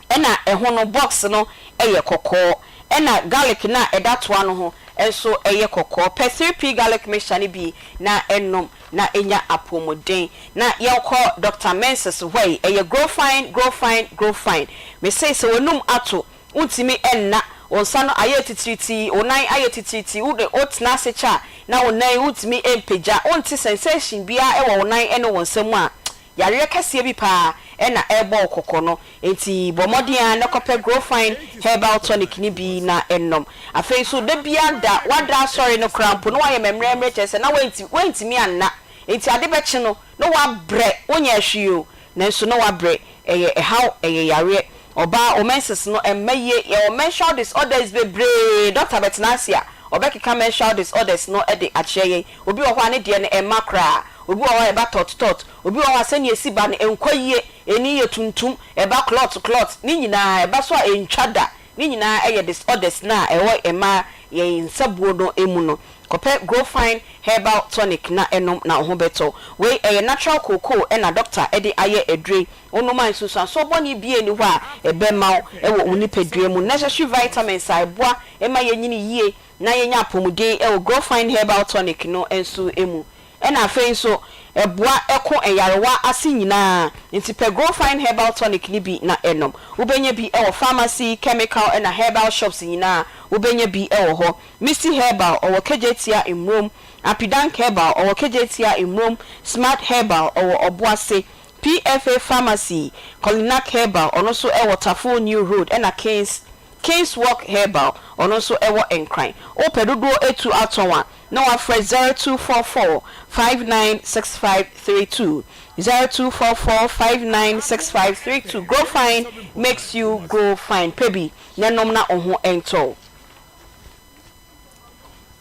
Ɛna ɛho no box no yɛ kɔkɔɔ ɛna garlic no a ɛda toa no ho nso yɛ kɔkɔɔ. Pɛ 3P garlic mixture no bi na nom na nya apɔmuden. Na yɛnkɔ Doctor Menses hɔ yi, ɛyɛ grow fine, grow fine, grow fine. Mese sɛ w'anum ato, wontumi nna, wo nsa no ayɛ titiritii, wo nan ayɛ titiritii, wo de wotena ase kyɛ a na wo nan wontumi mpagya, wonte sensation biara wɔ wo nan ne wo nsa mu a, Yareɛ kɛseɛ bi paa na ɛrebɔ wo kɔkɔ no, enti bɔ mmɔden ara na kɔpɛ Growfine Herbal Tonic no bi na nom. Afei nso da biara da woada asɔre no koraa mpo na woayɛ mɛmmerɛmmerɛ kyerɛ sɛ na woantumi anna, enti ade bɛkye no na woabrɛ, wonyɛɛ hwee o, nanso na woabrɛ. Ɛyɛ ɛhaw, ɛyɛ yareɛ. Ɔbaa, wo menses no mma yie, yɛwɔ menstrual disorders bebree, dɔkta bɛtena ase a, ɔbɛkeka menstrual disorders no de akyerɛ yɛn. Obi wɔ hɔ a ne deɛ no ɛmma koraa, obi wɔ hɔ a ɛba tɔt tɔt, obi wɔ hɔ a sɛnea ɛsi ba no ɛnkɔ yie, ani yɛ tuntum, ɛba clot clot, ne nyinaa ɛba so a ɛntwa da, ne nyinaa ɛyɛ disorders no a ɛwɔ mmaa yɛn nsabuo no mu no. Kɔpɛ Growfine herbal tonic na nom na wo ho bɛtɔ wo. Wei ɛyɛ natural cocoa na doctor de ayɛ aduro yi, wonom a nsunsuansoɔ bɔne biara nni hɔ a ɛbɛma wo wɔ wo nipadua mu. Necessary vitamins a ɛboa ma yɛnyini yie na yɛnya apɔmuden wɔ Growfine Herbal Tonic no nso mu. Ɛna afei nso ɛboa ko nyarewa ase nyinaa. Nti pɛ Growfine Herbal Tonic no bi na nom. Wobɛnya bi wɔ pharmacy, chemical ɛna herbal shops nyinaa wobɛnya bi wɔ hɔ. Misty Herbal ɔwɔ Kejetia Mmrom, Apidank Herbal ɔwɔ Kejetia Mmrom, Smart Herbal ɔwɔ Ɔboase, PFA Pharmacy, Kolinak Herbal ɔno nso wɔ Tafo New Road ɛna Kings Kings Walk Herbal, ɔno nso ɛwɔ Nkran. Wopɛ dodoɔ atu atɔn a, na wafrɛ 0244 596532, 0244 596532. Grow Fine makes you grow fine. Pɛ bi na nom na wo ho ntɔ wo.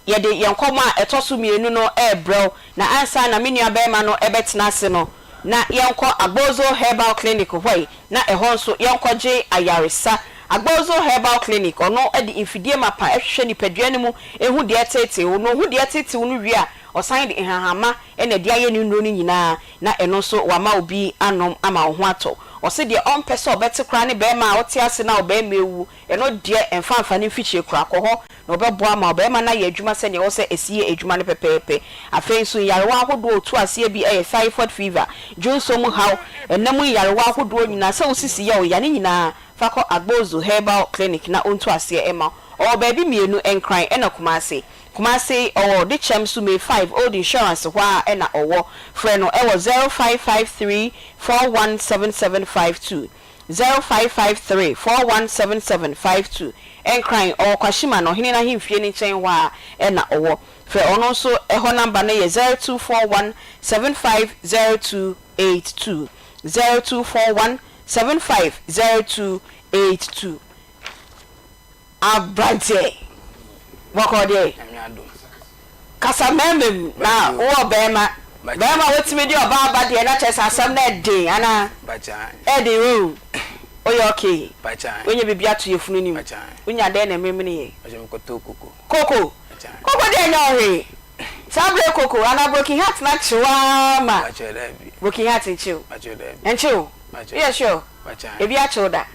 Yɛde yɛn nkɔmmɔ a ɛtɔ so mmienu no rebrɛ wo, na ansa na me nuabarima no bɛtena ase no, na yɛnkɔ Agbozo Herbal Clinic hɔ yi, na ɛhɔ nso yɛnkɔgye ayaresa. Agbozo Herbal Clinic, ɔno de mfidie mapa hwehwɛ nipadua no mu hu deɛ ɛteetee wo, na ɔhu deɛ ɛteetee wo no wie a, ɔsan de nhahamma na ɛde ayɛ ne nnuro no nyinaa, na ɛno nso wama obi anom ama wo ho atɔ wo. Ɔse deɛ ɔmpɛ sɛ ɔbɛte koraa ne bɛɛma a ɔte ase na ɔbɛɛma awu, ɛno deɛ ɛmfa mfa ne mfikyire koraa, kɔ hɔ na ɔbɛboa ma ɔbɛɛma no ayɛ adwuma sɛdeɛ ɛwɔ sɛ ɛsi yɛ adwuma no pɛpɛɛpɛ. Afei nso nyarewa ahodoɔ a ɔtu aseɛ bi yɛ thyphoid fever, dwonsɔ mu haw, ɛna mu nyarewa ahodoɔ nyinaa, sɛ wo sisi yɛ wo ya ne nyinaa fa kɔ Agbozu Herbal Clinic na ɔntu aseɛ mma wo. Ɔwɔ baabi mmienu, Nkran ɛna Kumasi. Kumasi, ɔwɔ Dekyɛm so May 5 Old Insurance hɔ ara na ɔwɔ. Frɛ no wɔ 0553 417752, 0553 417752. Nkran, ɔwɔ Kwashima no, ɔhene no ahemfie no nkyɛn hɔ ara na ɔwɔ. Frɛ ɔno nso ɛhɔ namba no yɛ 0241 750282, 0241 750282. Abranteɛ bɔkɔɔ deɛ kasa mmarima mu na wowɔ barima barima wotumi de ɔbaa ba deɛ na kyerɛ sɛ asɛm no ɛden anaa ɛden o woyɛ okay wonya biribi ato yɛfunu nim wonya dɛn na ɛmemene yɛ koko koko deɛ ɛnyɛ ɔhwee saa berɛ koko anaa broken heart na kyew ara ma broken heart nkyew nkyew woyɛ sure ebi akyew da.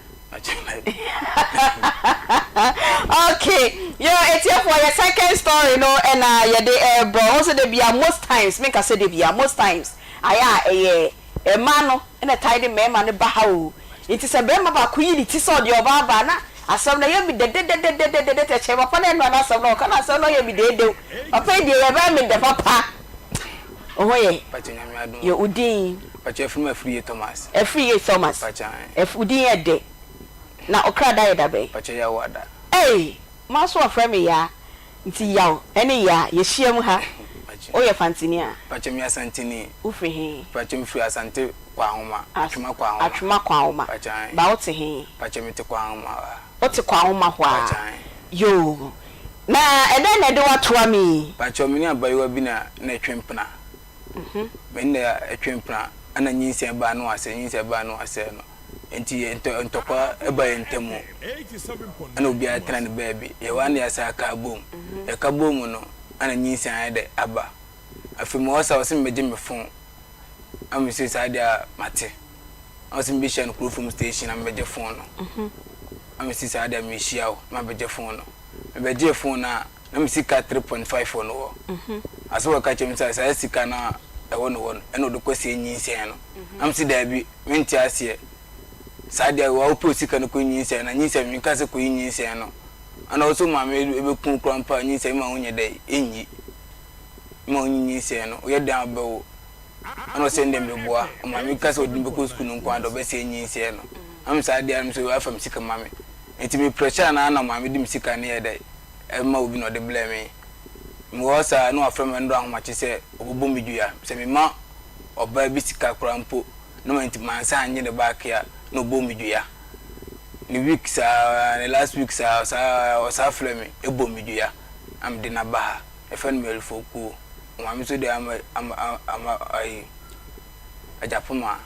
Okay yo etiefoɔ yɛ second story no ɛna yɛde ɛrebrɛ wo sɛ da bia most times menka sɛ da bia most times ayɛ a ɛyɛ mmaa no ɛna ɛtae de mmarima no ba ha o nti sɛ barima baako yi ne ti sɛ ɔde ɔbaa ba na asɛm no ɛyɛ mi dɛdɛdɛdɛdɛdɛdɛ kyɛ papa no ɛnora no asɛm no ɔka no asɛm no ɔyɛ mi deedew papa yi deɛ yɛbɛyɛ mi dɛ papa Wo ho yɛ? Pakyɛ Nyame adom. Yɛ wo din? Pakyɛ ɛfiri me Afriyie Thomas. Afriyie Thomas. Pakyɛ ae. Ɛf wo din yɛ dɛ. Na ɔkra da yɛ da bɛn? Pakyɛ Yaw ada. Ei! Ma so wɔfrɛ me Yaa. Nti Yaw ɛne Yaa yɛhyia mu ha. Pakyɛ. Woyɛ Fantini a? Pakyɛ meyɛ Asanteni. Wofiri he? Pakyɛ mefiri Asante Kwahoma, Atwoma Kwahoma. Atwoma Kwahoma. Pakyɛ ae. Ba wote he? Pakyɛ mete Kwahoma hɔ a. Wote Kwahoma hɔ a? Pakyɛ ae. Yoo. Na ɛdɛn na ɛde wo atoa me yi? Pakyɛw, me ne abayewa bi na na ɛtwe mpena. Me ne na ɛtwe mpena, ɛna nyinsɛn baa no asɛe, nyinsɛn baa no asɛe no. Nti yɛ ntɔ ntɔkwa ba yɛn ntam, ɛna obiara tena ne baabi. Yɛwɔ ha na yɛasan aka abom. Yɛka bom no, ɛna nyinsɛn ayɛ dɛ aba. Afei mewɔ hɔ saa, ɔse mebɛgye me fon. Ɛna mese saa deɛ a mate. Ɛna ɔse mebɛhyia no Kurofom station na mebɛgye fon no. Ɛna mese saa deɛ a mehyia wo na mabɛgye fon no. Mebɛgyee fon no a, na me sika 3.5 wɔ no hɔ. Asɛ wɔka kyerɛ me sɛ saa sika no a ɛwɔ no hɔ no, ɛna ɔde kɔsie nyinsɛn no. Na mese daabi, mente aseɛ. Saa deɛ wa wopɛ sika no kɔ nyinsɛn na nyinsɛn menka sɛ kɔyi nyinsɛn no. Ɛna ɔsɛ wo maame ɛbɛku wo koraa mpo a nyinsɛn ma wonyɛ dɛ ɛnyi. Ma wonyi nyinsɛn no, woyɛ dɛn a wobɛwo. Ɛna ɔsɛ ndɛ meboa. Ɔmaame ka sɛ ɔde me bɛkɔ sukuu no nko ara deɛ ɔbɛsɛe nyinsɛn no. Na me saa deɛ a me nso afa me sika ma me. Nti me pressure no ara na maame de me sika no yɛ dɛ ɛma obi na ɔde blɛ me. Mewɔ hɔ saa na wafrɛ me nnora ahomakye sɛ ɔbɛbɔ me dua. Sɛ mema ɔbaa bi sika koraa mpo na manti mansan annye ne back a na ɔbɔ me dua. Ne week saa ne last week saa ɔsaa ɔsaa frɛ me ɛbɔ me dua na mede no aba ha. Yɛfrɛ no Mary Fokuo. Ɔmaame nso deɛ ama ama ama ayi Agyapoma.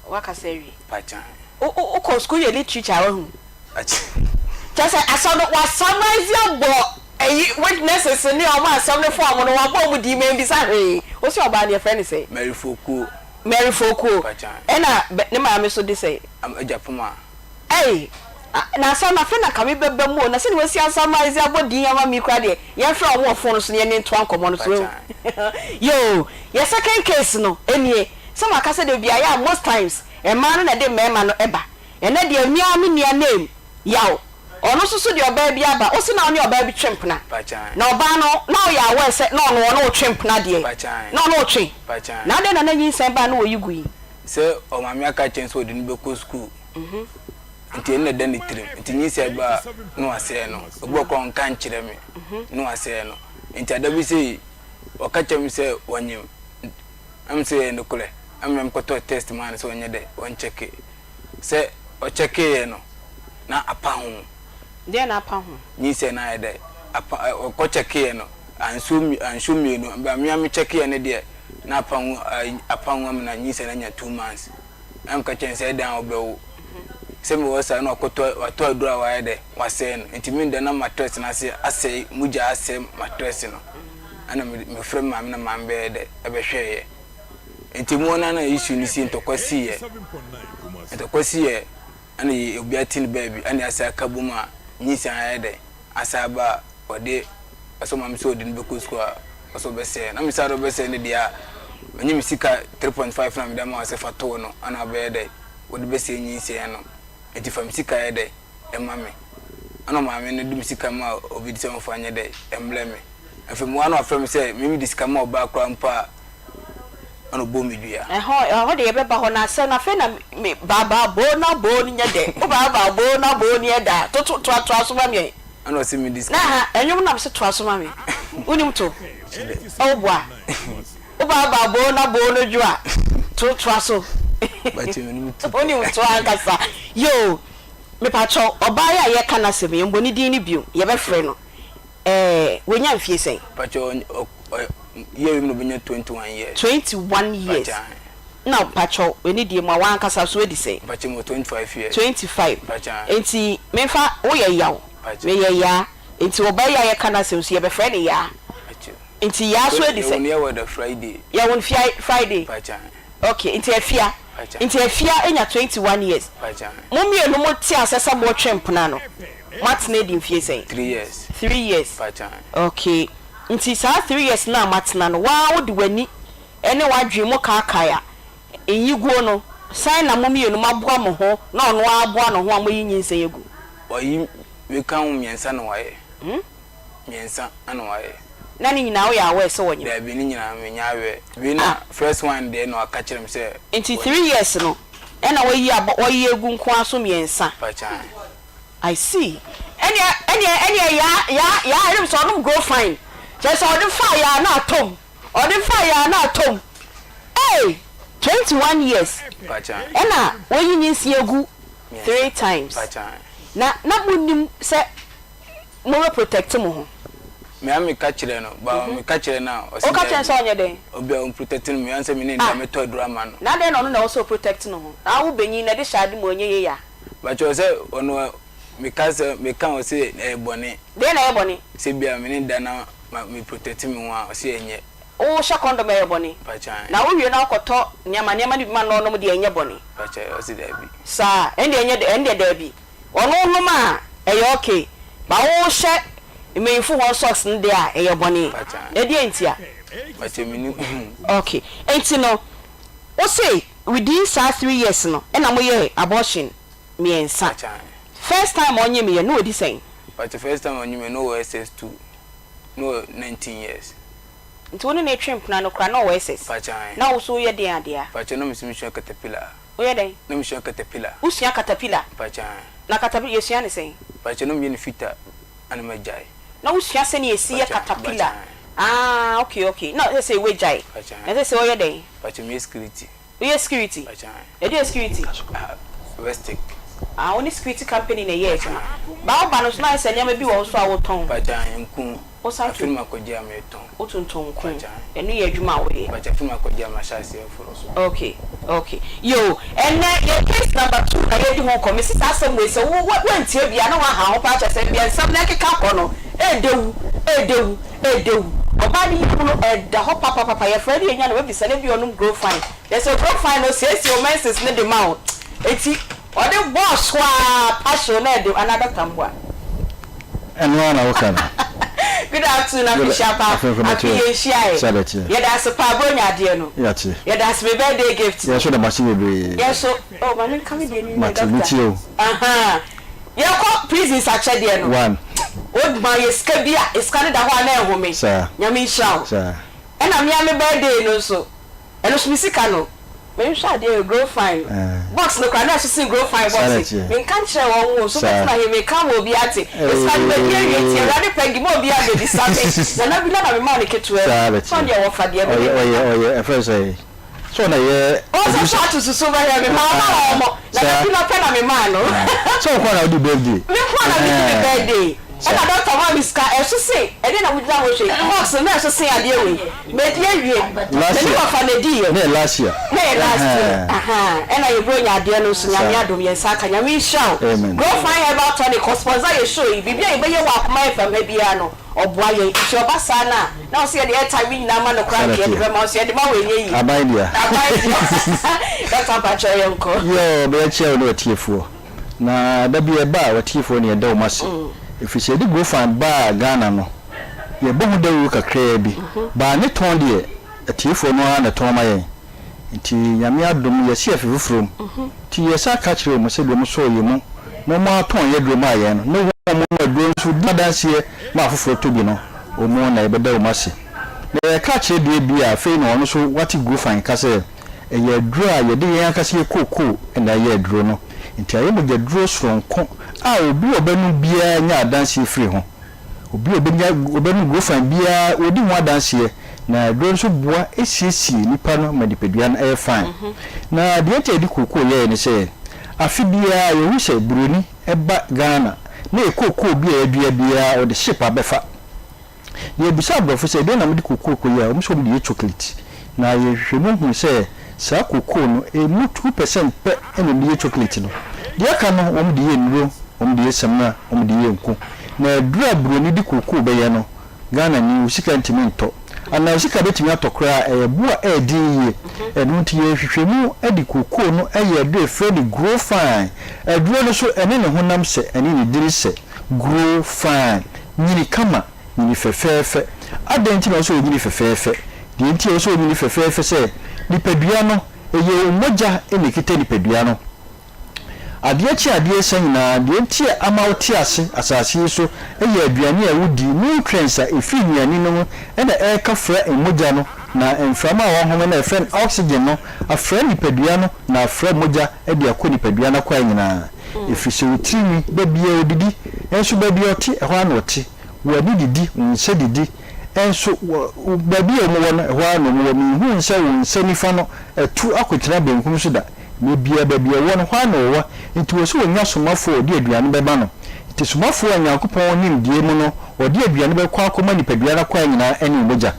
Wakasa awie. Pakyan. Wo wo wokɔ sukuu yɛ literature a wahu. Pakyan. Kyerɛ sɛ asɛm no wa summarize abɔ ɛyi witnesses ne ɔmo asɛm no fa ɔmo no wabɔ ɔmo din mambisa hwee. Wose ɔbaa no yɛfrɛ no sɛn? Mary Fokuo. Mary Fokuo. Pakyan. Ɛna bɛ ne maame so de sɛn? Agyapoma. Ei! Na asɛm no afei na nka me bɛba mu o, na sɛdeɛ wasi asummarize abɔ din ama me yi koraa deɛ, yɛmfrɛ wɔn wɔ phone so na yɛne ntoa nkɔmmɔ no so wahu. Yoo, yɛ second case no nie, sɛ maka sɛ da biara yɛ a most times mmaa no na ɛde mmarima no ba, ɛnnɛ deɛ me ara me nua name Yaw, ɔno nso so de ɔbaa bi aba, wose na wo ne ɔbaa bi twe mpena, na ɔbaa no na woyɛ aware sɛ na ɔno ɔne wo twe mpena deɛ, na ɔne wo twe, na adɛn na na nyinsɛn baa na wɔyi gui? Sɛ ɔmaame aka akyerɛ no sɛ ɔde no bɛkɔ sukuu nti ɛno na ɛda ne tirim nti nyinsɛn ba a na wasɛe no. Obi wɔ koraa ɔnka nkyerɛ me na wasɛe no. Nti ada bi sei ɔka kyerɛ me sɛ ɔnyem na me sɛ ɛyɛ nokorɛ na me mekɔtɔɔ test maa no sɛ ɔnyɛ dɛ ɔnkyɛke. Sɛ ɔkyɛkeeɛ no na apa ho. Deɛn na apa ho? Nyinsɛn no ayɛ dɛ apa ɔkɔ kyɛkeeɛ no ansuo ansuo mmienu ba me a me kyɛkeeɛ no deɛ na apa ho apa ho ama na nyinsɛn no anya 2 months. Na meka kyerɛ no sɛ ɛdɛn a wobɛwo. Sɛ mewɔ saa na wakɔtɔ watɔ aduro a wayɛ dɛ wasɛe no nti me da na mattress no ase asɛe mogya asɛe mattress no ɛna mefrɛ me maame na maame bɛyɛ dɛ ɛbɛhwɛeɛ nti mu hɔ no na issue no si ntɔkwa siiɛ. Ntɔkwa siiɛ ɛna yɛ obiara te ne baabi ɛna yɛasan aka bom a nyinsɛn ayɛ dɛn asan aba a ɔde ɔsɛ ɔma me sɛ ɔde no bɛkɔ sukuu a ɔsɛ ɔbɛsɛe na me sɛ ade ɔbɛsɛe no deɛ a menye me sika 3.5 na mede ama wo sɛ fa too no ɛna ɔbɛyɛ dɛn wode bɛsɛe nyinsɛn no nti fa me sika yɛ dɛn ɛma me ɛna ɔmaame no de me sika ma obi de sɛ ɔmfa nyɛ dɛn ɛmbrɛ me afei mmoa no afrɛ me sɛ me mede sika ma ɔbaa koraa mpo a ɛna ɔbɔ me dua. Ɛhɔ ɛhɔ de yɛbɛba hɔ na asɛm no afei na me baabaa boo na boo no nyɛ dɛ wo baabaa boo na boo no yɛ dɛ a toto toatoa so ma me. Ɛna ɔse me de sika Na ha ɛnwom na mese toa so ma me wonim to ɛwo boa wo baabaa boo na boo no dwo a to toa so Bakyɛ menim to. Wonim to ankasa yoo mepakyɛw ɔbaa yi a yɛka n'asɛm yi yɛmbɔ ne din no bio yɛbɛfrɛ no Ɛɛ wanya mfie sɛn? Pakyɛ ɔ ɔ year wei mu na ɔbɛnya 21 years. 21 years. Pakyɛ ahe. Na pakyɛ w'ani deɛ mu a w'ankasa so adi sɛn? Pakyɛ mewɔ 25 years. 25. Pakyɛ ahe. Nti menfa woyɛ Yaw, Pakyɛ. meyɛ Yaa, nti ɔbaa yi a yɛka n'asɛm nso yɛbɛfrɛ no Yaa. Pakyɛ. Nti Yaa so adi Yɛwo sɛn? no yɛwɔ da Friday. Yɛwo no fia Friday. Pakyɛ ahe. Ok, nti Afia. Pakyɛ. Nti Afia anya 21 years. Pakyɛ ahe. Mo mmienu mo te asɛ sɛ motwe mpena no, moatena adi mfie sɛn? Three years. Three years. Pakyɛ. Ok, nti saa three years no a moatena no, woaa wode w'ani ne w'adwene mu kaakae a, nyiguo no, sɛn na mo mmienu moaboa mo ho na ɔno ara aboa ne ho a moayi nyinsɛn agu? Wayi, meka ho mmiɛnsa na wayɛ. Mmiɛnsa na wayɛ. Na ne nyinaa woyɛ aware sɛ wɔnyem? Daabi, ne nyinaa menyɛ aware. Wei na first one deɛ na waka kyerɛ me sɛ. Nti three years no, ɛna wayi abɔ, wayi agu nko ara so mmiɛnsa? Pakyɛ. I see. Ɛneɛ, ɛneɛ, ɛneɛ yaa, yaa, yaa ɛnim sɛ ɔnom grow fine. Kyerɛ sɛ ɔde faa yaa na atɔ mu. Ɔde faa yaa na atɔ mu. Ei! 21 years. Pakyɛ. Ɛna wayi nyinsia agu three times. Pakyɛ. Na, na monim sɛ mo bɛ protect mo ho. Me a me ka kyerɛ no, ba me ka kyerɛ no a, ɔse Wo ka kyerɛ no sɛ daabi. ɔnyɛ dɛn? Obi a ɔmprotect no, me ansa me ne no da, mɛtɔ aduro ama no. Na adɛn na ɔno na ɛwɔ sɛ ɔprotect no ho? Na wo benyin na ɛde hyɛ ade mu ɔnyɛ yei a? Pakyɛw sɛ ɔno me ka sɛ me ka ɔse ɛyɛ bɔne. Deɛn na ɛyɛ bɔne? Sɛ bia me ne da na ma me protect me ho a ɔse ɛnyɛ. Wo hyɛ condom ɛyɛ bɔne? Pakyɛ ae. Na wo wie na wo kɔ tɔ nneɛma nneɛma no bi ma no na ɔnom deɛ ɛnyɛ bɔne? Pakyɛ ɔse daabi. Saa ɛndeɛ ɛnyɛ ɛndeɛ daabi. Ɔno nom a ɛyɛ ok but wo hyɛ mmanyinfo hɔn socks no deɛ a ɛyɛ bɔne. Pakyɛ ae. Ɛdeɛn ntia? Pakyɛ mennim. Ok nti no wo se within saa three years no ɛna mo yɛɛ abortion miɛnsa. First time a ɔnyem yɛ no wadi sɛn? Pakyɛ first time a ɔnyem yɛ no ɔwɔ SS two na ɔwɔ 19 years. Nti wo ne no retwe mpena no koraa na ɔwɔ SS? Pakyɛ. Na wo so woyɛ deɛn adeɛ a? Pakyɛ na me so me sua caterpillar. Woyɛ dɛn? Na me sua caterpillar. Wo sua caterpillar? Pakyɛ. Na caterpillar yɛ sua ne sɛn? Pakyɛ na me yɛ no fita ɛna ma gyae. Na wo sua sɛnea yɛsi yɛ caterpillar? Ah okay okay na sɛsɛi wagyae? Pakyɛ. Na sɛsɛi ɔyɛ dɛn? Pakyɛ meyɛ security. Woyɛ security? Pakyɛ. Ɛdeɛn security? Ah Westec. Ah wo ne security company na ɛyɛ adwuma. Ba wo ba no so na ayɛ sɛ nneɛma bi wɔ hɔ nso a wotɔn. Pakyɛ nku. Wo san Afei na makɔgye a metɔn. Wotontɔn nku. Pakyɛ. Ɛno yɛ adwuma a woyɛ. Pakyɛ afei na makɔgye a mahyɛ aseɛ foro so. Okay okay yoo ɛnɛ yɛ case number two na yɛdi ho nkɔmmɔ. Mesi saa asɛm wei sɛ wo woantie bi a na woaha ho paa kyerɛ sɛ deɛ nsɛm no ɛkeka kɔ no ɛɛdɛ wu ɛɛdɛ wu. Ɛdɛ wu. Ɔbaa no yafunu ɛda hɔ papapapa yɛfrɛ no yɛnya no wabisa no ebia ɔnom grow fine yɛ sɛ grow fine no osiesie wo menses no de ma wo eti ɔde bɔɔ so aa passion na ɛde anaa doctor mboa. Ɛno ara na woka no. Good afternoon afehyia pa afe yɛn hyia ɛ yɛda ase paa bronya adeɛ no yɛda ase me birthday gift no Yɛn nso da mo ase bebree. Yɛn nso oh ma me nka me deɛ no nwie Mate doctor metie o. Ahaa. Yɛkɔ prisons akyɛdeɛ no. One. Wo ma yɛ sika bi a sika no da hɔ a na ɛhome. Saa. Nyame nhyira wo. Saa. Ɛna me ara me birthday no nso ɛno nso me sika no me nhwɛ adeɛ yɛ grow fine Ɛɛ. box no koraa na ɛso sen grow fine Saa na box yi. ɛteɛ. Me nka nkyerɛ wɔn o so Saa. bɛtena he me ka ma obi ate. Sika no madi awie nti Awurade pɛ nti ma obi abɛbisa me. Nana bi na na me maa no ketewa Saa bi. na Sɛ ɔno ɛteɛ. deɛ wɔfa deɛ me Ɔyɛ de ɔyɛ ɔyɛ ɛfrɛ no sɛn? Sɛ ɔna yɛ. Ɔsɛ sɛ ato susu bɛhwɛ me maa ma wɔn mo na na bi na pɛ na me maa no. Sɛ ɔkɔ na ɔdi birthday. Me nko na me di me birthday. Ɛna doctor ma. ɔma me sika ɛso se ɛdeɛ na mogyina hɔ hwɛ yi box no na ɛso sen adeɛ wei madi awie Last me ne year. wɔfa na ɛdiiɛ Na yɛ last year. na yɛ last year Ɛhɛn. ahaa ɛna yɛ bronya adeɛ no nso Nyame Saa. adom yɛn nsa aka Nyame nhyira wo Amen. Grow Fine Herbal Tonic ɔ sponsor yɛ show yi biribi a yɛbɛyɛ wɔ Akoma FM ha biara no ɔboa yɛn nti ɔba saa no a na ɔsɛ yɛde airtime no nyinaa ma no koraa Saa na nka yɛde ɛteɛ. bɛma wo nso yɛde ma wo ɛnyɛ yie Aban dea. Aban dea Doctor mpakyɛw yɛnkɔ. Yoo, bɛyɛkyia wo ne w'atiefoɔ. Na da bi ɛba a w'atiefoɔ ne yɛda wɔn ase. Ɛfiri sɛ yɛde Grofan baa Ghana no, yɛbɔ ho dawuro kakraa bi. Baa ne tɔn deɛ, atiefoɔ no ara na ɛtɔn ma yɛn. Nti Nyame adom yɛasi afe foforɔ mu. Nti yɛsan ka kyerɛ wɔn sɛdeɛ wɔn sɔɔ yɛn mu na wɔn ara tɔn yɛn aduro maa yɛn no, ne wɔn a wɔnom aduro nso di adanseɛ ma afoforɔ tɔ bi no, wɔn na yɛbɛda wɔn ase. Na yɛka kyerɛ deɛ bi a afei na ɔno nso wate Grofan ka sɛ, Ɛyɛ aduro a yɛde yɛn ankasa yɛ kookoo na ɛyɛ aduro no, nti ayɛ mogyaduro soronko a obi a ɔbɛnom biara nya adanseɛ firi ho. Obi a ɔbɛnya ɔbɛnom Grofan biara ɔdi ho adanseɛ, na aduro no nso boa siesie nipa no ma nipadua no yɛ fine. Na deɛ nti a yɛde kookoo yɛeɛ ne sɛ, afe biara yɛhu sɛ buroni ba Ghana na yɛ kookoo bi a yɛadua biara ɔde ship abɛfa. Na yɛbisaa aborɔfo sɛ, Dɛn na mode kokoo kɔyɛ a? Wɔn nso wɔde yɛ chocolate. Na yɛn nhwehwɛmu hui sɛ saa kokoo no, ɛmu 2% pɛ na wɔde yɛ chocolate no. Deɛ aka no, wɔde yɛ nnuro, wɔde yɛ samina, wɔde yɛ nku. Na aduro a buroni de kokoo bɛyɛ no, Ghanani, wo sika ntumi ntɔ. Anaa wo sika bɛtumi atɔ koraa a, ɛyɛ bo a ɛyɛ den yie. Ɛno nti yɛn nhwehwɛmu de kokoo no yɛ aduro a yɛfrɛ no Grow Fine. Aduro no nso, ɛne ne honam sɛ, ɛne ne dini sɛ. Grow Fine. Nyini kama, nyini fɛfɛɛfɛ. Adɛn nti na ɛwɔ sɛ onyini fɛfɛɛfɛ? Deɛ nti a ɛwɔ sɛ onyini fɛfɛɛfɛ sɛ, nipadua no, ɛyɛ wo mogya na ɛkita nipadua no. Adeɛ kye adeɛ sa nyinaa, deɛ nti a ama wote ase asase yi so yɛ aduane a wodi, nutrients a ɛfiri nnuane no mu na ɛreka fra mogya no, na mframa a wɔhome no a yɛfrɛ no oxygen no afra nipadua no na afra mogya de akɔ nipadua no akwaa nyinaa. Ɛfiri sɛ wo tiri nwi, da biara ɔdidi, nso baabi a ɔte, ɛhɔ ara na ɔte. W'ani didi, wo nsa didi, nso baabi a wɔwɔ no, ɛhɔ ara na wɔwɔ. Menhuu sɛ wo nsa nifa no atu akɔgyina benkum so da. Mmerɛ biara baabi a ɔwɔ no, hɔ ara na ɔwɔ. Enti wɔ sɛ ɔnya somafoɔ a ɔde aduane bɛma no. Enti somafoɔ a Nyankopɔn nimdeɛ mu no, ɔde aduane bɛkɔ akɔma nipadua no akwaa nyinaa ne mogya.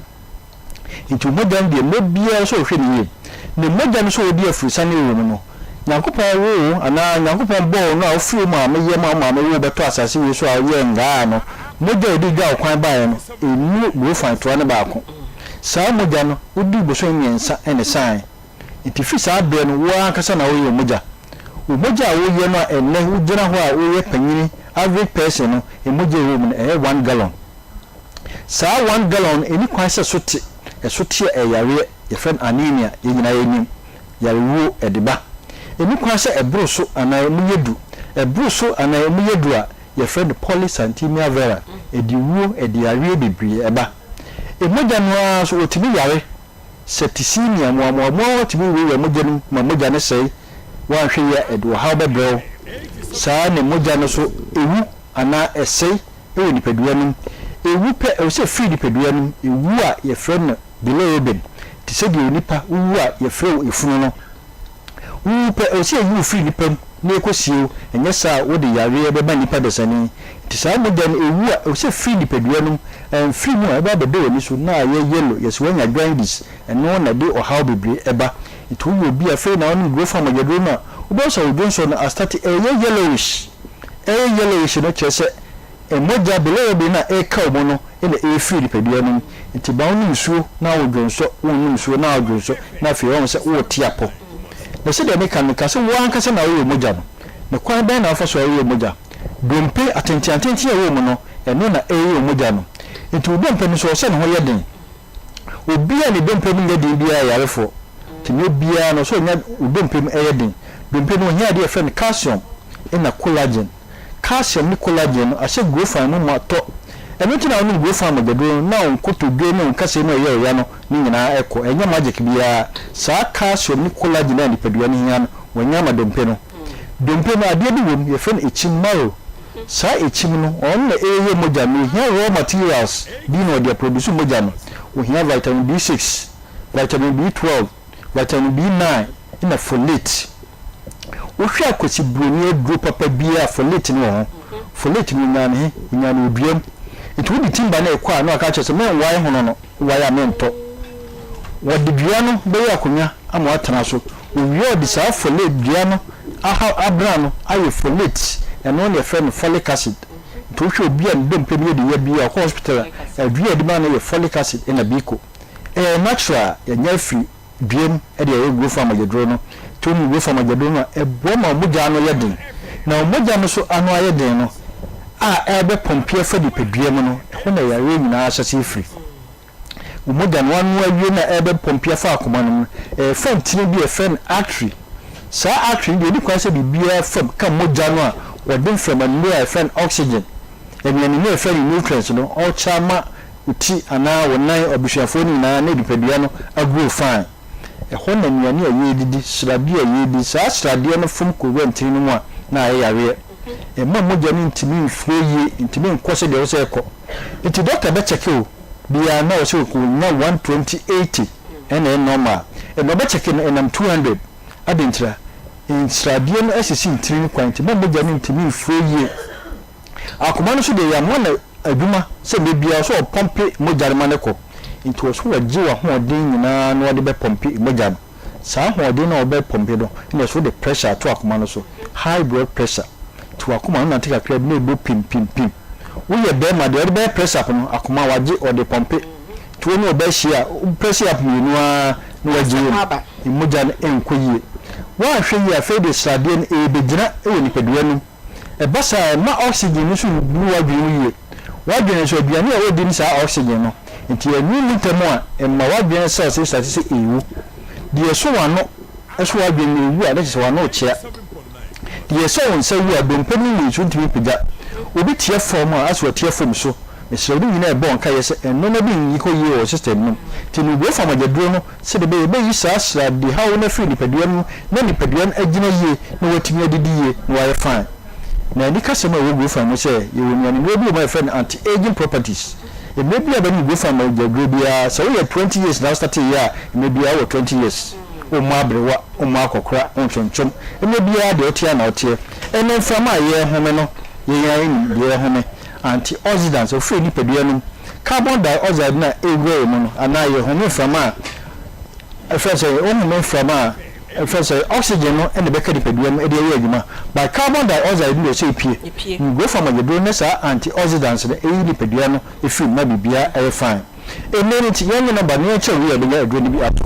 Enti wo mogya no deɛ mmerɛ biara sɛ ɔhwɛ no yie. Ne mogya no sɛ ɔdi afurusane wɔ mu no, Nyankopɔn woo wo anaa Nyankopɔn bɔɔ wo no a wofiri wo maame yam a wo maame woo wo bɛtɔ asase wei so a woyɛɛ ngaa no, mogya a ɔde dwaa wo kwan baeɛ no, ɛnnu gurofan toa no baako. Saa mogya no, wodii bosome mmiɛnsa na ɛsaeɛ. Enti firi saa berɛ no, wo ara ankasa na woyɛ wo mogya. Wo mogya a woyɛ no a ɛnnɛ wogyina hɔ a woyɛ panyini, average person no, mogya a ɛwɔ mu no, ɛyɛ one gallon. Saa one gallon no, ɛnni kwan sɛ ɛso te. Ɛso te a, ɛyɛ yareɛ. Yɛfrɛ no anemia. Yɛn nyinaa yɛnim. Yarewuo, ɛde ba. Ɛnni kwan sɛ ɛboro so anaa ɛmu yɛ du. Ɛboro so anaa ɛmu yɛ du a, yɛfrɛ no polycythemia vera. Ɛde wuo, ɛde yareɛ bebree ba. Mogya no ara nso, wɔtumi yare. Septicemia, mmoamoa tumi wurawura mogya no mu ma mogya no sɛe. Woanhwɛ yie a, ɛde ɔhaw bɛbrɛ wo. Saa ara na mogya no nso, ɛwu anaa ɛsɛe wɔ nipadua no mu. Ɛwu pɛ, ɛwɔ sɛ ɛfiri nipadua no mu. Ɛwu a, yɛfrɛ no bilirubin, te sɛ deɛ onipa wowu a yɛfrɛ wo efunu no. Wowu pɛ, ɛwɔ sɛ yɛyi wo firi nnipa mu na yɛkɔsie wo, ɛnyɛ saa a wode yareɛ bɛma nnipa dasani. Nti saa mogya no, ɛwu a, ɛwɔ sɛ ɛfiri nipadua no mu. Ɛmfiri mu a, ɛbɛba abɛdɔ w'ani so na ayɛ yellow, yɛse woanya jaundice, ɛno na ɛde ɔhaw bebree ba. Nti woyɛ obi a afei na wonom Grofan mogyaduro no a, wobɛhu sɛ wo dwonsɔ no astate ɛreyɛ yellowish. Ɛreyɛ yellowish no kyerɛ sɛ Mogya bilirubin a ɛreka wo mu no na ɛrefiri nipadua no mu. Nti ma wonom nsuo na wodwonsɔ, wonnom nsuo na wodwonsɔ, na afei woahu sɛ worete apɔ. Na sɛdeɛ meka no, meka sɛ wo ankasa na woyɛ mogya no. Na kwan bɛn na wofa so a woyɛ mogya? Dompe atenteneatenten a ɛwɔ mu no, ɛno na ɛreyɛ wo mogya no. Nti wo dompe no nso, ɛwɔ sɛ ne ho yɛ den. Obi a ne dompe mu nyɛ den biara yɛ yarefoɔ. Nti mmerɛ biara no, ɛwɔ sɛ ɔnya wo dompe mu yɛ den. Dompe no, ɔhia adeɛ a yɛfrɛ no calcium ɛna collagen. Calcium ne collagen no ahyɛ grofan mu ma tɔ. Ɛno nti na wonom grofan mogyaduro no na wo nkotodwe ne wo nkasɛɛ mu a ɛyɛ ɔya no ne nyinaa kɔ. Ɛnyɛ magic biara. Saa calcium ne collagen a nipadua no hia no, wɔanya ama dompe no. Dompe no, adeɛ bi wɔ mu, yɛfrɛ no ekyim, marrow. Saa ekyim no, ɔno na ɛreyɛ mogya no. Ohia raw materials bi na ɔde aproduce mogya no. Ohia vitamin B6, vitamin B12, vitamin B9 na folate. Wohwɛ akwasiburoni aduro papa biara a, folate no wɔ ho. Folate no, onyaa no he? Onyaa no wɔ dua mu. Nti wode timba no rekɔ a na waka akyerɛ sɛ mɛnwae hono no, wowae a mentɔ. Wɔde dua no bɛyɛ akonnwa ama woatena so. Wɔwie a wɔde saa folate dua no aha abena no ayɛ folate, ɛno na yɛfrɛ no folic acid. Nti wohwɛ obi a ne dompe mu yɛ den ya biara a ɔkɔ hospital a, aduro a yɛde ma no yɛ folic acid ɛna biko. Ɛyɛ natural a yɛanya afiri dua mu de ayɛ growth farm agyaduro no. Nti wonom growth farm agyaduro no a, ɛboa ma wo mogya ano yɛ den. Na wo mogya no nso ano ayɛ den no a ɛrebɛpɔmpe afa nipadua mu no, ɛhɔ na yareɛ nyinaa ahyɛaseɛ firi. Wo mogya no ano awie no a ɛrebɛpɔmpe afa akoma no mu no, ɛrefa ntini bi a yɛfrɛ no artery. Saa artery no deɛ, ɛnni kwan sɛ biribiara fa mu ka mogya no a wɔde mframa nnuro a yɛfrɛ no oxygen, anuane a yɛfrɛ no nutrients no, ɔrekyɛ ama wo ti anaa wo nan, abusuafoɔ no nyinaa ne nipadua no agrow fine. Ɛhɔ na nnuane a yɛredidi, sradeɛ a yɛredi, saa sradeɛ no fom kɔwura ntini no mu a, na ayɛ yareɛ. Ɛmma mogya no ntumi mflow yie, ntumi nkɔ sɛdeɛ ɛwɔ sɛ ɛkɔ. Nti dɔkta bɛkyɛke wo biara na ɔsɛ ɔnya 120, 80 ɛna ɛyɛ normal. Ɛna ɔbɛkyɛke no ɛnam 200. Adɛn ntira? Nsradeɛ no asisi ntini no kwan nti ma mogya no ntumi mflow yie. Akoma no nso deɛ yɛama no adwuma sɛ mmerɛ biara ɔsɛ ɔpɔmpe mogya no ma no kɔ. Nti ɔsɛ ɔgye w'ahoɔden nyinaa na ɔde bɛpɔmpe mogya no. Saa ahoɔden no a wobɛpɔmpe no na ɛsɛ wode pressure ato akoma no so, high blood pressure. Nti w'akoma no nante kakra bi na ɛbɔ pim pim pim. Woyɛ barima deɛ wode bɛyɛ press up no, akoma wagye ɔde pɔmpe. Nti wo ne ɔbaa hyia a, wo press up mmienu ara na wagye wom. Mogya no nkɔ yie. Woanhwɛ yie a afei de sradeɛ no ɛrebɛgyina wɔ nipadua no mu. Ɛba saa a, ɛmma oxygen no nso nnu w'adwene mu yie. W'adwene nso, aduane a wodi ne saa oxygen no, nti ɛnnu mu ntɛm a, ɛma w'adwene cells no starte sɛ ɛrewu. Deɛ ɛsɔ w'ano sɔ w'adwene no ɛwu a, na kyerɛ sɛ w'ano rekyea. Deɛ ɛsɔ wo nsa wu a, dompe no mu nso ntumi mpagya. Obi tia fam a, asɛ watia fam so. Mesrɛ wo, ne nyinaa ɛbɔ nkaeɛ sɛ nnoɔma bi nyi hɔ yie wɔ wo system no mu. Nti no, wei fa mogyaduro no sɛdeɛ ɛbɛyɛ ɛbɛyi saa srade haw no afiri nipadua no mu na nipadua no agyina yie na watumi adidi yie na wayɛ fine. Na anikasɛm a ɛwɔ Grofan mu sɛ yɛwɔ nnuane nnuro bi wɔ mu a yɛfrɛ no anti-aging properties. Mmerɛ biara a wobɛnom Grofan mogyaduro biara, sɛ woyɛ 20 years na wo startee yɛ a, mmerɛ biara wowɔ 20 years. Wommɔ aberewa, wommɔ akɔkora, wontwontwom. Mmerɛ biara deɛ woteɛ ara na woteɛ. Ɛnnɛ mframa a yɛrehome no, yɛn ara yɛnim deɛ yɛrehome. Antioxidants, ɛfiri nipadua no mu carbon dioxide no a ɛwura yɛn mu no, anaa yɛhome mframa a ɛfrɛ sɛ wohome mframa a ɛfrɛ sɛ oxygen no na ɛbɛka nipadua mu de ayɛ adwuma, but carbon dioxide no deɛ sɛ ɛpue. Ngurofa mogyaduro ne saa antioxidants no ɛyi nipadua no firi mu ma biribiara ɛyɛ fine. Ɛnnɛ no nti, yɛnyɛ nɔmba no yɛnkyerɛ wei a yɛbɛnya aduro no bi ato,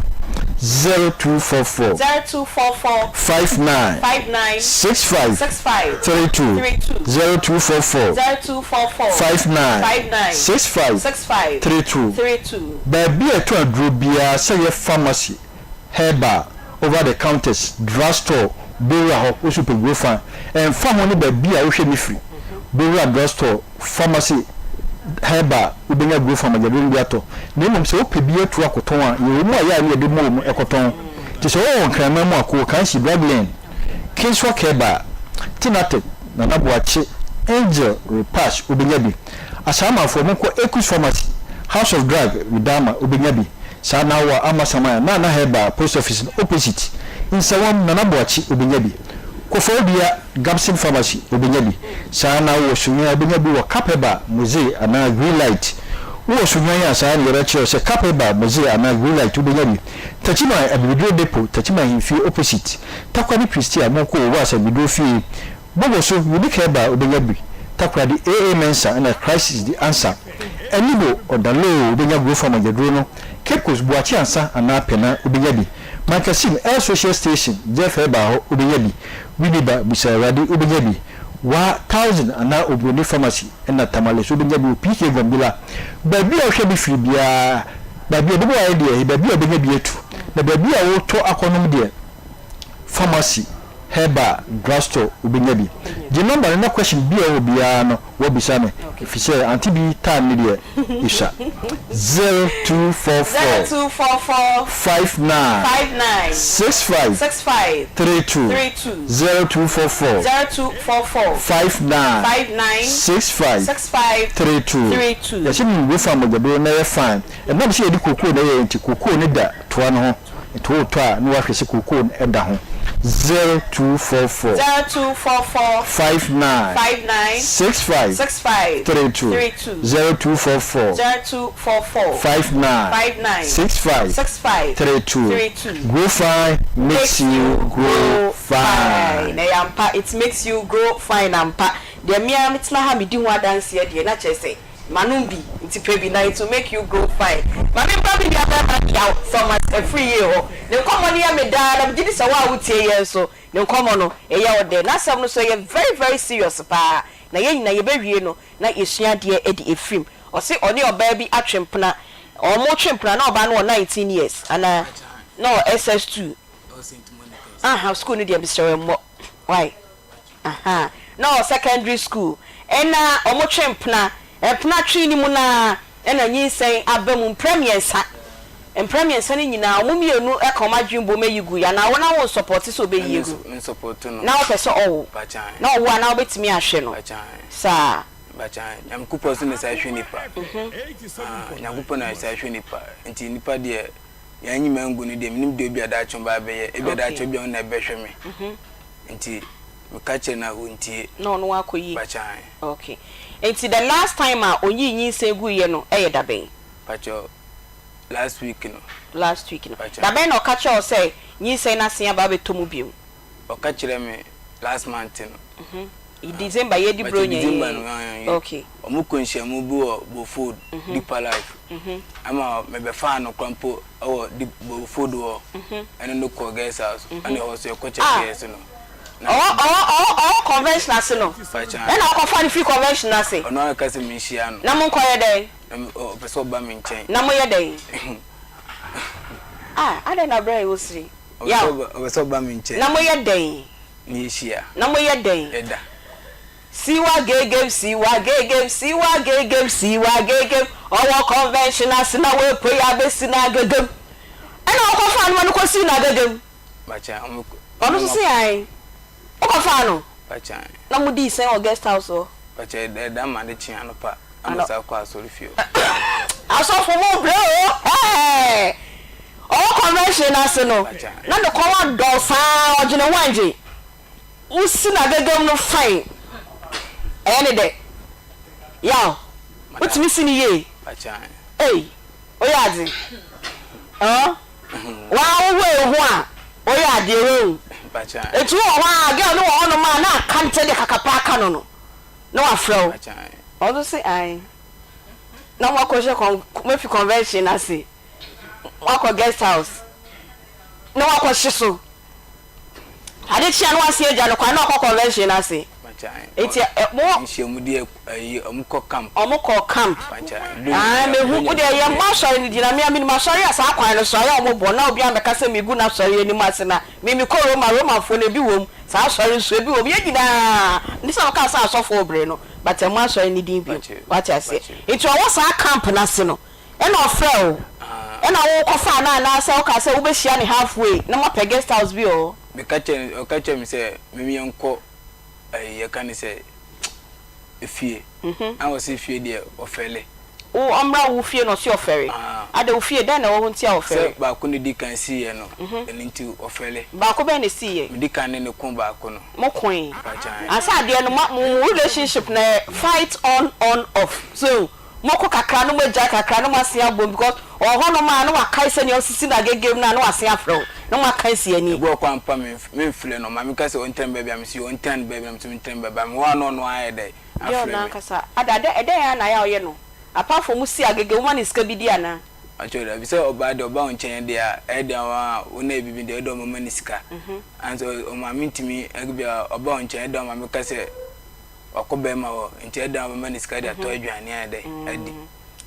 0244 0244 59 59 65 65 32 32 0244 0244 59 59 65 65 32 32. Baabi a yɛtɔn aduro biara, sɛ ɛyɛ pharmacy, herbal, over the counters, drug store, bowura hɔ, wo nso pɛ Grofan, ɛmfa ho ne baabi a wohwɛ me firi, bowura drug store, pharmacy, herbal, wobɛnya Grofan mogyaduro no bi atɔ. Na mmom sɛ wopɛ bi atu akɔtɔn a, yɛwɔ mu a yɛ a ne yɛde ma wɔn kɔtɔn. Nti sɛ wowɔ Nkraman mu a, kɔ Okansi, Drug Lane, Kingswalk Herbal, Tinatek, Nana Boakye, Angel, Repash, wobɛnya bi. Asaamanfoɔ, monkɔ Equus Pharmacy, House of Drug, Widama, wobɛnya bi. Saa na wɔ Amasaman a, Nana Herbal, Post Office no opposite, Nsawam, Nana Boakye, wobɛnya bi. Koforidua, Gabson Pharmacy, wobɛnya bi. Saa na wɔ Sunyani a, wobɛnya bi wɔ Cap Herbal, Mozee anaa Green Light. Wowɔ Sunyani a, saa na yɛbɛkyerɛ wo sɛ Cap Herbal, Mozee anaa Green Light, wobɛnya bi. Techiman, Abibiduro Depot, Techiman Ahemfie opposite, Takoradi Christia, monkɔ Owuas Abibiduro fie. Bobo so, Unique Herbal, wobɛnya bi. Takoradi, AA Mensah ɛna Christ is the Answer. Anibo, Ɔdaloo, wobɛnya Growth Farm agyaduro no. Cape Coast, Boakye Ansa anaa Pena, wobɛnya bi. Mankasim, Air Social Station, Jeff Herbal hɔ, wobɛnya bi. Winneba, Bisa Awurade, wobɛnya bi. Wa Thousand anaa Obroni Pharmacy ɛna Tamale so wobɛnya bi wɔ PK Gombila. Baabi a wohwɛ bi firi biara, baabi a dodoɔ ayɛ deɛ, baabi a wobɛnya bi atu. Na baabi a wotɔ akɔnom deɛ, pharmacy, herbal, drugstore wobɛnya bi. Gye number no na question bi a ɛwɔ hɔ biara no woabisa me efisɛ ante bi time no deɛ esua. 0244 0244 59 59 65 65 32 32 0244 0244 59 59 65 65 32 32. Yɛse me ngu fa mogyaduro na ɛyɛ fine. Ɛnam sɛ yɛde kokoo na ɛyɛ nti kokoo no da toa no ho. Nti wotɔ a na wahwɛ sɛ kookoo no da ho. 0244. 0244. 59. 59. 65. 65. 32. 32. 0244. 0244. 59. 59. 65. 65. 32. 32. Grow fine makes you grow fine. Ɛyɛ ampa, it makes you grow fine ampa. Deɛ me ara metena ha medi ho adanseɛ deɛ na kyerɛ sɛ manom bi nti pɛ bi na it will make you grow fine. Ma memfa me nua barima Yaw Thomas Afriyie hɔ. Ne nkɔmmɔ no yɛ me daa na megye di sɛ wo a wotie yɛn nso ne nkɔmmɔ no ɛyɛ wo dɛ. N'asɛm no nso ɛyɛ very very serious paa na yɛn nyinaa yɛbɛwie no na yɛsua adeɛ de afiri mu. Ɔse ɔne ɔbaa bi atwe mpena, wɔtwe mpena na ɔbaa no wɔ 19 years anaa na ɔwɔ SS2. Aha school no deɛ mesrɛ wo mmɔ why. Ahaa na ɔwɔ secondary school ɛna ɔmo twe mpena, mpena twe no mu no ara ɛna nyinsɛn aba mu mprɛ mmiɛnsa, mprɛ mmiɛnsa no nyinaa ɔmo mmienu ɛka ɔmo adwene bom ayi gu yɛ anaa wo na wo nsɔpɔte sɛ ɔbɛyi agu na wopɛ sɛ ɔwo na ɔwo a na wobɛtumi ahwɛ no saa. Nyankopɔn so na ɛsan hwɛ nipa, Nyankopɔn na ɛsan hwɛ nipa nti nipa deɛ yɛn anyi mangu no deɛ menim deɛ obi a daakye ɔba abɛyɛ, ebi a daakye obi a ɔno na ɛbɛhwɛ me. Nti meka kyerɛ no a ɔntie. Na ɔno akɔyi? Pakyan. Ok. Nti the last time a ɔyii nyinsɛn guiɛ no yɛ dabɛn? Pakyɛw, last week no. Last week no. Pakyan. Dabɛn na ɔka kyerɛɛ wo sɛ nyinsɛn no asen aba abɛtɔ mu bio? Ɔka kyerɛɛ me last month no. Mhm. December, yɛredi Pakyɛw, Buronya yi. December no, aane. Ok. Ɔmo kɔ nhyiamu bi wɔ Bofod, Deeper Life. Ɛma mebɛfaa no koraa mpo. Ɛwɔ di Bofodo hɔ ɛne no kɔ guest house ɛna ɛhɔ so yɛkɔ check yɛ so no. Ɔwɔ ɔwɔ ɔwɔ ɔwɔ convention ase no ɛna ɔkɔ fa no firi convention ase. Ɔno ara ka sɛ me nhyia no. Na mo nkɔ yɛ dɛn. Na me ɔpɛ sɛ ɔba me nkyɛn. Na mo yɛ dɛn. Ah adɛn na brɛ yi wo sere. Yaw. Ɔpɛ sɛ ɔba me nkyɛn. Na mo yɛ dɛn. Na yɛ hyia. Na mo yɛ dɛn. Yɛ da. Siwa gegem siwa gegem siwa gegem siwa gegem ɔwɔ convention ase na wapue abesi n'agegem ɛna ɔkɔfaa no ma no kɔsii n'agegem ɔno nso se ae wokɔfaa no na modii sɛn wɔ guest house hɔ. Asɔfo mo brɛ o ɛɛ ɔwɔ convention ase no na ne kɔn adɔ saa ɔgyene ho angye. Wo si no agagam no fine ɛyɛ ne dɛ yaw wo tumi si no yie ei oyɛ adze oh waa wo hoe wo ho a oyɛ adeɛ wahu nti wo wɔ hɔ a girl no wɔ hɔ nom a na aka no sɛdeɛ kakapa aka no no na wafrɛ wo ɔno se ae na mo akɔhyɛ kɔn moafi convention no ase moakɔ guest house na wakɔhye so. Ade kye a na wasen agya no kwan na ɔkɔ convention no ase. Nti ɛ mo. Nhyiamudi ayi ɔmo kɔ camp. Ɔmo kɔ camp. Ae mehu wo deɛ yɛ mmɔ asɔre no din na me a menim asɔre a saa kwan no so ayɛ ɔmo bɔ na obiara mmɛka sɛ megu n'asɔre anim ase na me mekɔ Roma Romanfoɔ no ebi wom saa asɔre nso ebi wom yɛn nyinaa nti sɛ wɔkaa sɛ asɔfoɔ bere no but ɛmmɔ asɔre no din bio wate aseɛ nti ɔwɔ saa camp no ase no Ɛna ɔfrɛɛ wo? Ɛna wo kɔ faa no anaa sɛ wo kaa sɛ wo bɛ hyia no half way na mo apɛ guest house bi wɔ hɔ? Me ka kyerɛ no, ɔka kyerɛ me sɛ me yɛn kɔ ɛyi yɛ ka ne sɛ efie. Ɛna ɔse fie deɛ ɔfɛle. Wo ɔmmra wo fie na ɔse ɔfɛre? Adɛ wo fie dɛn na ɛwɔ hɔ nti a ɔfɛre? Sɛ baako na edi kan sii yɛ no, ɛno nti ɔfɛle. Baako bɛn na esii yɛ? Me di kan ne no ko baako no. Mo koe. Ansa adeɛ no mo mo relationship no ɛyɛ fight on on off so. Moko kakra na moagyae kakra na moasen abom because ɔwɔ hɔnom a na wakae sɛnea osisi no agegem no a na wasen afrɛ wo na moaka asi ani. Ebi wɔ hɔ koraa mpo a memfrɛ no, maame ka sɛ ɔntena me baabi a mese ɔntena ne baabi na mese mentena me baabi a mewɔ a na ɔno ara ayɛ dɛn Girl afrɛ no me. ankasa ada dɛ ɛdɛn ara na ayɛ a ɔyɛ no apart from mosi agege woma no sika bi di anaa? Mpakyɛw dabi sɛ ɔbaa deɛ ɔba wo nkyɛn deɛ a ɛyɛ dɛn a wo na ɛyɛ biribi deɛ ɛyɛ dɛ ɔmama no sika anso ɔmaame ntumi ɛbi a ɔba wo nkyɛn ɛyɛ dɛn ɔmaame ka sɛ Wakɔ bɛɛma hɔ nti ɛdɛn a ɔbɛma no sika de atɔ aduane ayɛ dɛn adi.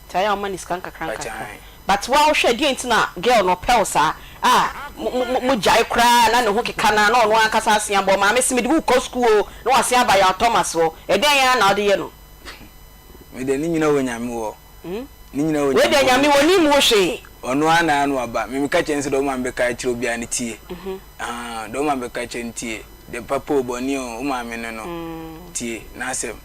Nti ayɛ a ɔma no sika nkakra nkakra but wo a wohwɛ deɛn nti na girl no ɔpɛ wo saa a mo gyae koraa na ne ho keka no a na ɔno ankasa asen aba ɔmaame se mede wo kɔ school o na wasen aba Yaw Thomas hɔ ɛdɛn ara na wode yɛ no. Me deɛ ne nyina wɔ Nyame hɔ. Ne nyina wɔ Nyame hɔ. Wei deɛ Nyame ɔnim wo hwee. Ɔno ara na ano aba. Me meka kyerɛ no sɛ deɛ ɔma me bɛka akyerɛ obiara no tie. Ahaa deɛ ɔma me bɛka akyerɛ no tie. Deɛ papa o bɔne o wo maame no no tie n'asɛm.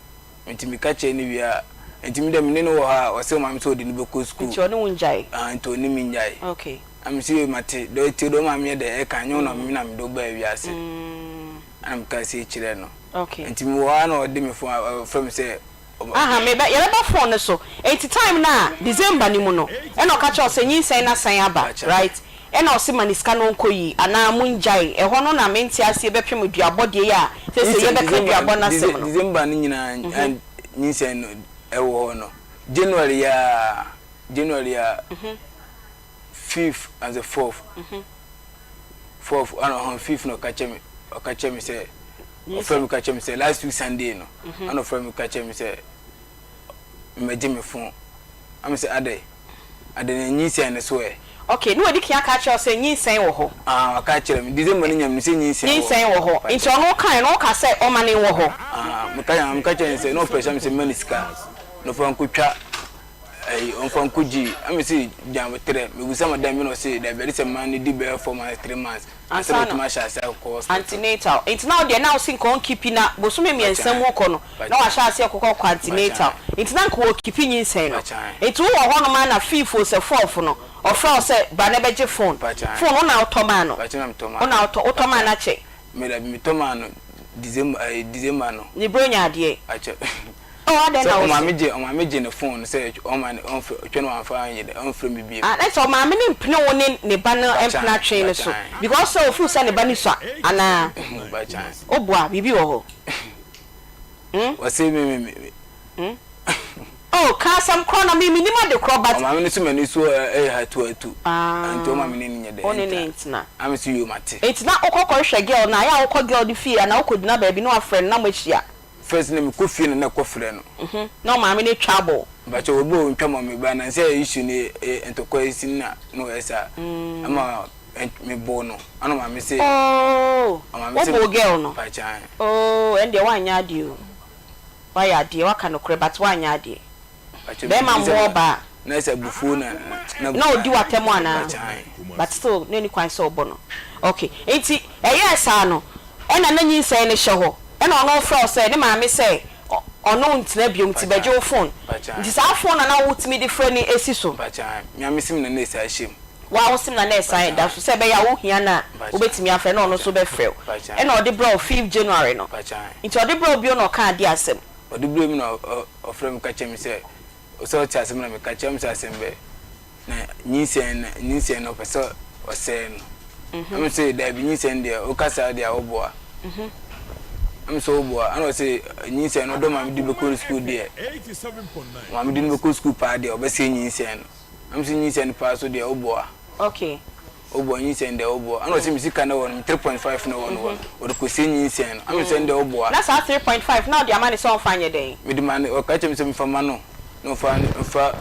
Nti meka kyerɛ no wie a nti me deɛ me ne no wɔ hɔ a ɔse ɔmaame sɛ ɔde no bɛkɔ school. Nti ɔne wo ngyae? Ahaa nti ɔne me ngyae. Okay. Na me se mate, dɛ ɔte dɛ ɔmaame yɛ dɛ ɛka, nyɛ wo na me na mede wo baa wiase. Ɛna meka sei kyerɛɛ no. Okay. Nti mewɔ hɔ ara na ɔde me phone, ɔfrɛ me sɛ. Aha, mebɛ, yɛbɛba phone no so. Enti time no a, December no mu no, ɛna ɔka kyerɛɛ wo sɛ nyinsɛn no asan aba, right? Ɛna ɔse ma ne sika no ɔnkɔyi, anaa mongyae. Ɛhɔ no na mente aseɛ bɛpem duabɔ deɛ yi a seesei Nyinsɛn, yɛbɛka duabɔ no asɛm no. December no nyinaa, nyinsɛn no ɛwɔ hɔ no, January yi ara, January a fifth and the fourth fourth ɛna ɔhɔn fifth na ɔka kyerɛ me ɔka kyerɛ me sɛ ɔfrɛ me ka kyerɛ me sɛ last week Sunday no ɛna ɔfrɛ me ka kyerɛ me sɛ mmɛgye me phone ɛna sɛ adɛ adɛ na nyinsɛn no so ɛ. Okay, ne wadi kan aka akyerɛ wo sɛ nyinsɛn wɔ hɔ. Ah, waka akyerɛ me December no nyam no sɛ nyinsɛn wɔ hɔ. Nyinsɛn wɔ hɔ nti ɔno kae no woka sɛ ɔma no nwɔ hɔ. Ah, meka meka kyerɛ no sɛ na ɔpɛ sɛ me sɛ mma no sika na ɔfa nkotwa. Ɛyi ɔnfa nko gyi ɛmi si gya trɛ mebisa madam bi na ɔsi dabi ɛde sɛ mmaa no di bɛyɛ 4 months 3 months ansa na ɔtumi ahyɛ ase akɔ hospital. Antenatal nti na ɔdeɛ na ɔsi nka ɔnkipi na bosome 3 mu kɔ no na wahyɛ aseɛ kɔkɔ kɔ antenatal nti na nka ɔkipi nyinsɛn no nti wowɔ hɔ nom ara na fifo sɛ fourth no ɔfrɛ wo sɛ bra na bɛgye phone phone wo na wotɔ maa no wo na wotɔ wotɔ maa no akyɛ. Me dabi metɔ maa no December ɛyi December no. Ne bronya adeɛ. Akyɛ. Oh adɛn Sɛ na wose. ɔmaame gye ɔmaame gye ne phone no sɛ ɔma ne ɔnfrɛ ɔtwɛn wamfa anyɛ dɛ ɔnfrɛ me bio. Ah na sɛ ɔmaame no mpene wo ne ne ba no mpena twe no so because sɛ ofeel sɛ ne ba no sua anaa? Woboa biribi wɔ hɔ hmm. Ɔse me me me. Hmm oh ka asɛm korɔ na me menim ade korɔ but. Ɔmaame no so m'ani so ɛyɛ hatu hatu nti ɔma me ne no nyɛ dɛ Wo ne no ntena. Na me so yoo mate. Nti na wokɔ kɔ hwehwɛ girl no a ɛyɛ a wokɔ girl no fie anaa wokɔ gyina baabi na wafrɛ no na moahyia? First na mekɔ fie na na ɛkɔ frɛ no. Mhm na ɔmaame no atwa abɔ wo. Mpakyɛw obi wɔ ntwa ma me ba na nsɛ issue no yɛ ntɔkwa yi si na na ɔyɛ saa ɛma me boo no ɛna ɔmaame se. Oh Ɔmaame se wo boo girl no mpakyɛw ae. Oh ɛndeɛ woanyɛ adeɛ o woayɛ adeɛ woaka nokorɛ but woanyɛ adeɛ. Bɛɛma mmoa ɔbaa. Na sɛ abufuo na na Na ɔdi w'atɛm anaa? But still na ɛni kwan sɛ ɔbɔ no. Ok nti ɛyɛɛ saa no ɛna na nyinsɛn no hyɛ hɔ ɛna ɔno ɔfrɛ wo sɛ ne maame sɛ ɔne wo ntena biom nti bɛgye wo phone nti saa phone na na wotumi de frɛ no si so. Woa wo sim na na ɛsan da so sɛ ɛbɛyɛ a wohia no a wobɛtumi afrɛ na ɔno nso bɛfrɛ wo ɛna ɔde brɛ wo fifth January no nti ɔde brɛ wo bio na ɔkaa adeɛ asɛm. Ɔde brɛɛ mu na ɔfrɛɛ me ka kyerɛɛ me sɛ, sɛ ɔte asɛm na meka kyerɛ no sɛ asɛm bɛ na nyinsɛn no nyinsɛn no ɔpɛ sɛ ɔsɛe no. Ɛna me sɛ daabi nyinsɛn deɛ woka saa deɛ a woboa. Ɛna me sɛ woboa ɛna ɔsɛ nyinsɛn no ɔdɔ maame de bɛkɔ sukuu deɛ maame de no bɛkɔ sukuu paa deɛ ɔbɛsɛe nyinsɛn no. Ɛna me sɛ nyinsɛn no paa so deɛ woboa. Okay. Ɔbɔ nyinsɛn dɛ ɔbɔ ɛna ɔsɛ me sika na wɔ no me 3.5 na wɔ no wɔ no ɔde kɔ sie nyinsɛn no ɛna ɔsɛ ndɛ ɔboa. Na saa 3.5 na ɔde ama no sɛ ɔnfa nyɛ dɛn? Mede ma no ɔka kyerɛ me sɛ mefa ma no na ɔnfa nfa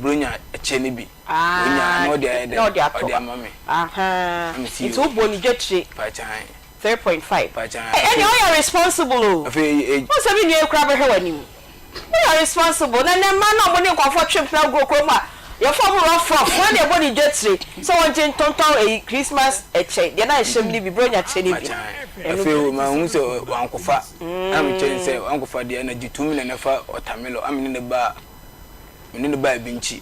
bronya kyɛ no bi ɔnya na ɔde ayɛ dɛn ɔde ama me. Ahaa nti wo bɔ ne dwatire. Pakyɛ. 3.5 Ɛnneɛ woyɛ responsible o. Afei. Wohu sɛ me nua yi koraa bɛhwɛ w'anim. Woyɛ responsible. Na nnɛ mmaa no a wɔne nkurɔfoɔ twe mpena gu kurom a yɛfa wɔn rough rough, wɔn na ɛbɔ ne dwatire sɛ wɔngye ntontɔn ɛyi Christmas ɛkyɛ, deɛ na ɛhyɛm no bi, Buronya kyɛ no bi. Ɛno bi. Afei mahu sɛ wankɔfa, ɛna mekyerɛ no sɛ wankɔfa deɛ ɛna gye tumi na nafa ɔtamilɔ, ɛna me ne no baa, me ne no baa Binkyi,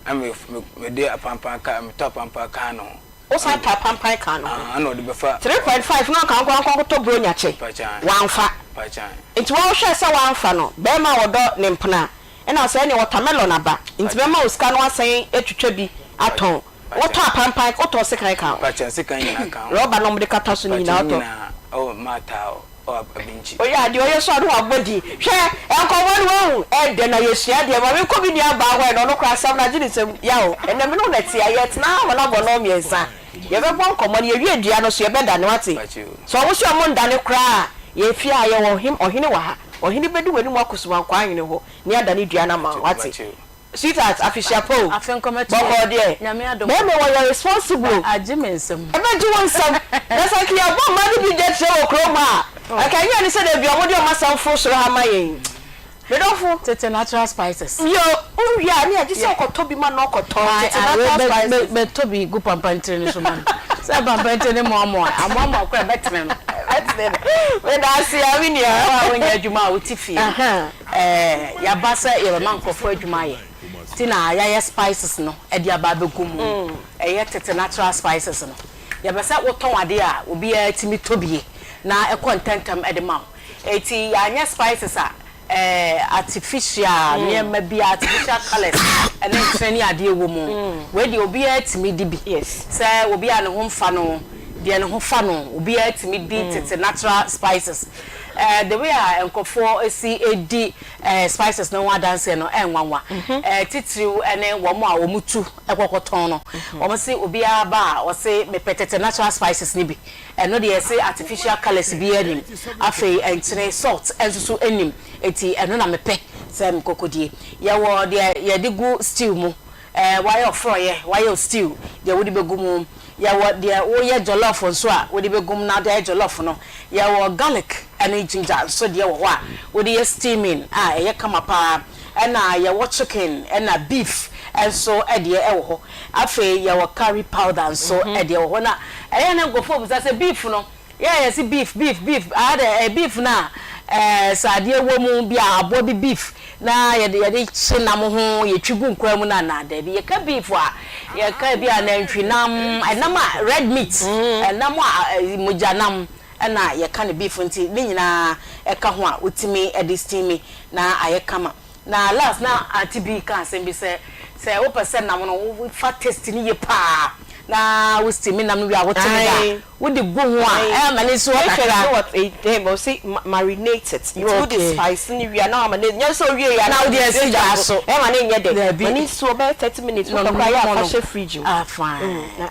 ɛna me mede apampan kaa, metɔ apampan kaa ne ho. Wosan tɔ apampan kaa no ho. Ah, ɛna ɔde bɛfa. 3.5 na ɔka nkɔ nkɔtɔ buronya kyɛ. Wamfa. Nti wohwɛɛ sɛ wamfa no, barima a ɔdɔ ne mpena ɛna sɛ ɛneɛ watermelon aba nti mɛma wo sika na wasan atwitwa bi atɔn. Wotɔ apampan, wotɔ sekan ka ho. Rɔba na wɔde kata so no nyinaa wotɔ. Oyɛ adeɛ ɔyɛ so a na wabɔ din. Hwɛ nkɔmmɔ no wahu ɛdɛ na yɛsua adeɛ. Ma menkɔ me nua baa hɔ ɛ na ɔno koraa asɛm no agye ne nsam. Yaw ɛnɛ me ne wo na ɛte a yɛtena ha ma no abɔ nnɔn mmiɛnsa. Yɛbɛbɔ nkɔmmɔ no yɛwie dua no so yɛbɛdane wate. Sɛ ɔmo se ɔmo ndane koraa a yɛn fie ha yɛwɔ ɔhene wɔ ha. Ɔhene bɛdi w'anim akɔ Sumankwaa hene hɔ ne adane dua no ama wo wate. Sweetheart afehyia pa o. Afe nkɔmɛto Bɔkɔɔ deɛ. Nyame adom. Bɛɛma wɔyɛ responsible o. Agye me nsam. Ɛbɛgye wo nsam. Na sɛ anka yɛbɔ mmaa no bi dwa kyerɛ wɔ kurom ha a, anka ɛnyɛ ne sɛ dabi ɔmo de ɔmo asɛm foro soro ha ma yɛn. Me dɔfo. Tete natural spices. Yo, wo wie a ne agye sɛ ɔkɔtɔ bi ma no ɔkɔtɔ. Tete natural spices. Bɛ tɔ bi gu pampantire no so ma no. Sɛ pampantire no moamoa, amoamoa koraa ɛbɛtene no. Ɛbɛtene no. Meda ase a me nua. Wo a wonyɛ adwuma a wote fie. Yɛaba sɛ yɛbɛma nkurɔfoɔ adwuma ayɛ. Nti na yɛayɛ spices no de aba abɛgu mu. Ɛyɛ tete natural spices no. Yɛpɛ sɛ wotɔn adeɛ a obiara tumi tɔ bie na ɛkɔ ntɛmntɛm de ma wo. Enti yɛanyɛ spices a artificial nneɛma bi, artificial colours ne nkyene ne adeɛ wɔ mu. Wei deɛ obiara tumi di bi. Sɛ obi a ne ho mfa no, deɛ ne ho fa no, obiara tumi di tete natural spices. The way a nkurɔfoɔ si di spices no ho adanseɛ no ɛnwanwa. Titiriw ne wɔn a wɔtu kɔ kɔtɔn no. Wɔse obiara ba a ɔse mepɛ tete natural spices no bi. Ɛno deɛ yɛse artificial colours biara nnim. Afei nkyene, salt, nso so nnim. Enti ɛno na mepɛ sɛ mekɔ kɔdie. Yɛwɔ deɛ yɛde gu stew mu. Wayɛ ɔforɔeɛ, wayɛ wo stew, deɛ wode bɛgu mu. Yɛwɔ deɛ woyɛ jollof nso a wode bɛgu mu na wode ayɛ jollof no. Yɛwɔ garlic ne ginger nso deɛ wɔ hɔ a wode yɛ steaming a ɛyɛ kama pa ara. Ɛna yɛwɔ chicken ɛna beef nso deɛ wɔ hɔ. Afei yɛwɔ curry powder nso deɛ wɔ hɔ. Na ɛyɛ a na nkurɔfoɔ bisa sɛ beef no, yɛ a yɛse beef beef beef, aha deɛ ɛyɛ beef no a ɛɛ sradeɛ wɔ mu bi a aboa bi beef na yɛde yɛde kye nam ho, yɛtwi gu nkwan mu no anaa? Daabi, yɛka beef a, yɛka bi a nantwinam, ɛnam a red meat, ɛnam a mogyanam ɛna yɛka no beef nti ne nyinaa ɛka ho a wotumi de steami na ayɛ kama. Na last na auntie bi ka asɛm bi sɛ sɛ wopɛ sɛ nam no wofa taste no yie paa na wo steami nam no wie a wote no da a wode gu ho a ɛma no nsi hɔ kakra. Know what eh ɔse marinate it nti wode spice no wie a na wama no nyɛ sɛ owie yɛ a na wode asi gya so ɛma no nyɛ dɛ ma no nsi hɔ bɛyɛ 30 minutes wopɛ koraa yɛ a fa hyɛ fridge mu na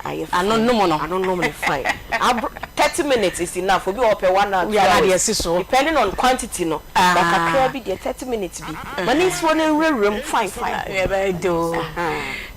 ayɛ fine ano nom no ano nom no fine abro 30 minutes is enough obi wɔ hɔ ɔpɛ one hour two hours depending on quantity no but kakra bi deɛ 30 minutes bi ma no nsi hɔ na nwurawura mu fine fine. Ɛbɛyɛ dɛ o.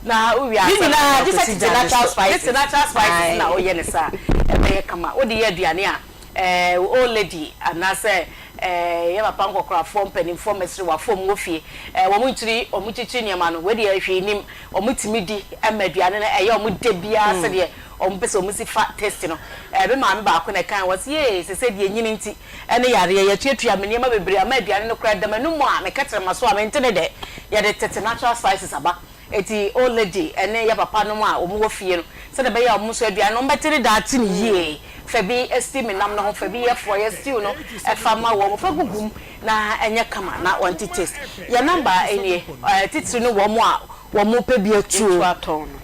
Na wowie Ne ansa na nyinaa wode gye sɛ akɔsi tete gya no natural so. spices. Tete natural spices na Aye. woyɛ no saa a, ɛbɛyɛ kama. Wode yɛ aduane a, eh, wo old lady anaasɛ eh, yɛ papa nkɔkorafoɔ, mpanimfoɔ, mmasiriwafoɔ a wɔwɔ fie, eh, wɔn nkyiri, wɔn kyikyiri nneɛma no, wei deɛ hwee nnim, wɔtumi di ma aduane no ɛyɛ wɔn dɛ biara sɛdeɛ wɔpɛ sɛ wɔsi fa taste no. Eh, me maame baako na ɛkae, ɔse yee, sesei deɛ nyini nti ne yareɛ, yɛatuatua me nneɛma bebree ama aduane no koraa da m'anum a me kɛtrɛma so a mente ne dɛ. Yɛde tete natural spices aba. Enti old lady ne yɛ papa nom a wɔn wɔ fie no, sɛdeɛ ɛbɛyɛ a wɔn nso aduane no wɔbɛte ne daa te no yie. Fa bi steam nam no ho, fa bi yɛ forɔeɛ stew no fa ma wɔn, fa gugu mu na ɛnyɛ kama na wɔnte taste. Yɛn number nie, titiri ne wɔn a wɔpɛ bi atuo,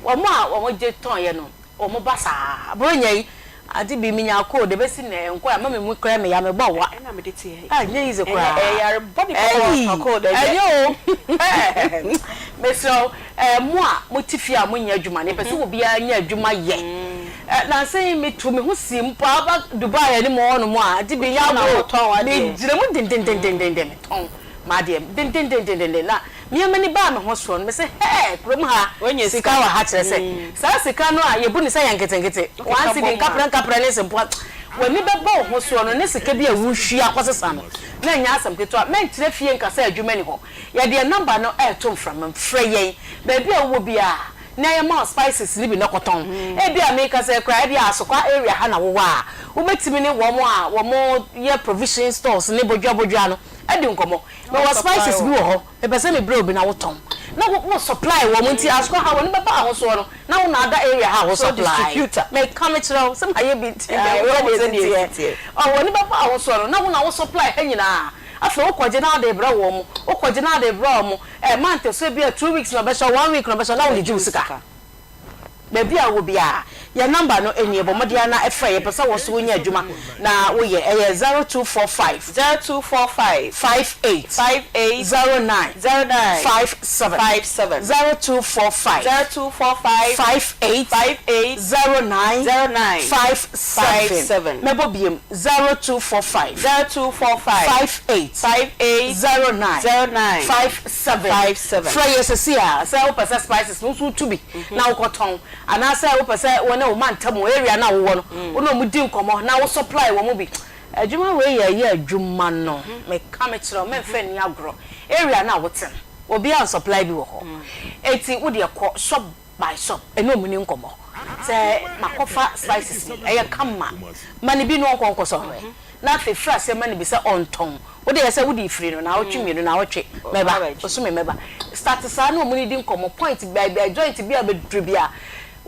wɔn a wɔgye tɔnyɛ no. Wɔn ba saa. Buronya yi, ade bi menya cold ebesi nnɛ ɛnkɔɛ ama me mu koraa meya mebɔ wa. Ɛna mede te ha yi. Ah nyɛ easy koraa. Ɛnyɛ ɛyɛ yare bɔne papa cold ɛnyɛ. Ɛnyɛ o. Mesrɛ wo ɛɛ mo a mo te fie a mo nyɛ adwuma no yɛpɛ sɛ obiara nya adwuma yɛ. Nansa yi me tu me ho si mpo aba Dubai anim hɔ nom a ade bi nyɛ agorɔ o. Me gyina mu dendendendenden me tɔn. M'adeɛ dendendendenden na me m'ani baa me ho soɔ no mese hɛɛ kurom ha sika wɔ ha kyerɛ sɛ saa sika no a yɛbu no sɛ yɛ nketenkete one cedi nkaprɛ nkaprɛ ne sempoa w'ani bɛba wo ho soɔ no ne sika bi a wohwie akɔsesa no na ɛnyɛ asɛm ketewa mɛnkyerɛ fie nka sɛ adwuma ni hɔ yɛde yɛn number no ɛreto mframa mu frɛ yɛn baabi a wowɔ biara na yɛma wo spices no bi na kɔtɔn ebia meka sɛ koraa ebia Asokwa area ha na wowɔ a wobɛtumi ne wɔn a wɔyɛ provision stores ne bodua bodua no adi nkɔmmɔ. Mewɔ spices bi wɔ hɔ, mepɛ sɛ mebrɛ obi na wotɔn. Na wo wo supply wɔn nti asokɔ ha w'ani bɛba ahosoɔ no na wo na ada area ha a wo supply. Meka mekyerɛ wo sɛ mayɛ bi nti mehu deɛ ɛsi teɛ. Ɔ w'ani bɛba ahosoɔ no na wo na wo supply ha nyinaa. Afei wokɔgye na wode rebrɛ wɔn, wokɔgye na wode rebrɛ wɔn. Ɛ month so ebia 2 weeks na ɔbɛhyɛ wo, one week na ɔbɛhyɛ wo na wode gye wo sika. Baabi a wowɔ biara, yɛn nɔmba no nie, bɔ mmɔden ara na frɛ, yɛpɛ sɛ wo nso wonya adwuma na woyɛ, ɛyɛ 0245. 0245. 58. 58. 09. 09. 57. 57. 0245. 0245. 58. 58. 09. 09. 57. 57. Mɛbɔ biom, 0245. 0245. 58. 58. 09. 09. 57. 57. Frɛ yɛn seesei ara sɛ wopɛ sɛ spices no wo nso wotu bi. na wokɔtɔn anaasɛ wopɛ sɛ wo ne wo mantam area no a wowɔ no wo ne wɔn di nkɔmmɔ na wo supply wɔn bi. Adwuma wei yɛ ɛyɛ adwuma no meka mekyerɛ wo mɛmfa nni agorɔ area no a wote no obiara nsupply bi wɔ hɔ enti wo deɛ kɔ shop by shop ɛne wɔn ni nkɔmmɔ sɛ makɔfa spices bi ɛyɛ kama ma no bi na ɔnkɔ nkɔsɔ nhwɛ. Na afei firi aseɛ ma no bi sɛ ɔntɔn. Wo deɛ sɛ wode firi no naawɔtwe mmienu naawɔtwe mɛba bosome mɛba. Start saa ne wɔn nidi nkɔmmɔ point baabi a joint bi a wobɛduru biara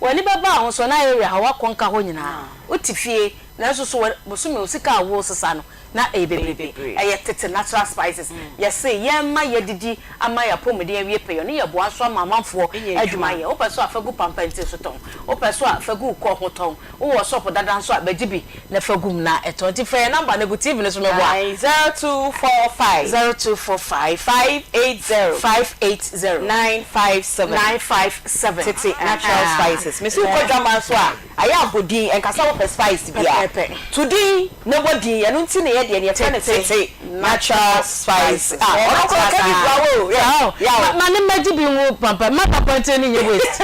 w'ani bɛba ho so na area hɔ woakɔ nka hɔ nyinaa. Wote fie nanso so bosome wo sika a woresesa no na ɛyɛ bebrebe. Ɛyɛ tete natural spices. Yɛse yɛmma yɛadidi ama yɛn apɔmuden awie pɛyɛ no yɛboa nso ama amanfoɔ adwuma ayɛ. Wopɛ so a fa gu pampantin so tɔn. Wopɛ so a fa gu wo kɔ ho tɔn. Wowɔ shop dada nso a bɛgye bi na fa gu mu na tɔn. Nti frɛ yɛn number no gu TV no so mɛboa. Ae, 0245. 0245. 580. 580. 957. 957. Tete natural spices. Mese wokɔ dwama nso a, ayɛ abɔ din, ɛnka sɛ wopɛ spice biara. Pɛpɛɛpɛ. To din na bɔ din, ɛno nti na yɛ deɛ no yɛfrɛ no tete natural spices. Ah, ɔno koraa ɔka bi boa wo o. Saa o. Yeah o. Ma ne mmɛgye bi ngu pampa, mma pampa nti no nyɛ waste.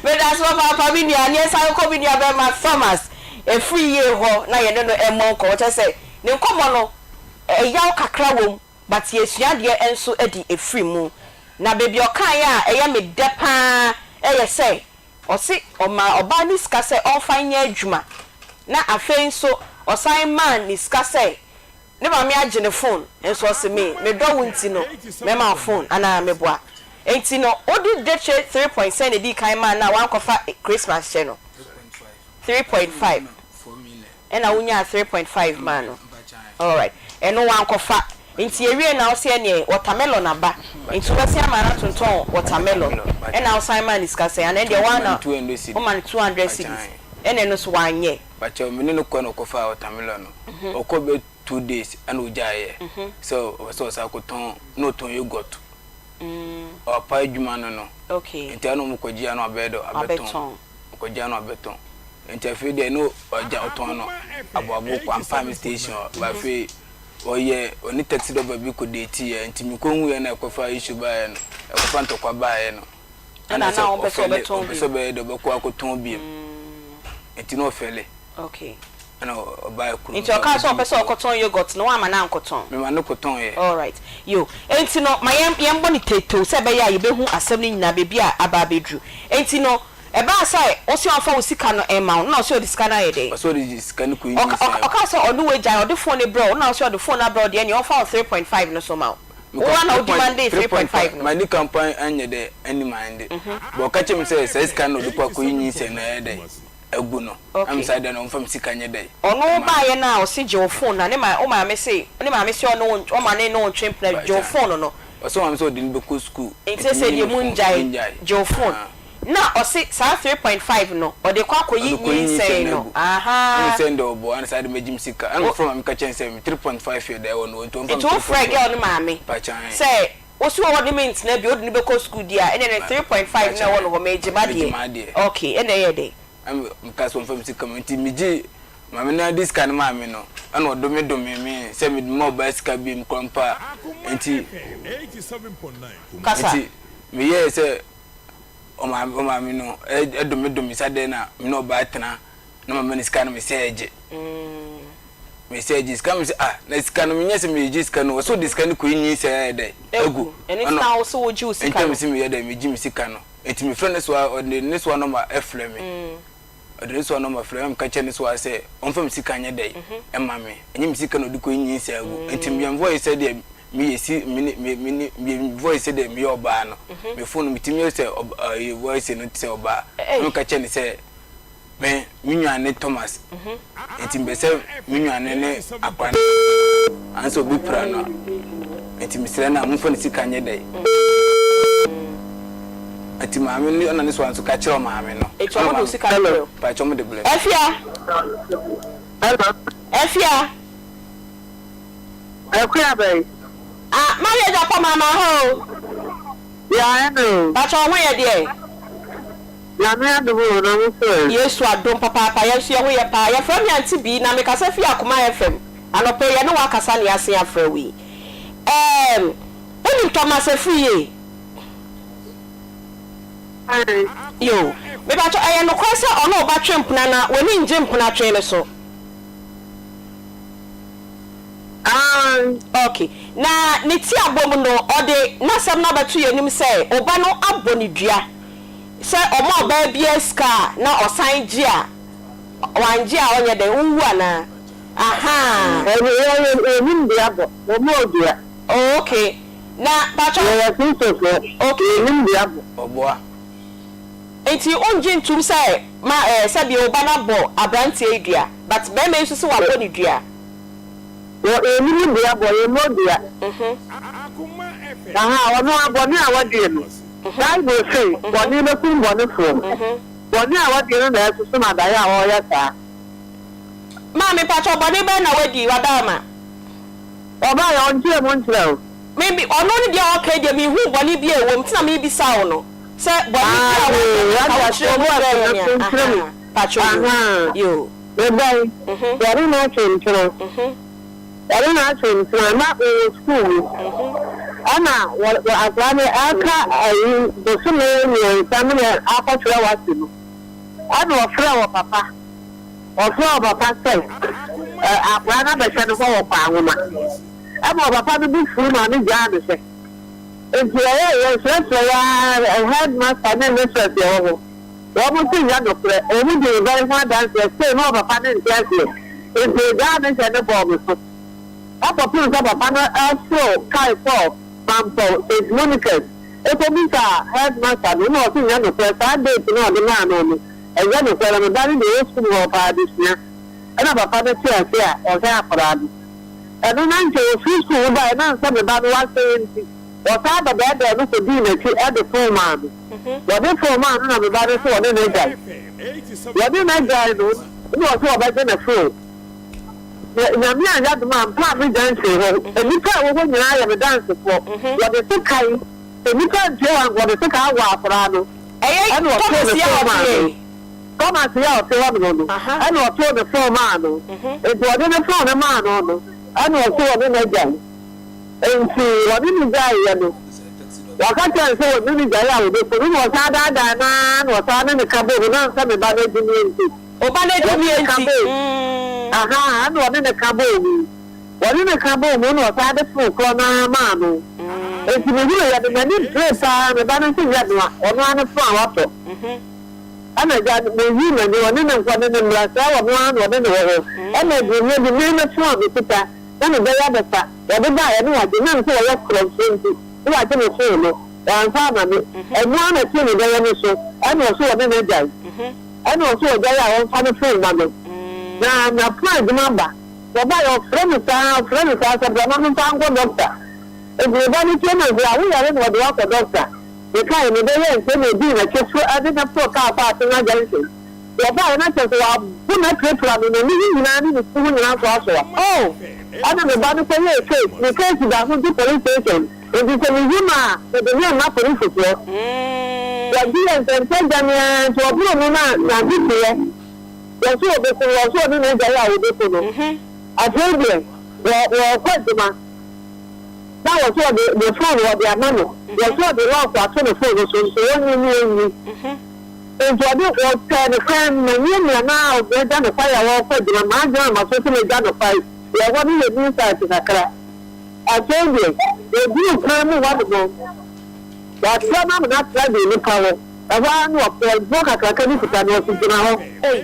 Medase papaapa me nua, ne yɛnsan nkɔ me nua bɛrima Thomas ɛfiri yie hɔ na yɛne no mmɔ nkɔmmɔ, kyerɛ sɛ ne nkɔmmɔ no ɛyaw kakra wɔ mu but yɛsua adeɛ nso de ɛfiri mu. Na baabi a ɔkaeɛ a ɛyɛ me dɛ pa ara yɛ sɛ ɔse ɔmaa ɔbaa no sika sɛ ɔmfa nyɛ adwuma na afei nso ɔsan maa ne sika sɛ Ne maame agye ne phone nso ɔse me medɔ wo nti no mɛma wo phone anaa meboa nti no wode dwetire three point sɛn na edii kan maa no a wankɔfa Christmas kyɛ no 3.5 ɛna wonyaa 3.5 maa no alright ɛno wankɔfa nti ewie na wose ɛneɛ watermelon aba nti wobɛsen ama no atontɔn watermelon ɛna wosan maa no sika sɛn anaa ɛndeɛ woa na woma no 200 cedis ɛna ɛno nso wanyɛ. Pakyɛw me ne no kɔe na ɔkɔfaa watermelon no ɔkɔ bɛ two days ɛna ogyaeɛ sɛ ɔpɛ sɛ ɔsan kɔtɔn na ɔtɔn yoghurt ɔpa adwuma no no nti ɛna ɔmo kɔgye ano abɛyɛ dɛ abɛtɔn ɔkɔgye ano abɛtɔn nti afei deɛ na ɔgya ɔtɔn no aboabo kwampam station hɔ ba afei ɔyɛ ɔne taxi driver bi kɔ date yɛ nti mekɔ hu yɛ na ɛkɔfa issue baeɛ no ɛkɔfa ntɔkwa baeɛ no. Ɛna na ɔmpɛ sɛ ɔbɛtɔn bio. Ɔmpɛ sɛ ɔbɛyɛ dɛ ɔbɛkɔ akɔtɔn bio. Nti na ɔfɛle. Okay. Ɛna ɔbaa kurom. Nti ɔkaa sɛ ɔpɛ sɛ ɔkɔtɔn yogurt no woamma no ankɔtɔn? Mema no kɔtɔn yɛ. Alright. Yo. Nti no ma yɛn yɛnbɔ no tetew sɛ ɛbɛyɛ a yɛbɛhu asɛm no nyinaa baabi a aba abɛduru. Nti no ɛbaa sɛ wose ɔmfa wo sika no mma wo no na ɔse ɔde sika no ayɛ dɛn? Ɔse ɔde sika no kɔyi Ɔka nyinsɛn. ɔkaa sɛ ɔne wo agyae ɔde phone no brɛ wo na ɔse ɔde phone no abrɛ wo deɛ ɛneɛ ɔmfa wo 3.5 no so mma wo. Wo ara na wo demandee 3.5 no. Madi kan mpo anyɛ dɛ anni mande. But ɔka kyerɛɛ me sɛ saa sika no na ɔde kɔ akɔyi nyinsɛn no ayɛ dɛ agu no. Na me saa deɛ no ɔmfa me sika nyɛ dɛ Ɔno mma me. baeɛ no a ɔse gye wo phone no a ne ma wo maame se ne maame se ɔne wo ɔma ne ne wo ntwe mpena gye wo phone no. Ɔse ɔmaame sɛ ɔde no bɛkɔ school Nti nti sɛ menyi deɛ me phone mongyae mengyae. gye wo phone. Ahaa. Na ɔse saa 3.5 no ɔde kɔ akɔyi Ɔde kɔyi nyinsɛn nyinsɛn no no agu. Ɛna ahaa. ɔsɛ ndɛ ɔboa ɛna saa de mɛgye me sika. Ɛna mefrɛ maame ka kyerɛ no sɛ me 3.5 yɛ dɛ ɛwɔ no hɔ nti ɔmfa me Nti wo frɛ 3.5. girl no maame Mpakyɛ ae. sɛ wo se ɔne me ntena bio wode no bɛkɔ school deɛ a ɛneɛ ne 3.5 no a ɛwɔ no hɔ megye Megye m'adeɛ. m'adeɛ. Ok ɛna ɛyɛɛ dɛn? Ɛna meka sɛ ɔmfa me sika ma nti megyee maame no de sika no maa me no ɛna ɔdome domee me sɛ mede ma ɔbaa sika biom koraa mpo a nti Kasa. nti meyɛɛ sɛ Ɔmaame ɔmaame no dome dome sɛ adɛn na me ne ɔbaa tena na mama no sika no me sɛ gye. Me sɛ gye sika me sɛ ah na sika no menyɛ sɛ megye sika no ɔsɛ ɔde sika no kɔyi nyinsɛn ayɛ dɛ agu. Ɛno nti na wo sɛ wogye wo sika no. Ntam sɛ meyɛ dɛ megye me sika no. Nti mefrɛ ne soa ɔde ne soa nɔma ɛfrɛ me. Ɔde ne soa nɔma frɛ me na meka kyerɛ ne soa sɛ ɔmfa me sika nyɛ dɛ ɛma me. Ɛnyɛ me sika na ɔde kɔyi nyinsɛn agu. Nti meyɛ voice sɛdeɛ Me yɛ si me ne me me ne me yɛ voice sɛ deɛ meyɛ ɔbaa no me phone no metumi yɛ sɛ ɔb ɛɛ voice no te sɛ ɔbaa na meka kyerɛ no sɛ me me nua ne Thomas nti mepɛ sɛ me nua no ne akora no ansa obi pira no a nti mesrɛ no a momfa ne sika nyɛ dɛ nti maame no ɛna ne soa nso ka kyerɛ maame no Nti ɔmo de wo sika no brɛ wo? Pakyɛ ɔmo de brɛ me. Afia. Hello. Afia. Akua bɛn? Ah marriage akɔ mama hɔ o. Yeah ɛna o. Pakyɛ wo ho yɛ deɛ? Nyame adom o na wo nso ɛ? Yesu adom papaapa yɛn nso yɛ ho yɛ paa. Yɛfrɛ me Auntie Bee na mekasa firi Akoma FM. Anɔpa yi yɛne wo akasa na yɛasen afrɛ wo yi. Ɛɛm wonim Thomas Afriyie? Ae. Yoo. Mepakyɛ ɛyɛ nokorɛ sɛ ɔne wo ba twe mpena na w'ani ngye mpena twe no so? Aane. Ok. Na ne tiabɔ mu no, ɔde n'asɛm no abɛto yɛn anim sɛ ɔba no abɔ no dua sɛ ɔma ɔbaa biara sika a na ɔsan gye a, wangye a ɔnyɛ dɛn, ɔnwu anaa? Ahaa. Ɛne yɛ yɛnim dua bɔ, wɔmmɔɔ dua. Oh okay. Na pakyɛ. Yɛyɛ Kristofoɔ, Okay. yɛnim dua bɔ. Ɔboa. Nti wongye ntum sɛ ma ɛɛ sɛbi wo ba no abɔ abranteɛ yi dua but bɛɛma yi nso se wabɔ no dua. Wɔ yɛnim dua bɔ, yɛmmɔ dua. Ahaa, ɔno ara bɔne a wadie no, Bible se bɔne bɛkum bɔnefoɔ. Bɔne a wadie no na ɛsoso no adaeɛ a ɔreyɛ saa. Maame mpakyɛw bɔne bɛn na wadi, wadaama? Ɔbaeɛ ɔnkyerɛ mu nkyerɛ wo. Me me ɔno ne deɛ ɔka yi deɛ menhuu bɔne bi a ɛwɔ mu nti na mebisa wo no sɛ bɔne bi a wayɛ no nka wokyerɛ mu kyerɛ yɛn a ahaa pakyɛw yoo yoo. Mebɛn wɔne no atwe mpena wɔne no atwe mpena na wɔwɔ sukuu mu ɛna wɔ akwadaa no ɛka ayi bosome mmiɛnsa mene akɔtwerɛ wasi no ɛna ɔfrɛ wɔ papa ɔfrɛ wɔ papa sɛ ɛ akwadaa no abɛhyɛ no hɔ wɔ kwanwoma ɛma ɔpapa no bo fuu ma no gyaa no hwɛ nti ɛyɛ yɛsrɛsrɛ yɛ ara headmaster ne mistress yɛ wɔ hɔ. Wɔn nso nnyɛ nokorɛ. Wɔn di me ba yi ho adanseɛ sei na ɔpapa no nte aseɛ. Enti ɔgyaa ne hyɛ no bɔɔ me so. Ɛkɔpem sɛ papa no foroo kae kɔɔ Mampɔn, St. Monica's, kɔbisaa headmaster no na ɔse nnyɛ nokorɛ, saa date no a ɔde maa no no ɛnyɛ nokorɛ na me ba no deɛ ɔwɔ sukuu mu hɔ paa adesua. Ɛna papa no tee aseɛ a ɔhwɛ akwadaa no. Ɛno na nkyɛ ɔfiri sukuu mu baeɛ na ansɛ me ba no wasɛe nti wɔsan bɛdɛɛdɛɛ no kɔdii n'akyi de fon maa no. Wɔde fon maa no na me ba no se wɔne no agyae. Wɔne no agyae no na ɔse wɔbɛgye ne fon. Na Nyame anyɛ adom a ampa a me junction hɔ nnipa a ɛwɔ hɔ nyinaa yɛ me dansefoɔ. Wɔde sekan, sɛ nnipa antie wɔn anka wɔde sekan awɔ akwadaa no. Ɛyɛ Ɛna ɔtoo Thomas ne yi a fon ɔte maa no. yɛ. Thomas yi a ɔte hɔ nom no, ɛna ɔtoo ne fon maa no. Nti ɔde ne fon no maa no no, ɛna ɔse wɔne no agyae. Enti wɔne no gyaeeɛ no, wɔka kyerɛɛ no sɛ wɔne no gyae a wɔbɛku no, na wɔsan daadaa no ara na wɔsan ne no ka boom, na ansa me ba no agyimie nti. Wo ba no Wɔne agyimie no ka nti, boom. mm. Ahaa, ɛna wɔne no ka boom yi. Wɔne no ka boom no na wɔsan de fon korɔ no ara maa no. Enti mehunuiɛ no, m'ani beree pa ara, me ba no nso nyɛ noa, ɔno ara ne fon a watɔ. Ɛna agya no, meyii m'ani, ɔne no nkɔ ne no mmra, saa ɔno ara na ɔne no wɔ hɔ. Ɛna agyimie bi, me me fon a mekuta, na ne bɛyɛ abɛfa. Wɔde baeɛ no wagye, nam sɛ wɔyɛ korɔmfoɔ nti, na wagye me fon no, wamfa amma me. Ɛno ara na ɛtoo ne bɛyɛ no so, ɛna ɔse ɔne no agyae. Ɛna ɔse ɔgyae a ɔmfa ne fon mma no. Na napra adwuma aba. Wɔbaeɛ ɔfrɛ me saa, ɔfrɛ me saa sɛ bra ma memfa nkɔ dɔkta. Enti me ba no tie na ɔse, ah woyare na wɔde wo akɔ dɔkta? Mekae, me bɛyɛ nti na ɔdii n'akyi foro de no foroo kaa kɔɔ Atena Junction. Wɔbaeɛ na kyerɛ sɛ wɔabo no apirapira no, n'ani ho nyinaa ne ne tiri ho nyinaa asoasoa. Oh! Ɛna me ba no kɔyɛɛ case, ne case da ho gye police station, nti sɛ mehu no a, mede no rema polisifoɔ. Wɔgye yɛn ntɛntɛ dwane ara nti wɔboro no na n'ade kyeeɛ. Wɔse wɔbɛku no, wɔse ɔne n'agya yɛ a wɔbɛku no. Afei deɛ, wɔ wɔrekɔ adwuma na wɔse wɔde ne phone wɔde ama no, wɔse wɔde lock ato ne phone no so nti wɔnyi ne ɔnyi. Enti ɔde, wɔtwɛɛ no kwan, mamiamia no ara a ɔbɛgya no kwae a ɔrekɔ agyina, m'adwene amma so sɛ mɛgya no kwae, wɔ hɔ no yɛ nuisance kakra. Afei deɛ, ɔduruu kwan mu hɔ nom, wɔatrɛ no amena atra deɛ nnipa wɔ, ɛhɔ ara na ɔpɔnkɔ kakraka bi kuta no, ɔse gyina hɔ,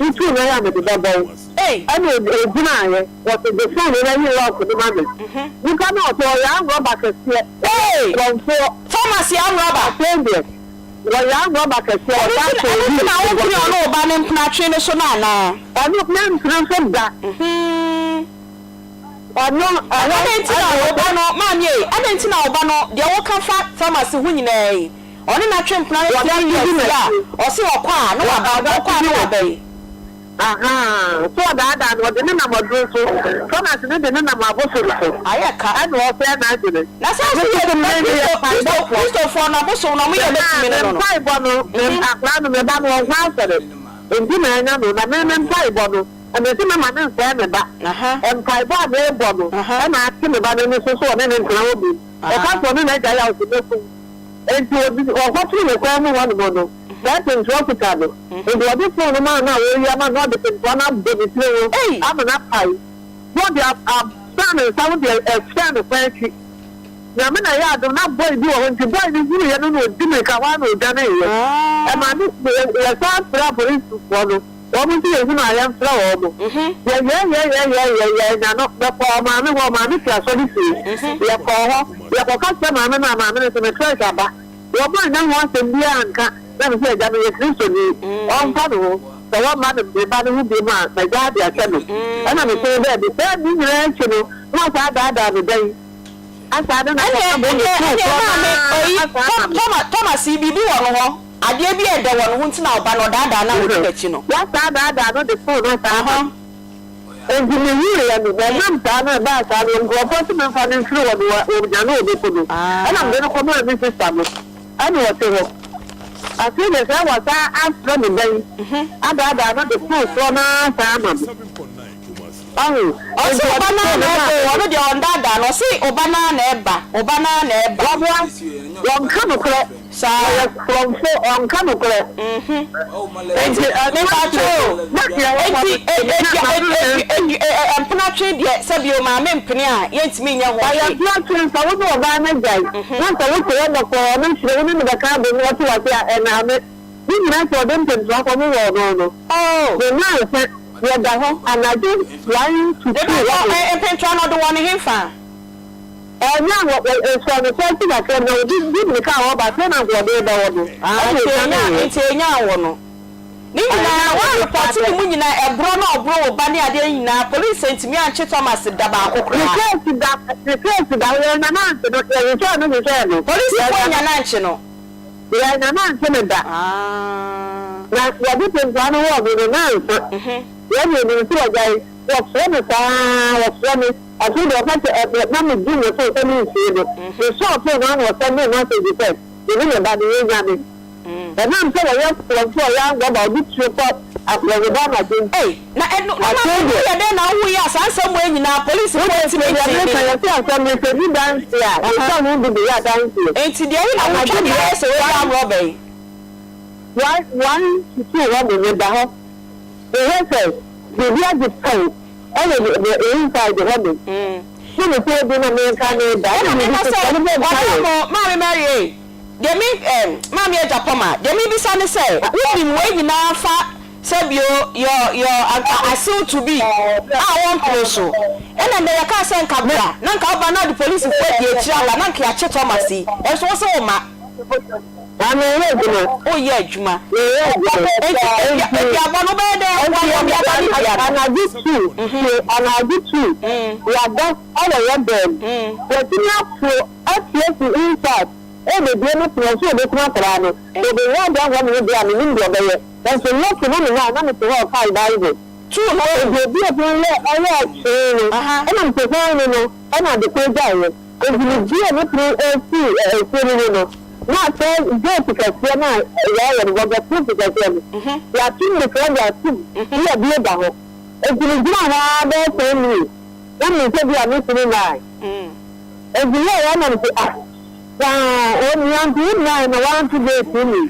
wotuu nan a mede bɛbɔ wo. Ɛna ɔgyinaeɛ, ɔse gye fon no na yi lock no ma me. Nipa no a ɔte hɔ, ɔyɛ arm rɔba kɛseɛ, korɔmfoɔ. Thomas yɛ arm rɔba. Afei deɛ. Wɔyɛ anwɔba kɛseɛ Ɛno ɔda nti so ɛno nti yi na wompene ɔne wo ba no mpena twe no so no anaa? Ɛno mempene so da. Ɛno ɛhɔ Adɛn nti na ɛna wo ba no, maame ei, adɛn nti na wo ba no, deɛ woka fa Thomas ho nyinaa yi, ɔne no atwe mpena no Wɔda three so years di yi a, n'akyi. ɔse ɔkɔ a na waba, Wɔda ɔkɔ so a di na waba n'akyi. yi? Ahaa, so ɔdaadaa no, ɔde ne nam aduro so, Thomas no de ne nam abosom so, Ayɛ ka. ɛna ɔsɛe n'adwene. Na sɛ Me nso nso yɛ me Kristo, meyɛ Kristo, mpaebɔfoɔ. Kristofoɔ no abosom no, wɔyɛ Ahaa, bɛtumi me no no no. mpaebɔ no, me akwadaa no, me ba no, ɔnkɔ asɔre, nti na anya no, na me me mpaebɔ no, mese mɛma no nsɛe me ba. Mpaebɔ a merebɔ no, ɛna ate me ba no ani so sɛ ɔne no ntena hɔ bio. Ɔka sɛ ɔne n'agya yɛ a, ɔse mɛkum. Enti ɔdi, ɔkɔtoo ne kwan mu hɔnom no, saa pentoa kuta no. Enti ɔde fon no maa no a ɔreyi ama no, na ɔde pentoa no abɔ ne tiri ho ama no apae, na ɔde asan ne nsa ho de ahyia ne kwan akyi. Nyame na ɛyɛ adom, na boy bi wɔ hɔ, nti boy no hunuiɛ no na ɔdi mirika hɔ ara na ɔdwaneeɛ. Ɛmaa ne, yɛsan frɛɛ apolisifoɔ no. Wɔn nso yɛhunu a yɛmfrɛ wɔn. Yɛyɛɛyɛɛyɛɛyɛɛyɛɛ na no, yɛkɔɔ maame hɔ, maame fi asɔre fie. Yɛkɔɔ hɔ, yɛkɔka kyerɛ maame no a maame no nso me church aba. Wɔn annya ho asɛm biara anka na me sɛ agya meyɛ Kristoni, ɔmfa ne ho, sɛ wɔmma no me ba no ho biom a magyaa de akyɛ no. Ɛna mesee daabi. Saa ne nyinaa akyi no na wasan adaadaa me dɛn? Asaa de na Ɛnneɛ, akɔka bɔ ɛnneɛ, me sukuu ɛnneɛ korɔ no maame, ara oyi, asaa Tom, ama me. Thomas, Thomas yi, biribi wɔ no hɔ. Adeɛ bi a ɛdɛ wɔ ne ho nti na ɔba no, ɔdaadaa no a ɔdi n'akyi no. Wasan adaadaa no de phone no asan ama me. Enti mehuiɛ no, na ɛnam saa no a ɛbaa saa no, nkurɔfoɔ se memfa no mfiri hɔ no, wɔnya no wɔbɛku no. Ɛna mede no kɔmaa me sista no, ɛna ɔte hɔ. Afei deɛ sɛ wasan afrɛ me ba yi adaadaa no de phone korɔ no ara san ama me. Ɔho, Ɔse enti ɔba ɔde no ara phone na no ɛba maa o, me. ɔno deɛ ɔndaadaa no, ɔse ɔba no ara na ɛba, ɔba no ara na ɛba. Waboa, wɔnka nokorɛ. Saa. Ɔyɛ korɔmfo, ɔnka nokorɛ. Enti mepakyɛ o, enti mpenatwe deɛ sɛbi o maame mpene a yɛntumi nyɛ ho Ɔyɛ hwee. mpenatwe, sɛ wo ne ɔbaa no agyae, na sɛ wote hɔ bɔkɔɔ na hyire wo ne no bɛka abom na ɔte w'ase a, ɛname. Ne nyinaa sɛ ɔde mpemtoa kɔ mo wɔ no no. Ne nnansa, yɛda hɔ anadwo one to two hɔ nom. Mepakyɛ mpemtoa no ɔde wɔ no hefa? Ɛnyɛ a wɔ wɔ no kwan si kakra bi na obi di mirika a ɔreba afei na anka ɔde rebɛwɔ no Ah, ɛna nti ɔsiane enya yɛ. nti enya wɔ no. Ne nyinaa Ɛnyɛ wa a wɔde report ne saa mu nyinaa ɛborɔ na ɔborɔ wo ba ne adeɛ nyinaa police ntumi ankye Thomas da baako Ne koraa. case da ne case da hɔ yɛn nana ankye no yɛhwehwɛɛ no hwehwɛɛ no Police yɛn foɔ nana nya no ankye no. yɛn nana ankye no da. Ah. Na wɔde pempoa no wɔɔ no no na ansa. Yɛn deɛ yɛnim sɛ wɔgyae wɔfrɛ me saa wɔfrɛ me. Afei deɛ ɔka kyerɛ ɛ na medi ne so sɛ mentie no. Mesɔɔ phone no ara na ɔsɛndee message sɛ me ne me ba no yɛnyane. Ɛnam sɛ wɔyɛ korɔmfoɔ a ɔyɛ anwɔba a ɔde tuo kɔ akorɔmeba anadwo nti. Ei, na ɛno, na Afei maame deɛ. woyɛ dɛn na wohuiɛ a saa nsɛm wei nyinaa polisifoɔ Wode ntumi tie deɛ ntee meka, ne? yɛse asɛm no sɛ di danseɛ a, yɛtwa ho bi de yɛ adanseɛ. Enti deɛ he na wotwa Anadwo de berɛ ayɛ sɛ woyɛ one amrɔba yi? one one to two hɔ de meda hɔ, mehwɛ sɛ biribi agye pɛn. Ɛwɔ me me inside hɔ nom. Ne me fie bi na me nka me da. Ɛna Ɛna me me ka bi sɛ sɛ bɔ mpa ɔdɔ yɛ. mo maame Mary ei deɛ me eh maame agya pɔma deɛ me bisa ne sɛ wo nim wei nyinaa fa sɛ bio your your anka asew to be a wɔn pene so ɛna ndɛ yɛ kaa sɛ nka bra na nka wo ba na ɔde polisi foɔ adi akyire aba na nka yɛakye Thomas yi ɛnso wo se wo ma. Ah, meyɛ adwuma. Woyɛ adwuma. Meyɛ adwuma. Enti aduabɔ no wobɛyɛ dɛn aboa ma obi aba ne dua no? Anadwo tuu, tie, anadwo tuu, yɛada wɔ yɛn dan mu. Watumi aforo apue afi inside rebɛbue me pono sɛ ɔbɛkum akwadaa no. Sɛ ɔbɛwura dan hɔ ne me deɛ a, mennim deɛ ɔbɛyɛ. Nanso lucky na me hɔ a, na mete hɔ rekae Bible. Tuu no. Enti obi a pono no yɛɛ twee no, ɛna mekɔhuu no no, ɛna ade korɔ gyaeɛ. Enti mibuee me pon fii efie no mu no, na sɛ gate kɛseɛ no a yɛayɛ no, waterproof kɛseɛ no, yɛato mmofra de atom na yɛabue da hɔ. Enti megyinaa hɔ ara bɛyɛ ten minutes, na menim sɛ ebia me kunu mmae. Enti meyɛɛ na mese, Ah, saa, onua nti wommae na woanto gate no mu yi?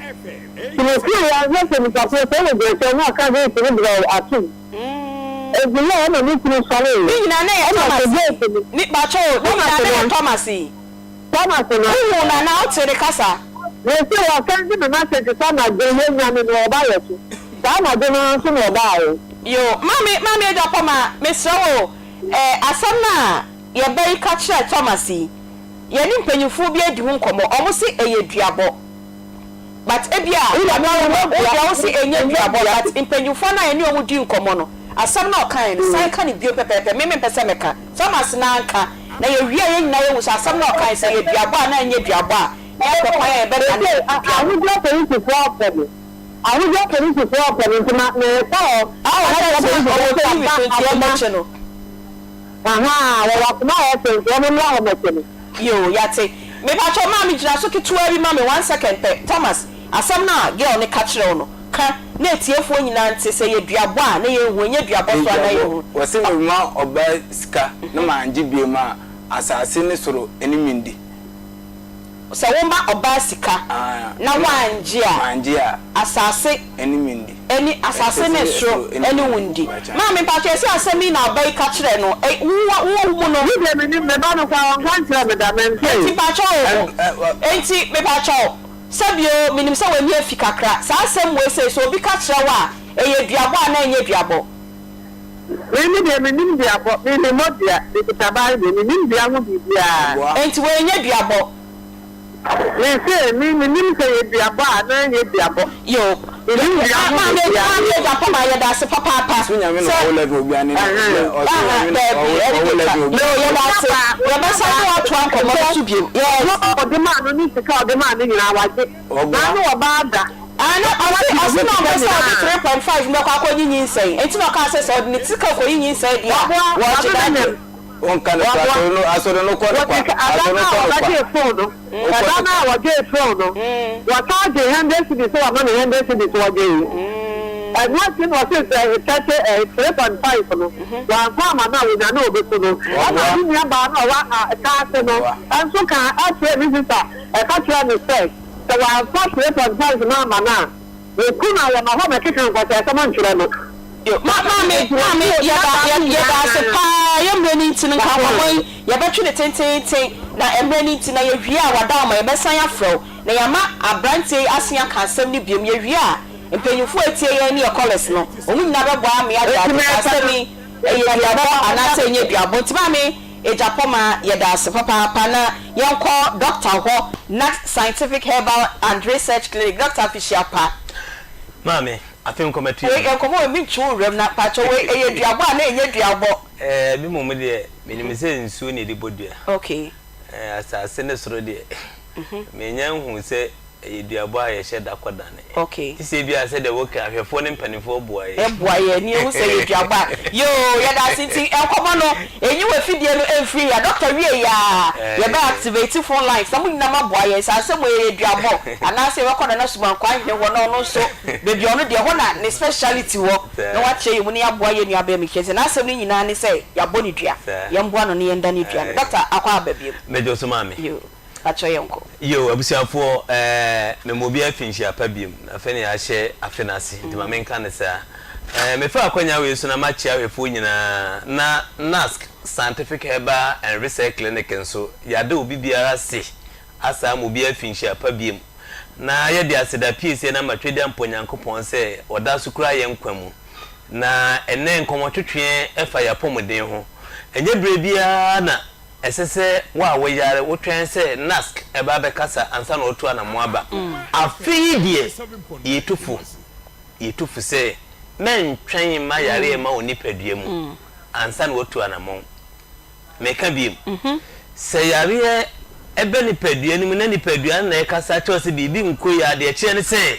Nti meteeɛ ara na sɛ nipa korɔ sɛ ɔgyina kyɛn na ɔka gate no brɛoo atom. Enti yɛɛ na me kunu sɔree. Ne nyinaa na ɛyɛ Ɛna Thomas sɛ yi. gate no. Ne pakyɛ o, ne Thomas nyinaa na ɛyɛ no. Thomas yi. Thomas no. Wohuu no anaa wotee ne kasa? Mese wɔsɛnde me message sɛ anadwo yi yɛnyane no ɔba yɛ so. Saa anadwo no ara nso na ɔbaeɛ. Yoo, maame, maame Agyapɔma, mesrɛ wo o, eh, asɛm no a yɛba yi ka kyerɛɛ Thomas yi, yɛne mpanyinfoɔ bi adi ho nkɔmmɔ, wɔn se ɛyɛ duabɔ. But ebia wo deɛ wo se ɛnyɛ duabɔ but mpanyinfoɔ no a yɛne wɔn di nkɔmmɔ no asɛm no a ɔkaeɛ no san ka no bio pɛpɛɛpɛ me mempɛ sɛ mɛka Thomas no ara nka na yɛwie a yɛn nyinaa yɛhu sɛ asɛm no a ɔkaeɛ sɛ ɛyɛ duabɔ anaa ɛnyɛ duabɔ a na yɛapɛ kwan a yɛbɛdane Seesei duabɔ. Ahodwo apolisifoɔ repɛ me. Ahodwo apolisifoɔ repɛ me nti ma merekɔ hɔ. Ɔka Ahodwo sɛ apolisifoɔ ɔwɔ sɛ TV wɔaba so nti akoma. yɛmmɛkye no. Ahaa, wɔwɔ akoma a ɛyɛ fɛ nti wɔn mmra hɔ mmɛkye me. Yoo yate. Mepakyɛw maame gyina so ketewa bi ma me one second pɛ Thomas asɛm no a girl no ka kyerɛ wo no ka na atiefoɔ nyinaa nte sɛ ɛyɛ duabɔ a na yɛnhu ɛnyɛ duabɔ so a na Duabɔ, yɛhu. wɔse mema ɔbaa sika na mangye biom a, asase ne soro ne me ndi. Sɛ woma ɔbaa sika na wangye a, Mangye a. asase Ɛne me ndi. Ɛne asase ne soro ɛne wo ndi. Maame mpakyɛ yɛse asɛm yi na ɔba yi ka kyerɛ no ɛ wo wo wo mu no. Me deɛ menim me ba no koraa ɔnka nkyerɛ me da mentee. Enti mpakyɛ o enti mepakyɛ wo sɛbi o menim sɛ w'ani afi kakra saa asɛm wei sei sɛ obi ka kyerɛ wo a. Ɛyɛ duabɔ anaa ɛnyɛ duabɔ? Me me deɛ mennim duabɔ, me memmɔ dua, mekita Bible, mennim dua ho biribiara. Enti wei nyɛ duabɔ? Me se me mennim sɛ ɛyɛ duabɔ a anaa ɛnyɛ duabɔ. Yo, Mennim dua ho Maame biribiara. Maame Agyapong yɛda ase papaapa Ɔso nyame na sɛ ɔwɔ level obiara ne aha ɔso nyame na daabi ɔwɔ ɛne ɔwɔ twa level yo obiara. yɛda ase yɛbɛsan ne wo atoa nkɔmmɔ no so bio yes. Ɔde maa no ne sika a ɔde maa no nyinaa wagye. Ɔboa. Naa ne ɔbaa da. Ah na ɔse ɔse na ɔmpɛ sɛ ɔde 3.5 no bɛkɔ akɔyi nyinsɛn enti na ɔkaa sɛ sɛ ɔde ne sika kɔyi nyinsɛn deɛ a wɔgye da deɛ. Wonka no kwa asɔre no asɔre no kɔ no kwa Ada asɔre no no a kɔ no kwa. wɔbɛgyee phone no Wokɔ ɛda no no a kwa. wɔgyee phone no wɔsan gyee hundred cedis sɛ wɔama no hundred cedis wɔgyee ɛno akyi no ɔse sɛ thirty ɛɛ 3.5 no wɔamfa ama no a wɔnya no a ɔbɛku no ɛna ne nua baa no a ɔwɔ Taase no nso kaa ɛkyerɛɛ ne sista ɛka kyerɛɛ no sɛ Sɛ wamfa 3.5 no amma no a, wɔku no a wɔma hɔ bɛkeka nkwaseasɛm nkyerɛ no. Yo, ma, maame, maame, yɛda, yɛ, yɛda ase paa, yɛ mmerɛ no nti no, nka nkɔmmɔ yi, yɛbɛtwe no tenteenten, na mmerɛ no nti, na yɛwie a, wada wo ma, yɛbɛsan afrɛ wo, na yɛama aberanteɛ yi asen aka asɛm no biom, yɛwie a, mpanyinfoɔ a ɛtie yɛn ne yɛ callers no, wɔn nyinaa bɛboa ama yɛagye Enti ade, sɛ mɛka asɛm no, yi, ɛyɛ duabɔ anaasɛ ɛnyɛ duabɔ, nti maame, Agyapong yɛda ase papaapa na yɛnkɔ doctor hɔ Nax Scientific Herbal and Research Clinic doctor afihyia pa. Maame, afe nkɔmɛto Wei yɛn. nkɔmɔ wei mentwi wo werɛm na mpakyɛw wei ɛyɛ duabɔ anaa ɛnyɛ duabɔ? Ɛɛ me mmom deɛ menim sɛ nsuo na yɛde bɔ dua. Okay. Ɛɛ asase ne soro deɛ mennya nhuu sɛ Ɛyɛ duabɔ a yɛhyɛ da kɔ dane. Okay. Te sɛ ebia sɛdeɛ woka ahwɛfoɔ ne mpaninfoɔ boa yɛn. Boa yɛn ne yɛhu sɛ ɛyɛ duabɔ a. Yoo yɛda ase nti nkɔmɔ no ɛnyi w'afidie no ɛmfiri ha. Doctor wie yɛ a yɛbɛ activate phone lines na mo nyinaa mo aboa yɛn sɛ asɛm wei ɛyɛ duabɔ anaasɛ yɛbɛkɔ Nana Sumankwaa Hene hɔ na ɔno nso baabi a ɔno deɛ ɛhɔ na ne speciality wɔ na wakyerɛ yɛn mu na yɛaboa yɛn nua bɛɛma yi kyerɛ sɛ n'asɛm no nyinaa ne sɛ yɛabɔ no dua yɛmboa no na yɛnda no dua no. Doctor akɔ aba biom. Mɛgye wo so maame. Yoo. Pakyɛ yɛn kɔ. Yoo abusuafoɔ ɛɛ mema obiara fi nhyia pa biom na afei na yɛahyɛ afe no ase nti ma menka no saa ɛɛ mefa akwanya wei so na makyea ahwɛfoɔ nyinaa na NASC Scientific Herbal and Research Clinic nso yɛada obi biara ase asa ama obiara fi nhyia pa biom na yɛde aseda piesie no ama Twedeampɔ Nyankopɔn sɛ ɔda so kura yɛn nkwa mu na ɛnɛ nkɔmmɔtwetweɛ ɛfa yɛn apɔmuden ho ɛnyɛ berɛ biara na Ɛsɛ sɛ wo a woyare wotwɛn sɛ NASC ba abɛkasa ansa na wɔatu anammɔn aba. Afe yi deɛ, yɛtu fo, yɛtu fo sɛ mɛntwɛn mma yareɛ mma wo nipadua mu ansa na woatu anammɔn. Meka bio, sɛ yareɛ ba nipadua no mu na nipadua no na ɛkasa kyerɛ wo sɛ biribi nkɔ yie a, deɛ ɛkyerɛ ne sɛ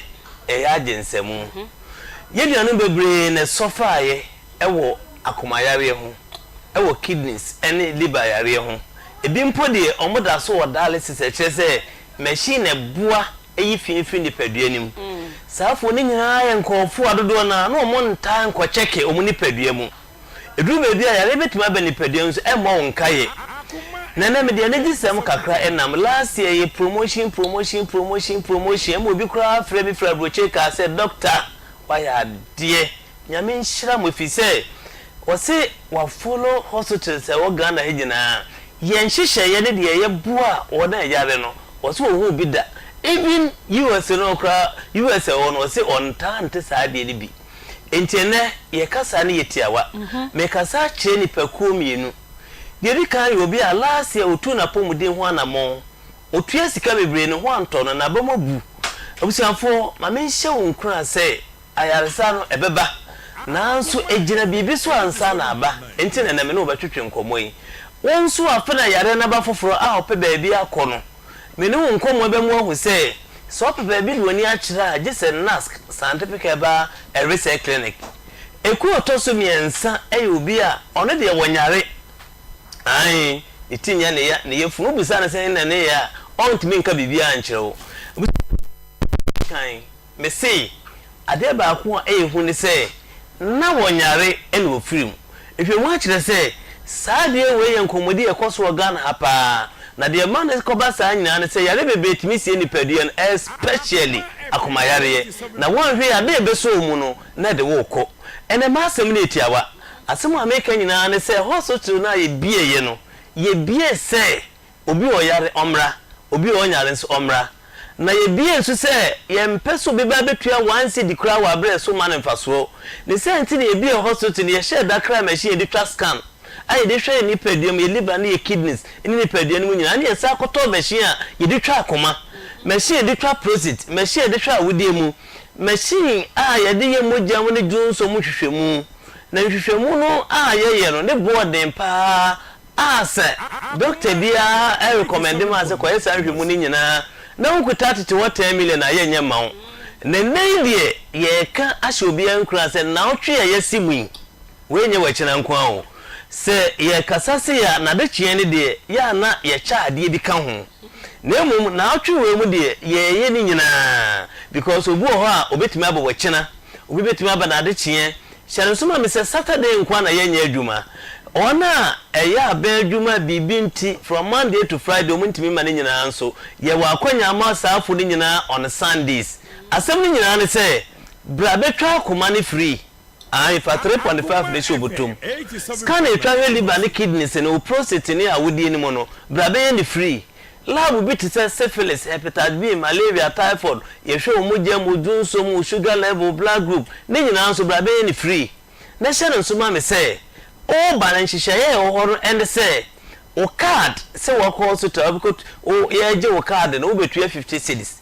ɛyɛ agye nsamu. Yɛn nuanom bebree na ɛsɔfaeɛ wɔ akoma yareɛ ho, wɔ kidneys ne liver yareɛ ho. Ebi mpo deɛ wɔn da so wɔ dialysis a ɛkyerɛ sɛ machine na ɛboa yi fi firi nipadua no mu. Saa foɔ no nyinaa yɛ nkorɔfoɔ a dodoɔ no ara na wɔn ntaa nkɔ kyɛke wɔn nipadua mu. Ɛduru baabi a yareɛ bɛtumi aba nipadua mu nso ɛmmɔ wo nkaeɛ. Na ɛnɛ mede anigyesɛm kakra ɛnam. Last year yɛ promotion promotion promotion promotion ɛma obi koraa frɛ me firi aburokyire kaa sɛ doctor wayɛ adeɛ. Nyame nhyira mo efisɛ wɔse wa follow hospitals a ɛwɔ Ghana ha nyinaa yɛn nhyehyɛeɛ ne deɛ yɛ boa wɔn a ɛyare no wɔse wɔnhuu bi da even US no koraa US a ɛwɔ no wɔse ɔntaa nte saa adeɛ no bi enti ɛnɛ yɛ kasa no yɛ tiawa mekasa akyerɛ nipakuo mmienu deɛ ɛdi kan yɛ obi a last year ɔtuu n'apɔmuden ho anamɔn ɔtua sika bebree ne ho antɔ no n'abam abu abusuafoɔ ma menhyɛ wo nkuran sɛ Ayaresa no, ɛbɛba. Nanso egyina biribi so ansa na aba. Enti na ɛnnɛ me ne wo bɛtwetwe nkɔmmɔ yi. Wo nso afei na yareɛ no aba foforɔ a wopɛ baabi akɔ no, me ne wo nkɔmmɔ yi bɛma woahu sɛ, sɛ wopɛ baabi de w'ani akyerɛ a, gye sɛ NASC, Scientific Herbal and Research Clinic. Ekuo a ɛtɔ so mmiɛnsa yɛ obi a ɔno deɛ wɔnyare. Aane, ne ti nyɛ ne ya, ne yafunu. Wobisa no sɛ he na ne yɛ a, ɔntumi nka biribiara nkyerɛ wo. Kan. Mese, adeɛ baako a ɛyɛ hu ne sɛ, na wɔnyare na wɔfiri mu. Nhwɛmu akyerɛ sɛ, saa adeɛ wei yɛ nkɔmmɔdi a ɛkɔ so wɔ Ghana ha pa ara. Na deɛ ɛma no kɔba saa nyinaa ne sɛ, yareɛ bebree tumi sie nipadua no, especially akomayareɛ. Na woanhwɛ yie a, adeɛ a ɛbɛsɔ wo mu no, na ɛde wo rekɔ. Ɛnnɛ m'asɛm no yɛ tiawa. Asɛm a mereka nyinaa ne sɛ, hospital no a yɛbieeɛ no, yɛbiee sɛ Obi a ɔyare, ɔmmra, obi a ɔnyare nso, ɔmmra. Na yɛbue nso sɛ yɛmpɛ sɛ obi ba bɛtua one cedi koraa wɔ aberɛ a ɛso mma no mfasoɔ. Ne saa nti na yɛbuee hospital no, yɛhyɛɛ da kraa machine yɛde twa scan a yɛde hwɛ yɛn nipadua mu, yɛn liver ne yɛn kidneys ne nipadua no mu nyinaa, ɛna yɛsan kɔtɔɔ machine a yɛde twa akoma, machine a yɛde twa prostate, machine a yɛde hwɛ awodeɛ mu, machine a yɛde yɛ mogya mu ne dwonsɔ mu nhwehwɛmu. Na nhwehwɛmu no a yɛyɛ no, ne boɔ den pa ara a sɛ dɔkta biara rekɔmɛnde ma sɛ kɔyɛ saa nhwehwɛmu no nyinaa na wokuta tete hɔ 10 million a yɛnyɛ mma wo. Na nnɛ yi deɛ yɛreka ahyɛ obiara nkuran sɛ nnawɔtwe a yɛasi mu yi, wei nyɛ wakyina nko ara o, sɛ yɛrekasa sei a n'adekyeɛ no deɛ yɛ a na yɛkyɛ adeɛ bi ka ho. Na mmom naawɔtwe wei mu deɛ yɛreyɛ ne nyinaa because obi wɔ hɔ a ɔbɛtumi aba wakyina, obi bɛtumi aba n'adekyeɛ. Hyɛ no nso ma me sɛ Saturday nko ara na yɛnyɛ adwuma. Wɔn a ɛyɛ abɛn adwuma biribi nti from Monday to Friday wɔn ntumi mma ne nyinaa nso, yɛwɔ akwanya ama saafo no nyinaa on Sundays. Asɛm no nyinaa ne sɛ bra bɛtwa akoma no free. Aane, fa 3.5 no hyɛ wo bɔtɔ mu. Scan a ɛtwa hwɛ liver ne kidneys ne wo prostate ne awodeɛ no mu no, bra bɛyɛ no free. Lab bi te sɛ syphilis, hepatitis B, malaria, typhoid, yɛhwɛ wo mogya mu, wo dwonsɔ mu, wo sugar level, wo blood group, ne nyinaa nso bra bɛyɛ no free. Na hyɛ no nso ma me sɛ, woreba no nhyehyɛeɛ a ɛwɔ hɔ no ne sɛ, wo card, sɛ woakɔ hospital a wobɛkɔ, wo, yɛregye wo card no, wobɛtua 50 cedis.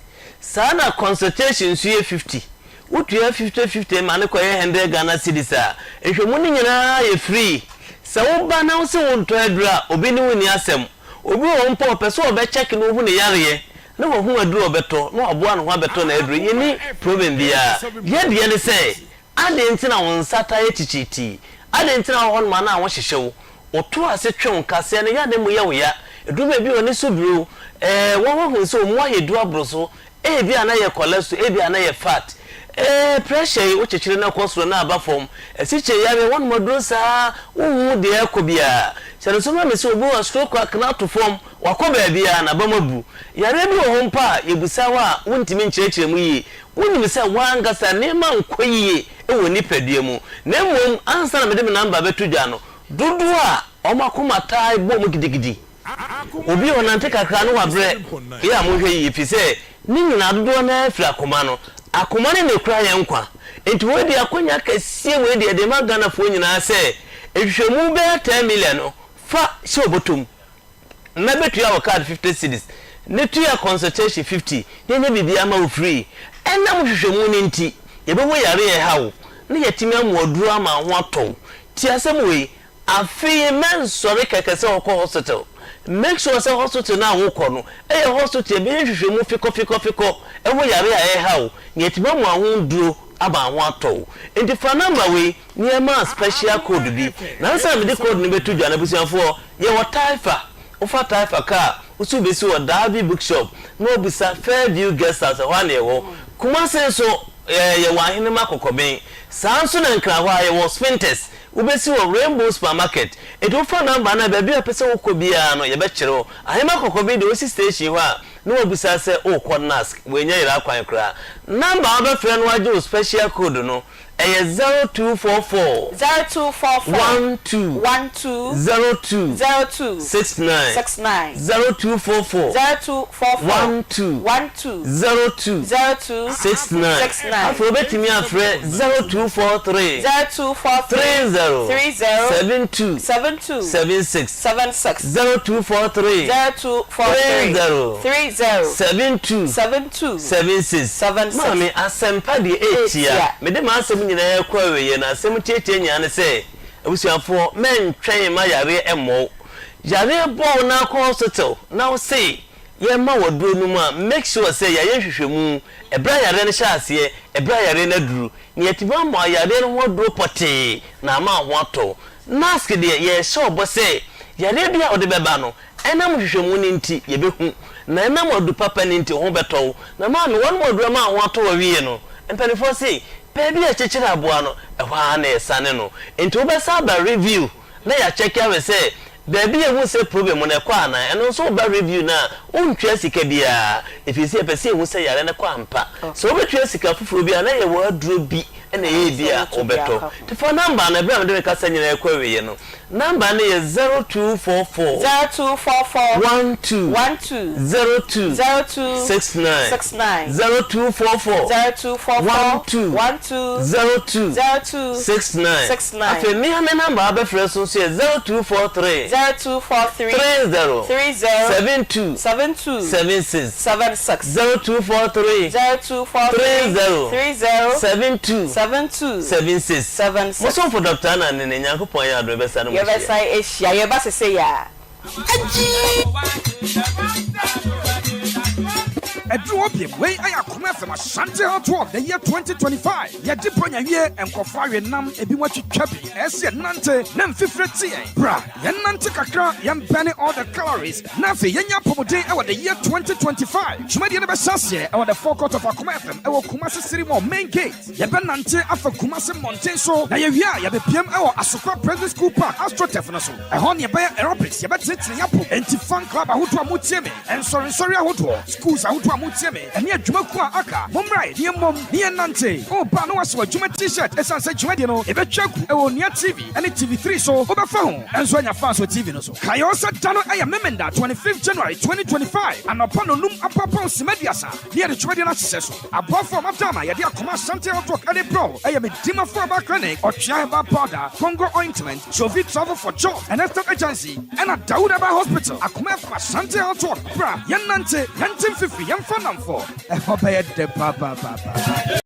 Saa na consultation nso yɛ 50. Wotua 50 50 ma no kɔyɛ 100 Ghana cedis a, nhwɛmu no nyinaa yɛ free. Sɛ woba na wose wontɔ aduro a, obi ne wo nni asɛm. Obi wɔ hɔ mpo a ɔpɛ sɛ ɔbɛ check na ohu ne yareɛ na wahu aduro a ɔbɛtɔ na waboa ne ho abɛtɔ n'aduro. Yɛnni problem biara. Yɛ deɛ ne sɛ, adɛn nti na wo nsa taa yɛ kyikyitii? Adɛn nti na wɔ hɔnom a na ho hyehye wo? Wo to ase twe wo nkaseɛ no yɛ a na emu yɛ wo ya. Ɛduru baabi a w'ani so biri wo. Ɛɛ, woahunu sɛ wo mu ayɛ duru aboro so. Ebia na ɛyɛ cholesterol, ebia na ɛyɛ fat. Ee, pressure yi, wokyekyere na ɛkɔ soro na aba fam. Asikyire yareɛ, woanom aduro saa, wonhu deɛ ɛrekɔ biara. Hyɛ no nso ma me sɛ obi wɔ stroke akena ato fam, wakɔ baabiara, n'abam abu. Yareɛ bi wɔ hɔ mpo a, yɛbisa wo a, wontumi nkyerɛkyerɛ mu yie. Wonim sɛ w'ankasa nneɛma nkɔ yie wɔ nipadua mu. Na mmom, ansa na mede me number bɛto dwa no, dodoɔ a wɔn akoma taa bɔ mu gidigidi. Obi a ɔnante kakra no wabrɛ, yɛ a monhwɛ yiye, efisɛ ne nyinaa dodoɔ no ara firi akoma no. Akoma no na ekura yɛn nkwa. Enti wei deɛ akwanya kɛseɛ wei deɛ yɛde rema Ghanafoɔ nyinaa sɛ, nhwehwɛmu bɛyɛ 10 million no, fa hyɛ wo bɔtɔ mu na bɛtua wo card 50 cedis ne tua consultation 50 na yɛnyɛ biribiara ma wo free. Ɛnam nhwehwɛmu no nti, yɛbɛhu yareɛ a ɛha wo na yɛatumi ama wo aduro ama wo ho atɔ wo. Tie asɛm wei, Afei mɛnsɔre kɛkɛ sɛ ɔkɔ hospital. Make sure sɛ hospital no a wokɔ no yɛ hospital a ɛbɛyɛ nhwehwɛmu fikɔfikɔfikɔ ɛho yare a ɛreha wo na yɛatumi ama wo ho nnuro ama wo ho atɔ wo. Nti fa number wei na yɛma wo special code bi. Na ansa na mede code no bɛto dwa no abusuafoɔ yɛwɔ Taifa. Wofa Taifa car a, wo so wobɛsi wɔ Derby Bookshop na wabisa Fairview Guest House, ɛhɔ ara na yɛwɔ. Kumasi nso yɛwɔ Ahenema Kɔkɔben. Saa nso na Nkran hɔ ara yɛwɔ Spintex. Wobɛsi wɔ Rainbow Supermarket. Enti wofa number no a, baabi a wopɛ sɛ wokɔ biara no, yɛbɛkyerɛ wo. Ahema Kɔkɔbe deɛ, wosi station hɔ a, na wɔabisa sɛ worekɔ NASC. Woannya yera kwan koraa. Number a wobɛfrɛ na wɔagye wo special code no, ɛyɛ 0244. 0244. 12. 12. 02. 02. 69. 69. 0244. 0244. 12. 12. 02. 02. 69. 69. Afei wobɛtumi afrɛ 0243. 0243. 30. 30. 72. 72. 76. 76. 0243. 0243. 30. 30. 72. 72. 76. 76. Maame, asɛmpa deɛ ɛretia. Mede m'asɛm nyinaa rekɔ awieeɛ na asɛm tiatia nyinaa ne sɛ, abusuafoɔ, mɛntwɛn mma yareɛ mmɔ wo. Yareɛ bɔ wo na akɔ hospital na wose yɛrema wo aduro nom a, make sure sɛ yɛayɛ nhwehwɛmu ɛberɛ a yareɛ no hyɛɛ aseɛ, ɛberɛ a yareɛ no aduru, na yɛatumi ama wo yareɛ no ho aduro pɔtee na ama wo ho atɔ wo. Mask deɛ, yɛrehyɛ wo bɔ sɛ yareɛ biara a wode bɛba no, ɛnam nhwehwɛmu no nti, yɛbɛhu, na ɛnam adu papa no nti, wo ho bɛtɔ wo. Na maame, wɔnom aduro ama wo ho atɔ wo awie no, mpanimfoɔ se, baabi a yɛkyekyere aboa no, ɛhɔ ara na yɛsane no. Enti wobɛsan aba review na yɛakyɛke ahwɛ sɛ baabi a yɛhu sɛ problem no ɛkɔ anaa. Ɛno nso woba review no a, wontua sika biara, ɛfiri sɛ yɛpɛ sɛ yɛhu sɛ yareɛ no kɔ ampa. Sɛ wobɛtua sika foforɔ bi a, na yɛwɔ aduro bi. ɛna ɛyɛ bi a wobɛtɔ. Nti fa number no, ɛberɛ a mede me kasa nyinaa rekɔ awieɛ no, number no yɛ 0244 0244 12 12 02 02 69 69 0244 0244 12 12 02 02 69 69 Afei me ara me number a wobɛfrɛ so nso yɛ 0243 0243 30 30 72 72 76 76 0243 0243 30 30 72 72 76 76 Mo somfo Dɔkta Annan ne ne Nyankopɔn ayɛ adom yɛbɛsan ne mo ahyia. Yɛbɛsan ahyia, yɛba sesei ara. Ɛduru hɔ biom, wei ayɛ Akoma FM Ashanti Hot Walk the year 2025. Yɛgye Bronya wie, nkurɔfoɔ awe nam, ebinom atwitwa bi. Ɛyɛ sɛ yɛnante na mfifire te yɛn. Bra, yɛnnante kakra, yɛmbɛne all the calories, na afei yɛnya apɔmuden wɔ the year 2025. Dwumadie no bɛhyɛ aseɛ wɔ the forecourt of Akoma FM wɔ Kumasi City Mall main gate. Yɛbɛnante afa Kumasi mmɔnten so, na yɛwie a yɛbɛpiam wɔ Asokwa Presby School Park AstroTurf no so. Ɛhɔ na yɛbɛyɛ aerobics, yɛbɛtenetene yɛn apɔm. Enti fan club ahodoɔ a motie me, nsɔrensɔre ahodoɔ, schools ahodoɔ a motie me, ɛne adwumakuo a aka, mommra na yɛmmom na yɛnnante. Woba a na woahyɛ w'adwuma T-shirt ɛsiane sɛ dwumadie no yɛbɛtwa agu wɔ Onua TV ne TV3 so. Wobɛfa ho nso anya fans wɔ TV no so. Kae oo sɛ da no yɛ Memenda 25th January 2025 anɔpa nnɔnum apapaw simma aduasa na yɛde dwumadie no ahyehyɛ so. Aboafo a wɔada ama yɛde akoma Ashanti Health de brɛ wo yɛ Medimafo Herbal Clinic, Ɔtwea Herbal Powder, Congo Ointment, Jovi Travel for Job and Estate Agency, ɛna Dawood Herbal Hospital. Akoma FM Ashanti Health Talk, bra yɛnnante, yɛnte mfifiri, yɛmfa nnamfo, ɛhɔ bɛyɛ dɛ papaapa.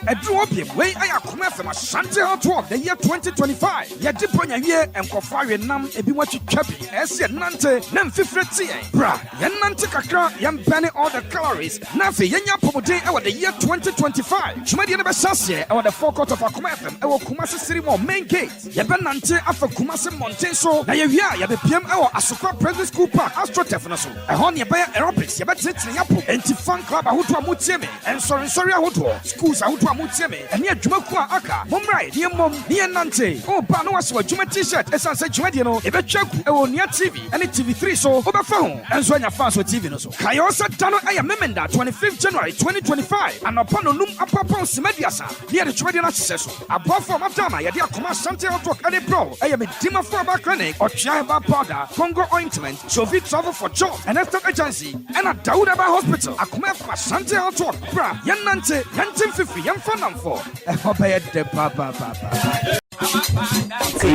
Ɛduru hɔ biom, wei ayɛ Akoma FM Ashanti Hot Walk the year 2025. Yɛgye Bronya wie, nkurɔfoɔ awe nam, ebinom atwitwa bi. Ɛyɛ sɛ yɛnante na mfifire te yɛn. Bra, yɛnnante kakra, yɛmbɛne all the calories, na afei yɛnya apɔmuden wɔ the year 2025. Dwumadie no bɛhyɛ aseɛ wɔ the forecourt of Akoma FM wɔ Kumasi City Mall main gate. Yɛbɛnante afa Kumasi mmɔnten so, na yɛwie a yɛbɛpiam wɔ Asokwa Presby School Park AstroTurf no so. Ɛhɔ na yɛbɛyɛ aerobics, yɛbɛtenetene yɛn apɔw. Enti fan club ahodoɔ a motie me, nsɔrensɔre ahodoɔ, schools ahodoɔ a motie me, ɛne adwumakuo a aka, mommra na yɛmmom na yɛnnante. Woba na woahyɛ w'adwuma T-shirt ɛsiane sɛ dwumadie no yɛbɛtwa agu wɔ Onua TV ne TV3 so. Wobɛfa ho nso anya fans wɔ TV no so. Kae oo sɛ da no yɛ Memenda 25th January 2025 anɔpa nnɔnum apapaw simma aduasa na yɛde dwumadie no ahyehyɛ so. Aboafo a wɔada ama yɛde akoma Ashanti Health Walk de brɛ wo yɛ Medimafo Herbal Clinic, Ɔtwea Herbal Powder, Congo Ointment, Jovi Travel for Job and Estate Agency, ɛna Dawood Herbal Hospital. Akoma FM Ashanti Health Walk, bra yɛnnante, yɛnte mfifiri, yɛmfa nnamfo, ɛhɔ bɛyɛ dɛ papaapa.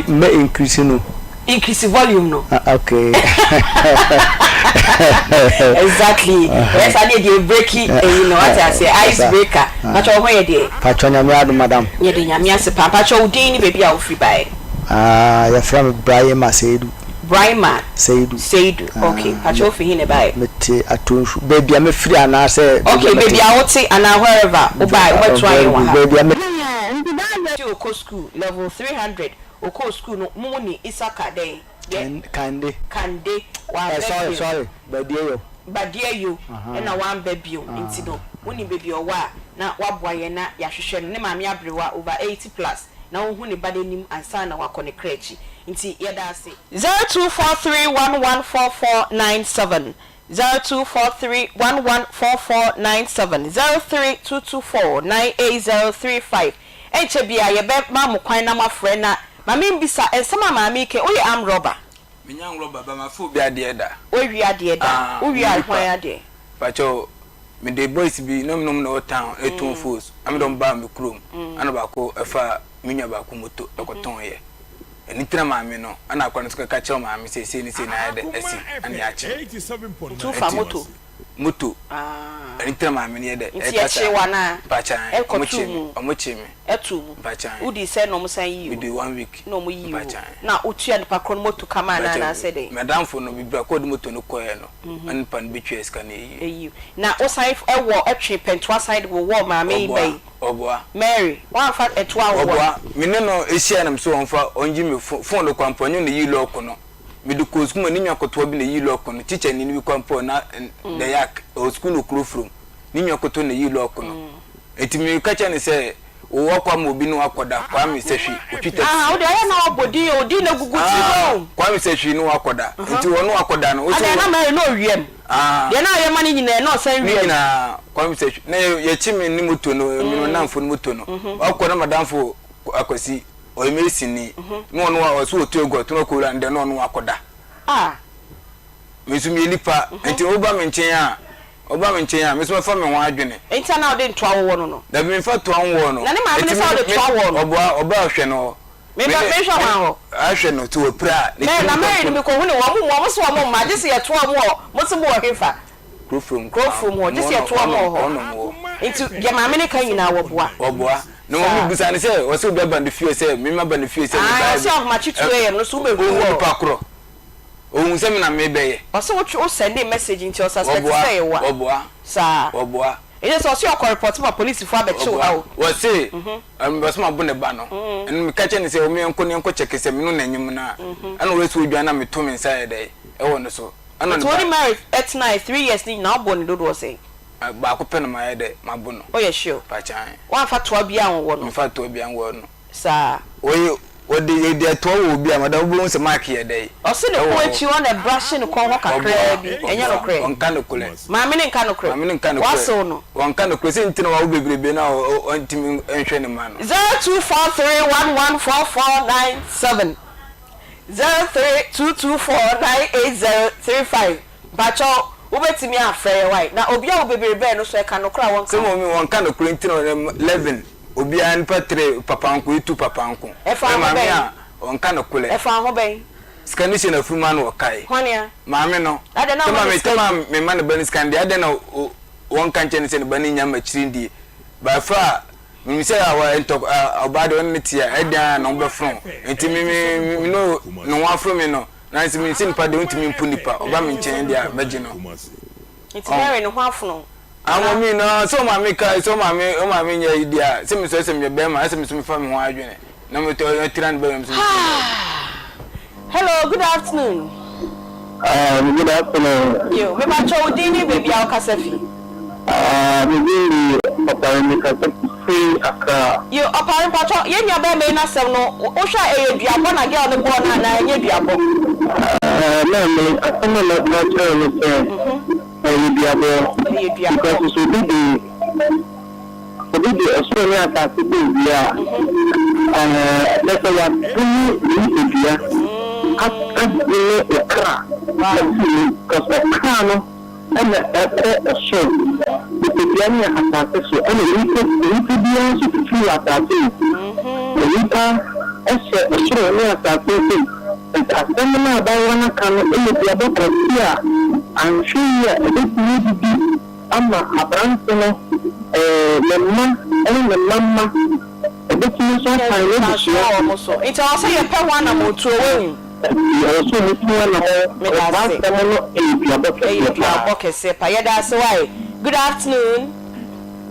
Mɛ increase no. Increase volume no. Ah okay. Exactly. Ɛyɛ saa deɛ deɛ breaki ɛyi no wate aseɛ ice breaker. Mpakyɛ wo ho yɛ deɛ. Mpakyɛ nyame adom madam. Yɛde nyame ase paa. Mpakyɛ wo din ne baabi a wofiri baeɛ. Ah yɛfrɛ me Brahima Seidu. Brahima Seidu. Seidu okay. Mpakyɛ wofiri he na ɛbaeɛ. Mete Atonsu. Baabi a mefiri anaasɛ baabi a mete. Okay baabi a wote anaa wherever wobaeɛ wobɛtoa yɛn wɔ ha. Baabi a me. Ti okɔ school level 300 okɔɔ school no mo ne Isaka dɛn yɛ. Kande. Kande wamba Eh sorry bio. sorry Badieyo. Badieyo ɛna wamba bio nti no wonim baabi ɔwɔ a na waboa yɛn na yɛahwehwɛ no ne maame aberewa over 80 plus na ohu ne ba no anim ansa na wakɔ ne kra akyi nti yɛda ase. 0243114497 0243114497 0322498035 Ɛnkyɛ biara yɛbɛma mo kwan na moafrɛ na ma membisa nsɛm a maame yi ka yi, woyɛ armed robber? Menyɛ armed robber but mafa obi adeɛ da. Woawie adeɛ da? Ah, Wowiaa me hwan nipa. adeɛ? Pakyɛw, mede boys bi na menom na ɛwɔ town ɛtɔn phones na mede wɔn baa me kurom ɛna baako ɛfaa me nua baako moto ɛkɔtɔn yɛ. Ɛno nti na maame no ɛna akwadaa no nso kɔka kyerɛɛ maame sɛ sei ne sei na ayɛ dɛ asi ɛna yɛakye me. Nti wofaa moto? Moto. Ɛno nti na maame no yɛ dɛ Nti ɛka saa. yɛkyee wo anaa? Mpakyɛ ae, ɔmo Ɛkɔtoo kyee me, mu? ɔmo kyee me. Ɛtoo mu? Mpakyɛ ae. Wodii sɛn na ɔmo san yii wo? Medii one week. Na ɔmo yii wo. Mpakyɛ ae. Na wotua nipa korɔ no moto ka maa no Mpakyɛ, anaa sɛ dɛn? M'adamfo no, bere a ɔde moto no kɔeɛ no, ɛna nipa no bɛtuaa sika no yii. Ɛyii wo. Na wosan wɔ ɛtwe pɛntoa san de wowɔɔ maame yi ba yi? Ɔboa, ɔboa. Mary, woamfa ɛtoa anwowɔ no? Ɔboa. Me ne no hyiae na mese ɔmfa, ɔngye me phone no koraa mpo, ɔnyɛ na ɛyii lɔɔko no. Mede kɔɔ sukuu ma ne nua ketewa bi na eyii lɔɔko no, tikyani no bi kɔ mpo na Dayak, ɔwɔ sukuu no wɔ kuro from, ne nua ketewa na eyii lɔɔko no. Enti meka kyerɛɛ no sɛ Wo wakɔ ama obi ne wakɔda Kwame Sahwi otwi taxi. Ah wo deɛ ayɛ na wabɔ din o din na gugu tiri mu o. Kwame Sahwi ne wakɔda nti wɔne wakɔda no. Adɛn na Mary na ɔwiam deɛ na ayɛ ma no nyinaa na ɔsan wiam. Ne nyinaa Kwame Sahwi na yɛkyi me ne moto no me ne madamfo no moto no wakɔ na madamfo Akwasi ɔyɛ mason ni na ɔno ɔso ɔtu agu ɔto no akɔwura no dɛ na ɔno wakɔda. Ah. Me nso meyɛ nipa nti woba me nkyɛn a Ɔba me nkyɛn a, me nso mɛfa me ho adwene. Enti a na wode ntoa wowɔ no no? Dabi, memfa toa nwɔɔ no. Na ne maame no sɛ wode toa wɔɔ no? Ɔboa, ɔba ahwɛ no hɔ. Me ba, menhwɛ hwan hɔ? Ahwɛ no, sɛ wapira a, ne Mary, tirim na Mary no kɔnkɔn. mekɔhu no, wɔn mmoa, wɔn se wɔn mma, gye sɛ yɛtoa wɔn wɔ, mo se mowɔ hefa? Kurofrom. Kurofrom hɔ, gye sɛ yɛtoa wɔn wɔ hɔ. Nti deɛ maame no ka nyinaa wɔboa? Wɔboa. Na wɔn Saa. mebisa no sɛ, ɔse obi aba ne fie sɛ, me maba ne fie sɛ Ae, mebaeɛ ɔse ahomakye 2am no so wobɛhu Ɔhu wɔ. nipa korɔ. Ohun sɛ me na mebɛyɛ. Ɔse wo twe wo sɛndee message nti ɔ suspect sɛ ɛyɛ wo a. Ɔboa. Saa. Ɔboa. Ɛnyɛ sɛ ɔse ɔkɔ report ma polisifo abɛkye wo ha o. Ɔboa. Ɔse ɔse mabo ne ba no. Ɛna meka kyerɛ no sɛ ɔmo yɛnkɔ na yɛnkɔ kyɛke sɛ me no na nyem no a. Ɛna ɔyɛ sɛ odwan na meto me nsa yɛ dɛn ɛwɔ ne so. Ɛna Nti ne wo ne ba. Mary tenae 3 years no nyinaa wobɔɔ no dodoɔ sɛn? Baako pɛ na mayɛ dɛ mabo no. Woyɛ sure? Pakyan. Woamfa toa biaa anwowɔ no? Memfa toa biaa nwowɔ no. Saa. Oye, wɔde yɛde ɛtoɔ wɔ obi a, madam wobɛhu sɛ mark yɛ dɛn? Ɔse ne Ɛwɔ kɔn hɔ. akyi hɔ na ɛbrushe ne kɔn hɔ kakraa bi, Ɔboa, ɛnyɛ ɔboa, nokorɛ? ɔnka nokorɛ. Maame no nka nokorɛ? Maame no nka nokorɛ. Wasew no? Ɔnka nokorɛ, sɛ nti na wawo bebrebe no a ɔntumi nhwɛ ne mma no. 0243114497 0322498035 Mpakyɛw wobɛtumi afrɛ yɛn wai? Na obi a wo bebrebe no so ɛka nokorɛ a wɔnka? Sɛ mɔmi wɔnka nokorɛ nti na ɔne 11 Obiara nipa tre papa nko etu papa nko. Ɛfa ho Maame bɛn? a ɔnka nokorɛ. Ɛfa ho bɛn? Sika no hyɛ n'afurum ano ɔkae. Hwan a? Maame no. Adɛn na Sɛ ɔma no maame sika tɛm a bi? mema ne ba no sika no deɛ adɛn na wɔnka nkyerɛ no sɛ ne ba no nnya mmakyiri ndie. By far a menim sɛ awa ntɔ ɔbaa deɛ ɔne no te a ɛdɛn a ne ho bɛfono nti me me me no ne ho aforo me no nanso menim sɛ nipa deɛ ɔntumi mpo nipa ɔba me nkyɛn deɛ a mɛgye no. Nti Mary ne ho afono wo Ama anaa? mi na sɛ ɔmaame ka sɛ ɔmaame ɔmaame nyɛ yi deɛ a sɛ mesɔ sɛ meyɛ bɛrima ɛsɛ mesɔ mefa me ho adwene na metɔ ɛtira ne bɛrima mesɔ Hello, good afternoon. Good afternoon. Yo, me pa kyɛw wo din ne baabi a wokasa fi. Ah, me din de Ɔpare me kasa firi Accra. Yo, Ɔpare mpakyɛw yɛn nua bɛrima yi n'asɛm no wohwɛ a ɛyɛ duabɔ na girl no bɔɔ no anaa ɛnyɛ duabɔ? Ah, maame, asɛm a mɛka akyerɛ wo ne sɛ ɛyɛ duabɔ. Ɛyɛ duabɔ. Because sɛ obi de obi de ɔsoro ne asase bɔ obi a, ɛɛ, na sɛ wadome ne nipadua, adome ɔkra afiri mu, because ɔkra no. na ɛkɔ ɔsoro, nipadua no yɛ asase so, ɛna onipa onipa biara nso fifiri wɔ asase mu. Onipa hyɛ ɔsoro ne asase ntam. Nti asɛm no a abaayewa no aka no yɛ duabɔ kɛse a anhwɛ yie a ɛbɛtumi adidi ama aberante no, ɛɛ ne mma ne ne mma mma. Ɛbɛtumi nso asan n'abusua. Nti ɛwɔ sɛ yɛpɛ ho anammɔntuo, woahu. Enti ɛwɔ sɛ wɔtu anammɔn. Meda Saa ase. asɛm no yɛ duabɔ Ɛyɛ kɛseɛ paa. duabɔ kɛseɛ paa. Yɛda ase wai. Good afternoon.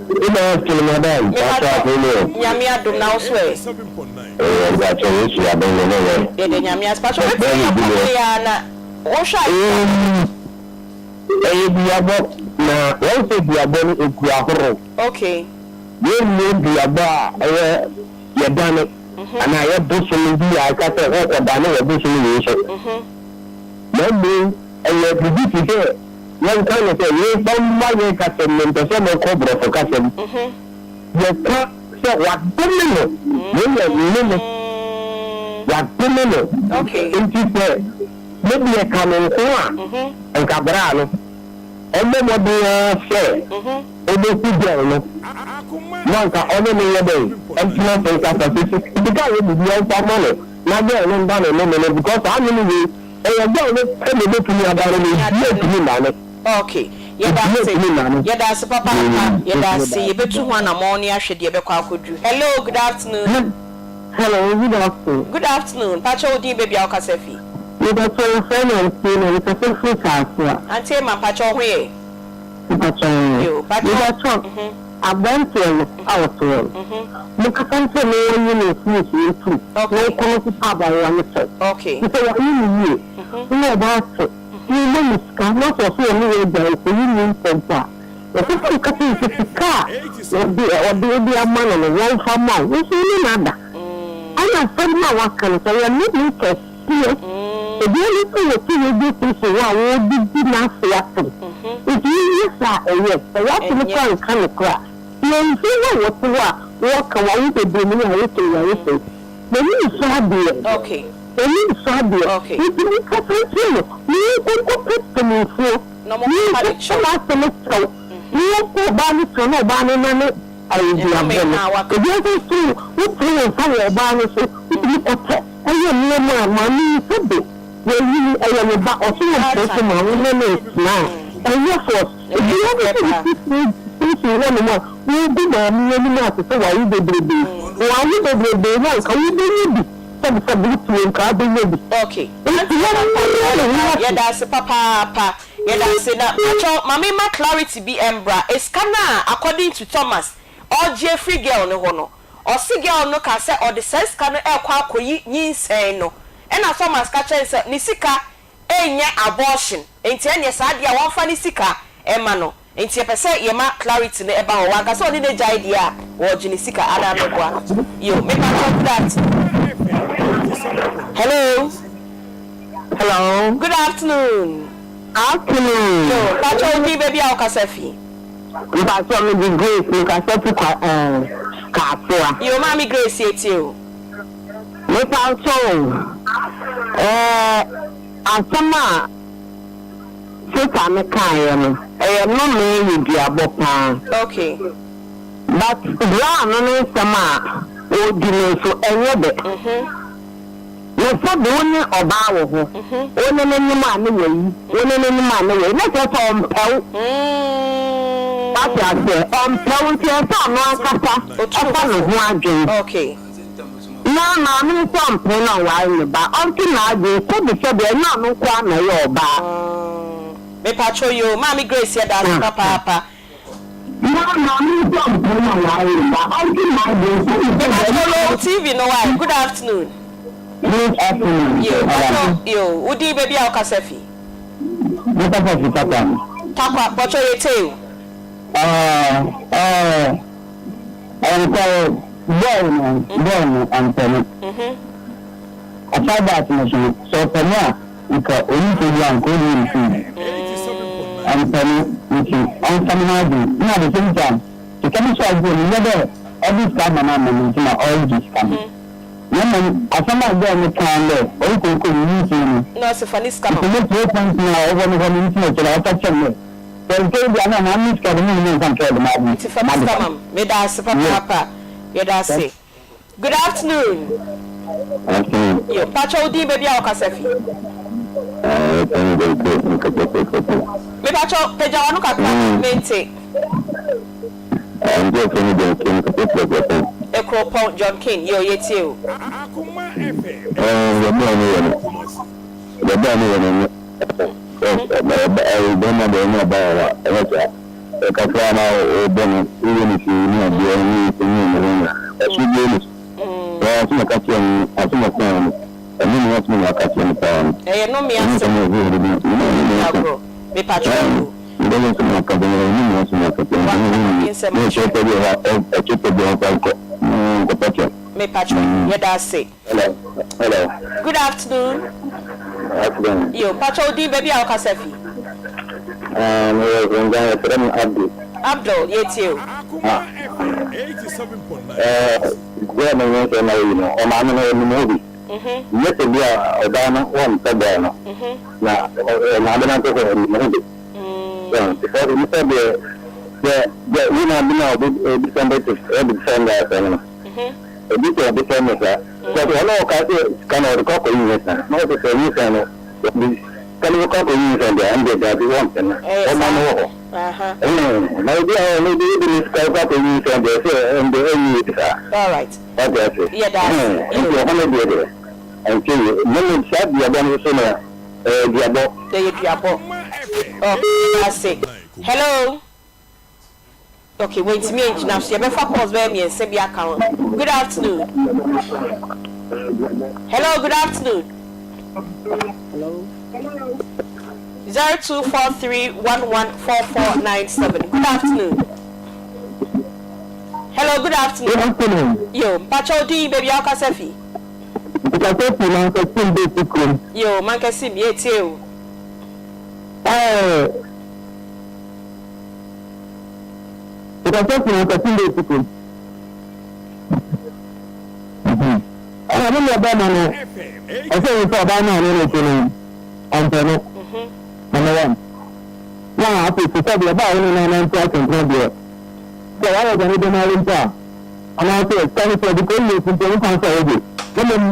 Good afternoon madam, Me Pastor pakyɛ, Akono. Nyame adom na wo so ɛ? Ɛɛ mpakyɛ Yesu adom me ho yɛ. Yɛda Nyame ase. Pakyɛ Ɛfrɛ wobɛtumi me akɔ Julius. hene aa na wohwɛ a. Eeii ɛyɛ duabɔ na wɔn sɛ duabɔ no egu ahorow. Okay. Yɛn nni duabɔ a ɛyɛ yɛdane anaa yɛ bosom bi a ɛka sɛ worekɔdane wɔ bosom wei so, na mmom ɛyɛ biribi te sɛ yɛnka no sɛ yɛmfa mma yɛn kasa mu, mempɛ sɛ mɛkɔ borɔfo kasa mu, yɛka sɛ wɔadome no, wei yɛ nnome, wɔadome no, enti sɛ me deɛ ka me nko a, nka bra no ɔmmɔ mmɔden ara sɛ ɔbɛhu girl no na anka ɔne no nyɛ dɛn ntena ase nkasa sisi sika a wɔbu bi ɔmfa mma no na girl no nda ne nome no because saa nome wei ɛyɛ girl no pɛ na ɛbɛtumi adane no obiara ntumi nnane. Ok yɛda Obiara ase ntumi nnane. yɛda ase papaapa yɛda ase yɛbɛtu ho anamɔn ne ahwɛ deɛ ɛbɛkɔ akɔduru hello good afternoon. Hello good afternoon. Good afternoon mpakyɛ wo din baabi a wokasa fi. Mepakyɛ wɔfrɛ me Auntie Emma mekasa firi Kasoa. Auntie Emma mpakyɛ wo ho yɛ? Mpakyɛ Yo, mpakyɛ mepakyɛ abranteɛ no a ɔte hɔ no mo kasa nkyerɛ no wɔnyi ne mfomsoɔ ntum na ɔnkɔ no nkɔfa abaayewa no kyɛw te sɛ wayɛ no yie na ɔbaa te na ɔma no sika na sɛ ɔse ɔne wo agyae ɔkɔyi ne mpɔ mpo a. Ɛsɛ sɛ woka kyerɛ no sɛ sika a wɔde wɔde de ama no no, wɔmfa mma wo. Wo nso wo ne no ada. Ɛna asɛm no a waka no, sɛ ɛyɛ nnome kɛseɛ. Ebiara ne sɛ wɔte radio station hɔ a wɔde di n'ase asɛm. Nti woyɛ saa a, ɛyɛ. Sɛ w'ase no koraa nka nokorɛ a, yɛn mfeɛ no a wɔte hɔ a wɔka wawo bebree mu no ayɛ sei, ayɛ sei. M'ani nsɔ adeɛ. M'ani nsɔ adeɛ. Nti monkasa nkyerɛ no na ɔnkɔ nkɔpɛ mpanimfoɔ na ɔnkɔfa n'asɛm kyɛw na wɔnkɔ ɔbaa no kyɛw na ɔbaa no nane adeduabɔ no. Ebi nso so wotene wo nsa wɔ ɔbaa no so wotumi kɔtɛ ɛyɛ nneɛma a maame yi sɛbe wayi no ɛyɛ ne ba ɔso wo mpere so ma wo ne no ntena a ɛnyɛ force. Ebi nso so wote station hɔnom a wogu maame yi anim ase sɛ wawo bebrebe. Wawo bebrebe no anka wobɛnya bi sɛbe sɛbe wote hɔ nka wobɛnya bi. Okay. Nti wɔmmrɛ ne ho ase. Yɛda ase papaapa. Yɛda ase na pakyɛw ma me ma clarity bi mbra. Esika no a according to Thomas ɔregye afiri girl no hɔ no, ɔse girl no kaa sɛ ɔde saa sika no rekɔ akɔyi nyinsɛn no. Ɛna Thomas ka kyerɛɛ no sɛ ne sika nyɛ abortion nti ɛneɛ saa deɛ a wɔmfa ne sika mma no. Nti yɛpɛ sɛ yɛma clarity no ba hɔ. Wanka sɛ ɔne no agyae deɛ a, wɔregye ne sika anaa meboa? Yo, mepakyɛw good afternoon. Hello. Hello. Good afternoon. Afternoon. Yo, pakyɛw wo din baabi a wokasa fi? Mpakyɛw me de Grace me kasa fi kwa ɛɛ Kasoa. Yo, maame Grace yɛtie o. Mepakyɛw ɛɛ asɛm a. Sista no kaeɛ no ɛyɛ nnome yɛ duabɔ paa. Okay. But braa no ne nsɛm a ɔredi no nso ɛnyɛ dɛ. Na sɛbi wo ne ɔbaa wɔ hɔ, wo ne no nyem a ne wayi, wo ne no nyem a ne wayi, na kyerɛ sɛ ɔmpɛ wo. Wate aseɛ? Ɔmpɛ wo nti ɛsɛ sɛ ɔno ankasa ɔfa ne ho adwene. Okay. Na maame no sɛ ɔmpene na ɔware ne ba, ɔnto n'adwene sɛbi sɛbi ɛnyɛ ɔno nko ara na ɔyɛ ɔbaa. Mepakyɛw yoo, Maame Grace yɛda ase papaapa. Na maame no sɛ ɔmpene na ɔware ne ba, ɔnto n'adwene sɛbi sɛbi ɛnyɛ Mepakyɛw low TV no why, good afternoon. Good afternoon, Yoo, madam. pakyɛw yoo, wo din baabi a wokasa fi? Me kasa fi Tarkwa. Tarkwa, pakyɛw yɛtie wo. Ɛɛ, ɛɛ. Ɔnnsɔre, boy no, boy no, ɔmmpɛ me. Aside that no so no, sɛ ɔpɛ me a, nka onipa bi a nka ɔnni me fon. Ɔmmpɛ me ntsi ɔmmfa no ho adwen. Nna at the same time, sika no so a ɔgye no, nnyɛ dɛ ɔdze sika ama no ama me ntsi na ɔregye sika no. Na mbom asɛm a girl no kãa nye dɛ ɔrokɔ oeyi nsuo no, Nna ɔse fa ne sika ma ntsi me. me three points no a ɔwɔ no hɔ no ntsi na ɔkyerɛ dɛ ɔka kyerɛ me dɛ Nti fa me sika ma me. Meda ase papaapa. Yɛda ase. Good afternoon. Afternoon. Yo, pakyɛ wo din baabi a wokasa fi? Me pakyɛ pagya w'ano kakra mente. Ekuropɔn John King, yo yɛtie o. Bɛrima deɛ ɔne ɔbaa wɔ hɔ a, ɛnyɛ saa. Kakra na wobɔ no, woyɛ no hwee ne adeɛ ne ne ne ho nyinaa. Ɛso biara nni so. Wɔn asɛm a ɔka kyerɛɛ no no, asɛm a ɔkaeɛ no, ɛno ne asɛm a ɔka kyerɛɛ no paa no. Ɛyɛ nnome Ɛno asɛm. nsɛm a ɔhuu no bi, ɛno ne asɛm. Agorɔ. Mepatwɔ o. Ɛno nsɛm a ɔka kyerɛɛ no, ɛno ne asɛm a ɔka kyerɛɛ no. Waka Ɛno nnome nsɛm ne akyerɛ. ɛkyerɛ bi wɔ hɔ a, ɛkyerɛ bi wɔ hɔ a ɔmfa nkɔ, nkɔpɛ kyɛw. Mepatwɔ, yɛda ase. Hello, hello. Good afternoon. Afternoon. Yo, pacho wo din baabi a wokasa fi? Ah, me wɔ Gongan, yɛfrɛ me Abdul. Abdul, yɛtie o. Ah, eh, girl no nyɛ sɛ na oyi no, ɔmaame no ɔnim hɔ bi. Nyɛ sɛ bi a ɔbaa no wɔmpɛ boy no, na ɔmaame no ankasa ɔnim hɔ bi. Because nipa deɛ, sɛ, deɛ, wo na bi na ɔbi, ɔbi sɛ ɔbɛte, ɔbi sɛ ɔbɛte asɛm no. Obi sɛ ɔde fɛm no saa. Because ɔno ɔka sɛ sika no ɔde kɔ akɔyi nyinsɛn. Na ɔsɛ sɛ nyinsɛn no ɔde sika no bɛkɔ akɔyi nyinsɛn deɛ ɛnde daabi wɔmpɛ no. Ɔma no wɔ hɔ. Ɛɛ na obi a ɔno de ebi ne sika kɔ akɔyi nyinsɛn deɛ sɛ ɛnde ɛnyɛ yie saa. Wate ase? Ɛɛ nti ɛhɔ no deɛ deɛ ɛnkyɛ yie. Na mmom saa duabɔ no nso no ɛyɛ duabɔ. Ɛyɛ duabɔ. Okay, ase. Hello. Ok wantumi angyina so yɛbɛfa calls bɛyɛ mmiɛnsa bi aka ho good afternoon hello good afternoon hello. 0243114497. Good afternoon. Hello, good afternoon. Good afternoon. Yo, mpakyɛ wo din, baabi a wokasa fi? Mekasa fi Mankasim Besi kurom. Yo, Mankasim, yɛtie o. Ɛɛ, mekasa fi Mankasim Besi kurom. Ɛna me nua bɛrima no, ɛsɛ yi sɛ ɔbaa no a ɔne no te no, ɔmpɛ no. Number one. Na afei te sɛ deɛ ɔbaa a ɔne no anante atwentwɛn deɛ, sɛ wayɛ bɔne dɛn ara mpo a, anaasɛ sika no sɛ ɔde kɔ wie mpo no kwan sɛ ɔgye, na mmom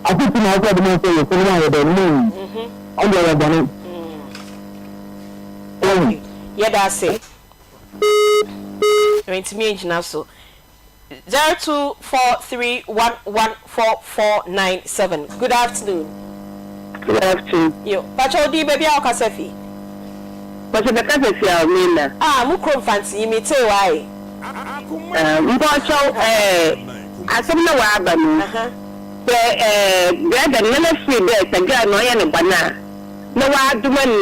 afotu na ɛsɛ ɔde ma sɛ yɛsɛ no ayɛ dɛn no ɔno deɛ ɔyɛ bɔne. Okay, yɛda ase. Mentumi angyina so. 0243114497 Good afternoon. Good afternoon. Yo, pakyɛ wo din baabi a wokasa fi? Pakyɛ mekasa fi Elmina. Ah, mo kurom Fantinyi, me tee wo ae. Ah, mpakyɛw eh, asɛm na w'aba no, sɛ eh, brɛda no na firi dɛ sɛ girl no ɔyɛ no bɔn a, na ɔadoma no no,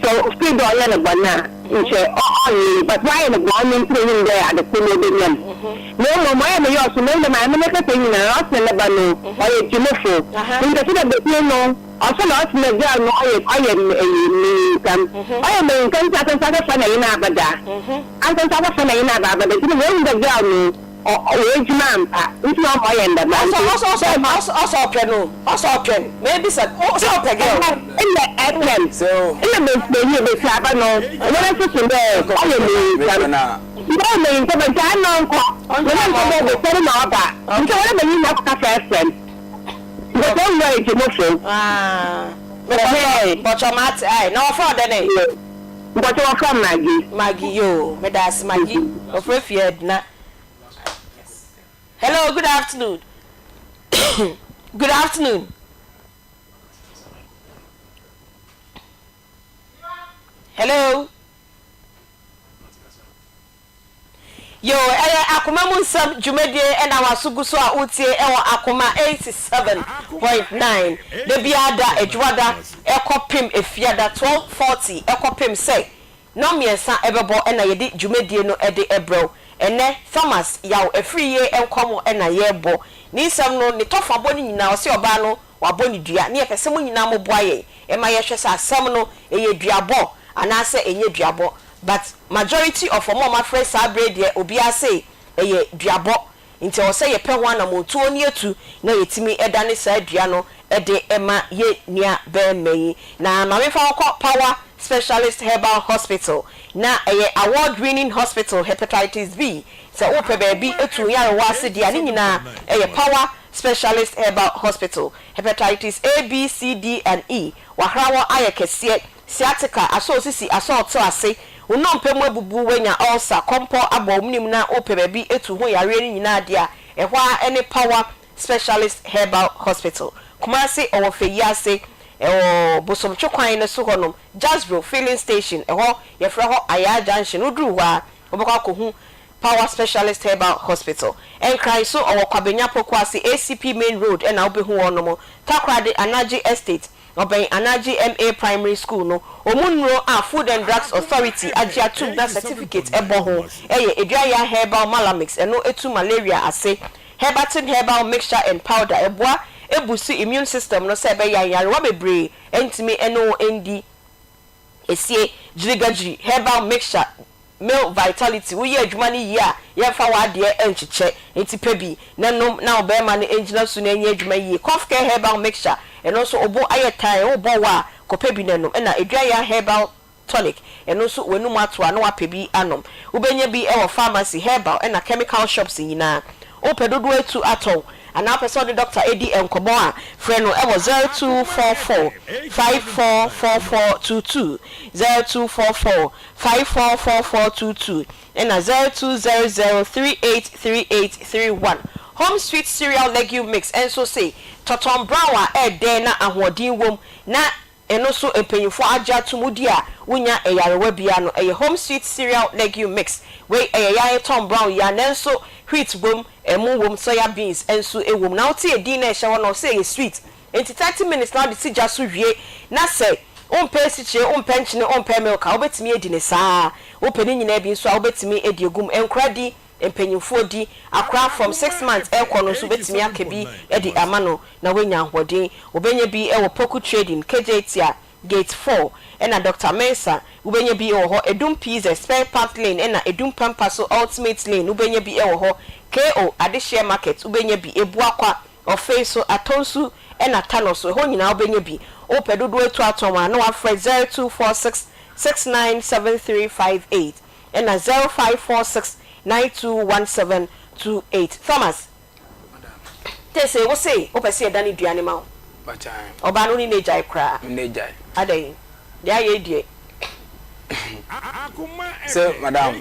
sɛ ofir dɛ ɔyɛ no bɔn a, nkyɛ ɔnnyɛ but ɔayɛ no bɔn no ntsi na onyim dɛ adze kor no obenya no. Na mbom ɔyɛ me yaw so na ndɛ maame no kasa nyinara ɔse ne ba no ɔyɛ gyimfo. Ntsi dɛ basia no ɔsɛ na ɔse na girl no ɔyɛ ɔyɛ mbanyinsɛm. Ɔyɛ mbanyinsɛm ntsi asan so akɛfa na nye no abɛda. Asan so akɛfa na nye no aba abɛda ntsi no oehu dɛ girl no Oedwuma ampa ntsi na ɔma ɔyɛ ndɛm a ntsi dɛ. Ɔsɔ ɔpɛ no ɔsɔ ɔpɛ no mebisa sɛ ɔpɛ girl no. Nna ɛpɛ no nna beyi besiaba no ɔno so so dɛ ɔyɛ menyinsɛm ntsi ɔyɛ menyinsɛm ntsi ana ɔnkɔ na ɔnnkɔ dɛ besia no na ɔba ntsi ɔwɔ dɛ benyin na akɔka frɛfrɛ no because owu ayɛ gyemofo. Mpɔkyɛ mate ae na wɔfrɛ wo dɛn ɛ. Mpɔkyɛ wɔfrɛ me Maggie. Maggie yoo medaase Maggie wɔfrɛ fie Edna. Hello, good afternoon. good afternoon. Hello. Yo, ɛyɛ akoma mu nsɛm dwumadie ɛna waso gu so a wotie ɛwɔ akoma 87.9 da biara da adwuada ɛkɔpem efiada 12:40 ɛkɔpem sɛ Nnɔnmiɛnsa bɛbɔ na yɛde dwumadie no de brɛ wo. Ɛnnɛ, Thomas Yaw Afriyie nkɔmmɔ na yɛrebɔ. Ne nsɛm no, ne tɔfabɔ no nyinaa, ɔse ɔbaa no wabɔ no dua. Ne yɛpɛ sɛ mo nyinaa moboa yɛn ma yɛhwɛ sɛ asɛm no ɛyɛ duabɔ anaasɛ ɛnyɛ duabɔ. But majority of wɔn a wɔafrɛ saa berɛ yi deɛ obiara se ɛyɛ duabɔ. Nti ɛwɔ sɛ yɛpɛ ho anamɔntuo ne yɛtu na yɛtumi dane saa dua no de ma yɛn nua barima yi. Na ma memfa wo nkɔ Power Specialist Herbal Hospital. Na ɛyɛ award winning hospital, Hepatitis B, sɛ wopɛ baabi tu wo nyarewa ase deɛ a, ne nyinaa ɛyɛ Power Specialist Herbal Hospital. Hepatitis A, B, C, D and E, w'ahrawa ayɛ kɛseɛ, Sciatica, asɔ osisi, asɔ ɔto ase, wo nnompe mu abubu, woanya ulcer, kɔmpɔ abɔ wo menem na wopɛ baabi atu ho yareɛ no nyinaa deɛ a, ɛhɔ ara ne Power Specialist Herbal Hospital. Kumasi, ɔwɔ Feyiase, ɛwɔ Bosomtwe kwan no so hɔnom, Jasbro Filling Station, ɛhɔ yɛfrɛ hɔ Ayaa Junction, woduru hɔ a, wobɛkɔ akɔhu Power Specialist Herbal Hospital. Nkran nso, ɔwɔ Kwabenya Pokuase, ACP Main Road na wobɛhu wɔnom, Takoradi, Anagye Estate, Ɔbɛn Anagye MA Primary School no, wɔn nnuro a Food and Drugs Authority agye atum na certificate bɔ ho yɛ Aduaya Herbal Malamix, ɛno tu malaria ase, Herbatin Herbal Mixture and Powder, ɛboa busi immune system no sɛ ɛbɛyɛ a nyarewa bebree ntumi ne wo ndi asie, Gyirigagyiri Herbal Mixture, Male vitality, woyɛ adwuma no yie a, yɛmfa w'adeɛ nkyekyɛ, nti pɛ bi na nom na wo barima no ngyina so na ɛnyɛ adwuma yie. Cough care herbal mixture, ɛno nso wo bo ayɛ tan, wobɔ wa a, kɔpɛ bi na nom. Ɛna Aduaya herbal tonic, ɛno nso w'anum ato a na wapɛ bi anom. Wobɛnya bi wɔ pharmacy, herbal ɛna chemical shops nyinaa. Wopɛ dodoɔ atu atɔn anaa wopɛ sɛ wode dɔkta di nkɔmmɔ a, frɛ no wɔ 0244 544422, 0244 544422 ɛna 0200383831. Home Sweet Cereal Legume Mix nso se tɔtɔn brown a ɛɛdɛ na ahoɔden wom na ɛno nso mpanyinfoɔ agye atom wodi a wonnya ɛyarewa biara no ɛyɛ Home Sweet Cereal Legume Mix. Wei ɛyɛ yɛn tɔn brown yi ara nanso wheat wom, ɛmo wom, soya beans nso wom. Na wote edin no a ɛhyɛ hɔ no ɔse ɛyɛ sweet Enti 30 minutes na wode si gya so wie na sɛ. Wompɛ asikyire, wompɛ nkyene, wompɛ milk a, wobɛtumi adi no saa ara. Wopɛ ne nyinaa bi nso a, wobɛtumi de agu mu. Nkora di, mpanyimfoɔ di, akora from 6 months rekɔ no nso wobɛtumi aka bi de ama no na wanya ahoɔden. Wobɛnya bi wɔ Poku Trading, Kejetia, Gate 4, ɛna Doctor Mensah, wobɛnya bi wɔ hɔ. Adum Pizza, Spare Part Lane ɛna Adum Pampaso Ultimate Lane, wobɛnya bi wɔ hɔ. KO Adehyeɛ Market, wobɛnya bi. Ebuakwa, Ɔfei so, Atonsu ɛna Tano so, ɛhɔ nyinaa wobɛnya bi. Wopɛ dodoɔ atu atɔn a, na wafrɛ 0246 697358 ɛna 0546 921728. Thomas, tese wo se wopɛ sɛ yɛda ne dua ne ma wo. Ɔbaa no wo ne no agyae koraa. Me ne agyae. Adɛn? Deɛ ayɛ yi deɛ. Sɛ madam,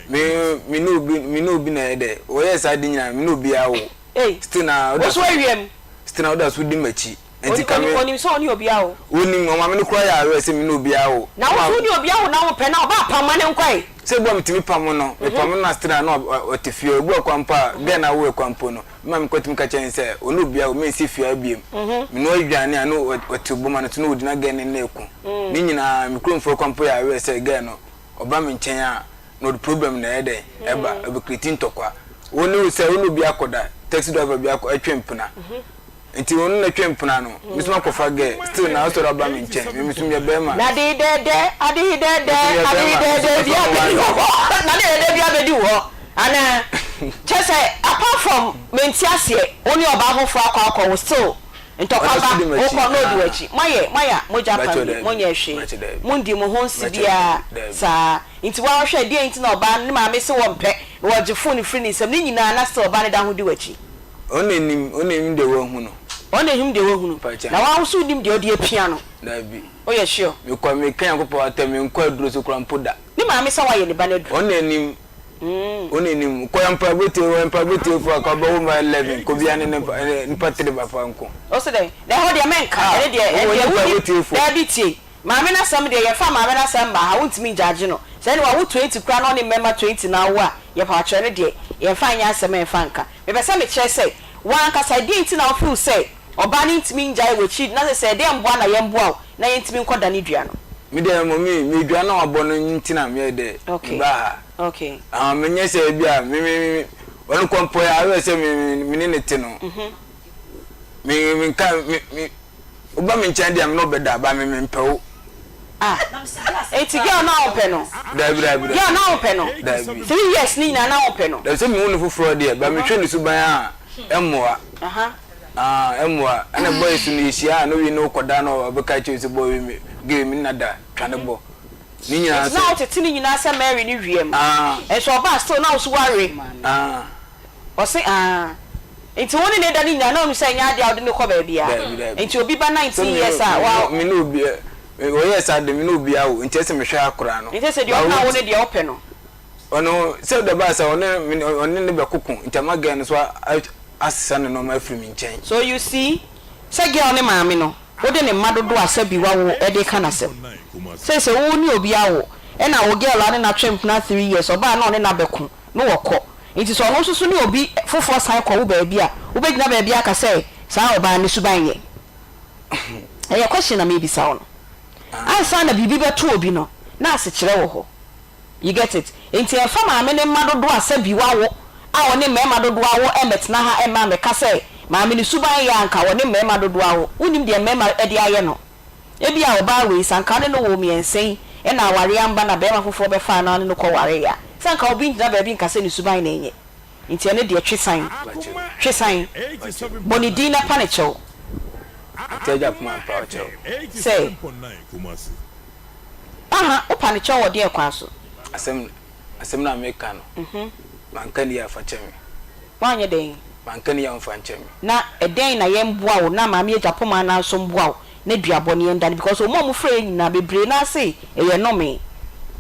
me me ne obi me ne obi na ɛyɛ dɛ. Wɔyɛ saa de nyinaa me ne obi awo. Ei, Still na wo so awiam. Still na woda so di m'akyi. Nti ka me. Onim sɛ ɔne obi awo. Onim, ɔmaame no koraa yɛ aware sɛ me ne obi awo. Na wo so wo ne obi awo na wopɛ na ɔba apam ma no nkɔ ɛ. Sɛ ebi a metumi pam no, mepam no na still na na ɔte fie hɔ. Ebi wɔ kwan mpo a, girl no awo kwan mpo no, me maame koraa tumi ka kyerɛ no sɛ ɔne obi awo, mensi fie ha biom. Menoa aduane a na ɔte boma no so na ɔdi na girl no ne reko. Ne nyinaa, me kuromfoɔ koraa mpo yɛ aware sɛ girl no, ɔba me nkyɛn a, na ɔde problem na ɛyɛ dɛn ɛba, ɔbɛ create ntɔkwa. Wo ne sɛ wo ne obi akɔda, taxi driver bi akɔ atwe mpena. Nti ɔno na twe mpena no, me nso makɔfa girl, still na ɔsɔre aba me nkyɛn, me nso meyɛ bɛrima. Na de dɛdɛ, ade dɛdɛ, ade dɛdɛ bi abɛdi wɔ hɔ, na de dɛdɛ bi abɛdi wɔ hɔ, anaa? Kyerɛ sɛ apart from mente aseɛ, wo ne ɔbaa foforɔ akɔ akɔ wo still ntɔkwa ba, wokɔ na ɔdi w'akyi, moayɛ moayɛ a mogya apam bi, monyɛɛ hwee, mondi mo ho nse biara saa, nti woa wohwɛ deɛn nti na ɔbaa no ne maame se wɔmpɛ na wɔgye phone firi ne nsam, ne nyinaa na still ɔbaa no da ho di w'akyi. Ɔno na nim, ɔno na nim deɛ wahu no. Ɔno na nim deɛ wahu no. Na woa nso wonim deɛ ɔde apia no. Dabi. Woyɛ sure? Mekɔ, meka Nyankopɔn atam, menkɔ aduro so koraa mpo da. Ne maame sɛ woayɛ ne ba no aduro. Ɔno na nim, ɔno na nim. Kɔ yɛ mpaebɔ tie, yɛ mpaebɔ tie fo a, kɔ bɛwo mma 11, kɔ biara ne ne nipa three ba fa nko. Ɔse dɛn? Na ɛhɔ deɛ mɛnka, ɛno deɛ, ɛno deɛ wonni, daabi tie. Maame no asɛm deɛ yɛmfa maame no asɛm mma ha wontumi ngyagye no sɛ ɛne wawo 20 koraa na ɔne mmɛma 20 na awo a yɛpawakyerɛ no deɛ yɛmfa nyɛ asɛm ɛmfa nka mepɛ sɛ mekyerɛ sɛ wankasa ɛdeɛn nti na wo feel sɛ ɔbaa no ntumi ngyae wakyiri na sɛ sɛ ɛdeɛn mboa na yɛmboa wo na yɛntumi nkɔ dane dua no. Me deɛ mummy me dua na wabɔ no nti na meyɛ dɛ me baa ha okay ah menyɛ sɛ ebi a me me ɔno kɔ mpo yɛ awɛ sɛ me me ne ne te no me me nka me me Woba me nkyɛn deɛ me ne wo bɛda but me mempɛ wo. Ah enti girl no a wompɛ no? Dabi dabi dabi. Girl no a wompɛ no? Dabi. 3 years ne nyinaa na wompɛ no? Dabi sɛ mehu no foforɔ deɛ but mehwɛ ne suban a ɛmmoa. Ah ɛmmoa ɛna boys no yɛhyia a na wei ne wo kɔda na ɔbɛka akyerɛ wo sɛ boy wei me girl wei me ne no ada twa ne bɔ ne nyinaa Nti sɛ. na wotete ne nyinaa sɛ Mary ne wiem. Ah. Nso ɔbaa still na wo so woawe. Ah. Ɔse aah. Nti wo ne no da no nyinaa na wonim sɛ ɛnyɛ adeɛ a wode no kɔ baabiaa? Daabi daabi. Nti obi ba Sɛ 19 me years a wa. me ne obi ɔyɛɛ saa de me ne obi awo nti ɛsɛ mehwɛ akora no. Nti sɛ deɛ ɔne no awo no deɛ wopɛ no? Ɔno sɛ ɔde baa sɛ ɔne me ɔne no bɛkoko nti ama girl no so asesa ne nnoɔma afiri me nkyɛn. So you see sɛ girl no maame no wode ne mma dodoɔ a sɛbi wawo de reka n'asɛm. Seisei wo ne obi awo ɛna wo girl a ne no atwe mpena 3 years ɔbaa na ɔne no abɛko na wɔkɔ. Enti sɛ ɔno nso so ne obi foforɔ san kɔwo baabi a, wobɛgyina baabi aka sɛ saa ɔbaa no ne suban nyɛ? Ɛyɛ question na merebisa wo no. Ansa na biribi bɛto obi no, na asekyerɛ wɔ hɔ. You get it? Enti ɛmfa maame no mma dodoɔ a sɛbi wawo a ɔne mmarima dodoɔ awo mmɛtena ha mma mmɛka sɛ maame no suban yɛ a anka ɔne mmarima dodoɔ awo. Wonnim deɛ mmarima de ayɛ no. Ebia ɔbaa wei, sɛ anka ɔne no woo mmiɛnsa yi na awareɛ amba na barima foforɔ bɛfaa no ara ne no kɔwareeɛ a, sɛ anka obi ngyina baabi nka sɛ ne suban na ɛnyɛ. Nti ɛno deɛ twe san. Twe san. Bɔ ne din na pa no kyɛw. Sɛ, Aha, wopa no kyɛw wɔ deɛn kwan so? Asɛm asɛm no a meka no, manka ne yie a fa kyɛ me. Woanyɛ dɛn? Manka ne yie a womfa nkyɛ me. Na ɛdɛn na yɛmboa wo na maame Agyapong anaa nso mboa wo na dua bɔne ɛndane because ɔmo a ɔmo frɛ yɛn nyinaa bebree naa se ɛyɛ nnome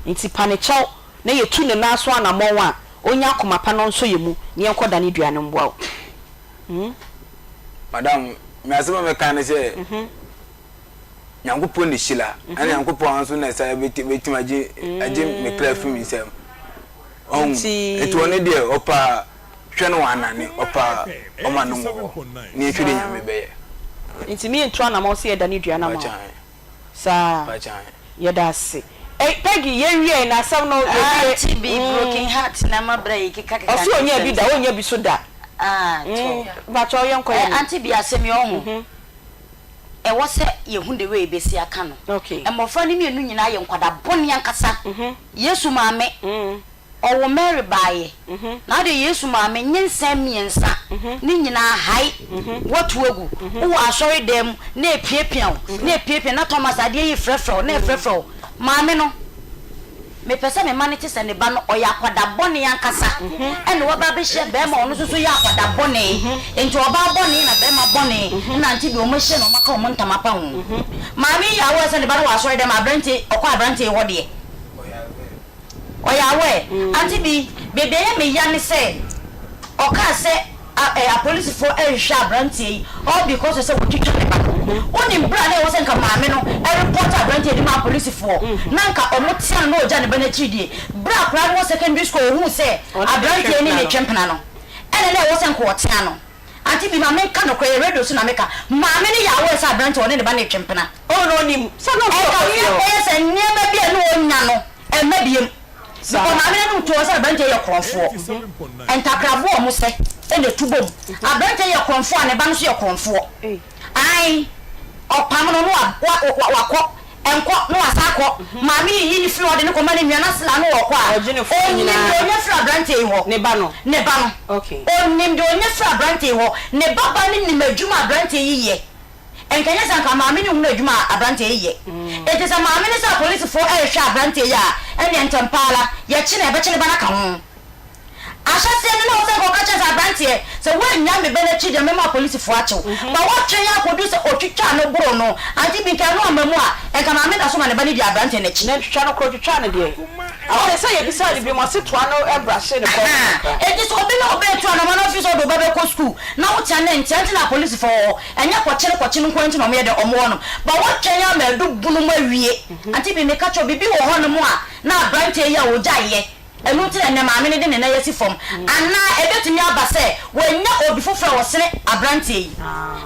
nti pa ne kyɛw na yɛtu ne nan so anamɔn a ɔnya akoma pa na ɔnsɔ yɛn mu na yɛnkɔ dane dua no mboa wo hmm. Madam, me asɛm a mɛka ne sɛ, Nyankopɔn na hyira, ɛna Nyankopɔn nso na ɛsa bɛtumi agye agye me kra firi me nsam. Ɔhu, nti ɔno deɛ ɔpa hwɛ no wanane, ɔpa ɔma no wɔ hɔ, ne nhwɛ deɛ Nyame bɛyɛ. Nti me ntu anamɔn sɛ yɛdane dua no ama wo. Saa. Mpakyɛw. Yɛda ase. Ei Peggy yɛn wiei na asɛm no yɛ wie. Auntie bi broken heart na ama bra yi keka keka Ɔse ɔnyaa bi da ɔnnya bi so da. Ah tɔ. Mpakyɛw yɛn kɔ yɛn anim. Auntie bi asɛm yi ɔho ɛwɔ sɛ yɛhu the way yɛbɛsi aka no. Mmɔfra no mienu nyinaa yɛ nkwadaa bɔne ankasa. Yesu maame Ɔwo Mary baeɛ, na wode Yesu maame nyinsɛn miensa ne nyinaa hae woatu agu, wowɔ asɔre dan mu na epiapia wo, na epiapia na Thomas adeɛ yi frɛfrɛ wo, na ɛfrɛfrɛ wo, maame no, mepɛ sɛ me ma no te sɛ ne ba no, ɔyɛ akwadaa bɔne ankasa, ɛna waba abɛhyia bɛɛma ɔno nso so yɛ akwadaa bɔne, nti ɔbaa bɔne na bɛɛma bɔne nante bi, wɔn ahyia na wɔn aka wɔn ntam apa ho. Maame yi yɛ aware sɛ ne ba no wɔ asɔre dan mu, aberanteɛ, ɔkɔ aberanteɛ yi hɔ deɛ. Ɔyɛ aware. Auntie bi, baabi a ɛyɛ me ya ne sɛ ɔkaa sɛ apolisifoɔ rehwehwɛ abranteɛ yi all because of sɛ watwitwa ne ba no. Wonim berɛ a na ɛwɔ sɛ nka maame no report abranteɛ yi de ma apolisifoɔ na nka wɔtea no na ɔgya ne ba no akyiri die. Berɛ a akwadaa no wɔ secondary school a ɔhuu sɛ abranteɛ yi ne no retwe mpena no, ɛna na ɛwɔ sɛ nka ɔtea no. Auntie bi, ma menka nokorɛ, ɛyɛ radio so na meka, maame no yɛ aware sɛ abranteɛ ɔne ne ba no retwe mpena. Oh, na ɔnim. Sɛ na ɔsɛ Ɛka ɔkɔ me fie hɔ. akɔyɛ sɛ nneɛma bi a na ɔnya no ɛmma biem. Because maame no anom too hɔ sɛ aberanteɛ yɛ korɔmfoɔ. Ntakraboa a wɔsɛ na ɛtu bom. Aberanteɛ yɛ korɔmfoɔ a ne ba no nso yɛ korɔmfoɔ. Ae, ɔpam no na wakɔ, ɛnkɔ na wasan akɔ. Maame yi yi no firi hɔ de no kɔma ne nua na sila no ɔkɔ a, ɔnim deɛ ɔnya firi aberanteɛ yi hɔ. Ne ba no. Ne ba no. Ɔnim deɛ ɔnya firi aberanteɛ yi hɔ. Ne ba ba no nim adwuma a aberanteɛ yi yɛ. Nka ɛnyɛ sɛ anka maame no nhunu adwuma a aberanteɛ yi yɛ. Enti sɛ maame no sɛ apolisifoɔ rehwɛ aberanteɛ yi a, ɛnneɛ ntɛm pa ara yɛkye no a, yɛbɛkye ne ba no aka ho. Ahyɛaseɛ no, na ɛwɔ sɛ anka ɔka kyerɛ sɛ, Aberanteɛ, sɛ woannya me ba no akyi deɛ, mɛma apolisifoɔ akye wo. But woatwɛn akɔduru sɛ ɔtwitwaa no boroo no, ante bi nka ɛno amma mu a, nka maame da so ma ne ba no di aberanteɛ no akyi. Na twitwa no koraa, ɔtwitwaa no deɛ. Afei sɛ yɛbisaa no bio, ɔse toa no brahye ne kɔn ho kakra. Enti sɛ obi ne wo bɛtu anamɔ na ɔfiri sɛ ɔde wo ba bɛkɔ sukuu na wotea no ntea nti na apolisifo wɔ hɔ. Ɛnyɛ kɔkyene kɔkyene nko ara nti na wɔyɛ dɛ wɔwɔ hɔnom. But woatwɛn ama adu bunu mu awie. Ante bi meka kyerɛ wo, biribi wɔ hɔnom a na aberanteɛ yi a ɔgyaeɛ, ɛno nti na ɛnnɛ maame no de ne nan asi fam. Anaa ɛbɛtumi aba sɛ wanya obi foforɔ a ɔsene aberanteɛ yi.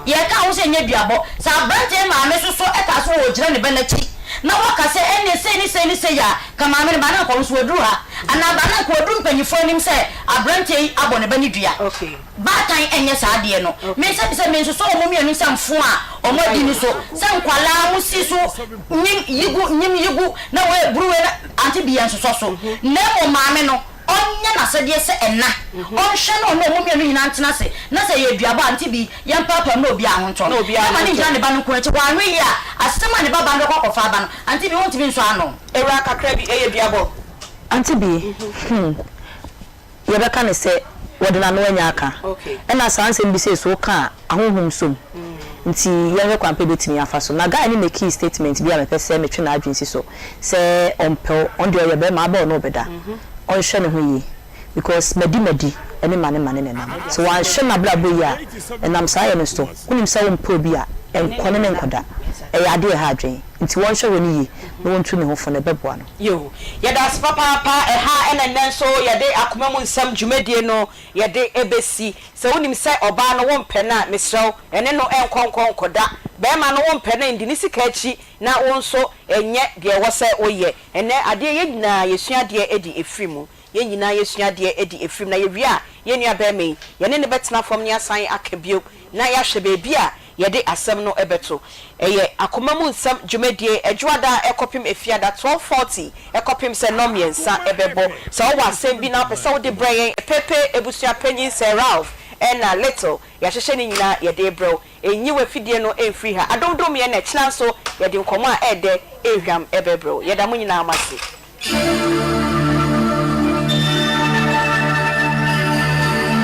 Yɛka ho sɛ ɛnyɛ duabɔ. Sɛ aberanteɛ yi maame nso so kaa sɛ ɔregyina ne ba no akyi na waka sɛ ɛnneɛ sei ne sei ne sei a, ka maame no, ba no anka ɔno nso waduru ha. Anaa ba no anka waduru mpanimfoɔ anim sɛ aberanteɛ yi abɔ ne ba no dua. Baatan nyɛ saa adeɛ no. Me nsa bisa me nsosɔ wɔn mienu nsam fo a wɔn adi no so sɛ nkwadaa mo si so nyim yigu nyim yigu na wei buru wei na ante bi yɛ nsosɔ so na mmom maame no ɔnyɛ n'asɛdeɛ sɛ ɛna ɔnhwɛ na ɔne wɔn mienu nyinaa ntena ase na sɛ ɛyɛ aduabɔ a ante bi yɛn mpaapaa mu na obiara ho ntɔ no na ma ne ngyina ne ba no nko akyi wanwe yie a asɛm a ne ba ba no bɛkɔ akɔfa aba no ante bi wontumi nsɔ ano. Awuraa kakra bi, ɛyɛ duabɔ. Ante bi, hmm. yɛbɛka no sɛ wɔde n'ano anya aka. Ɛna saa nsɛm bi sei so woka a, ahonhom sɔ mu. Nti yɛnhwɛ kwan pa yɛbɛtumi afa so. Na guy no makii statement bi a mepɛ sɛ metwe n'adwene si so, sɛ ɔmpɛ wo, ɔno deɛ ɔyɛ barima aba ɔne wo bɛda. Ɔnhwɛ ne ho yie because madi madi ne mane mane na ɛnam. Sɛ wanhwɛ n'abrabɔ yie a, ɛnam saa yɛ no so. Wonim sɛ wompɛ obi a, nkɔ ne no nkɔda. Ɛyɛ adeɛ a ɛha adwene. Nti wɔnhwɛ hɔ no yie na wɔntu ne ho fo no, ɛbɛboa no. Yiw, yɛda ase papaapa. Ɛha na nnɛ nso yɛde Akoma Mu Nsɛm dwumadie no yɛde bɛsi. Sɛ wonim sɛ ɔbaa no wompɛ no a, mesrɛ wo, ɛne no nkɔ nkɔ nkɔda. Barima no wompɛ no a, ndi ne sika akyi na wo nso nyɛ deɛ ɛwɔ sɛ woyɛ. Ɛnnɛ adeɛ yɛn nyinaa yɛsua adeɛ de firi mu. Yɛn nyinaa yɛsua adeɛ de firi mu. Na yɛwie a, yɛn nua barima yi, yɛne no bɛtena fam na yɛasan aka bio na yɛahwɛ baabi a yɛde asɛm no bɛto. Ɛyɛ Akoma Mu Nsɛm dwumadie, Ɛdwoada kɔpem Efiada, 12:40 kɔpem sɛ nnɔnmiɛnsa bɛbɔ. Sɛ wowɔ asɛm bi na wopɛ sɛ wode brɛ yɛn, Pepe abusua panyin Sir Ralph ɛna Little, yɛahyehyɛ ne nyinaa yɛde rebrɛ wo. Nyi w'afidie no mfiri ha. Adomdom yɛn na ɛkyena nso yɛde nkɔmmɔ a ɛɛdɛ ɛɛhwam bɛbrɛ wo. Yɛda mo nyinaa mo ase.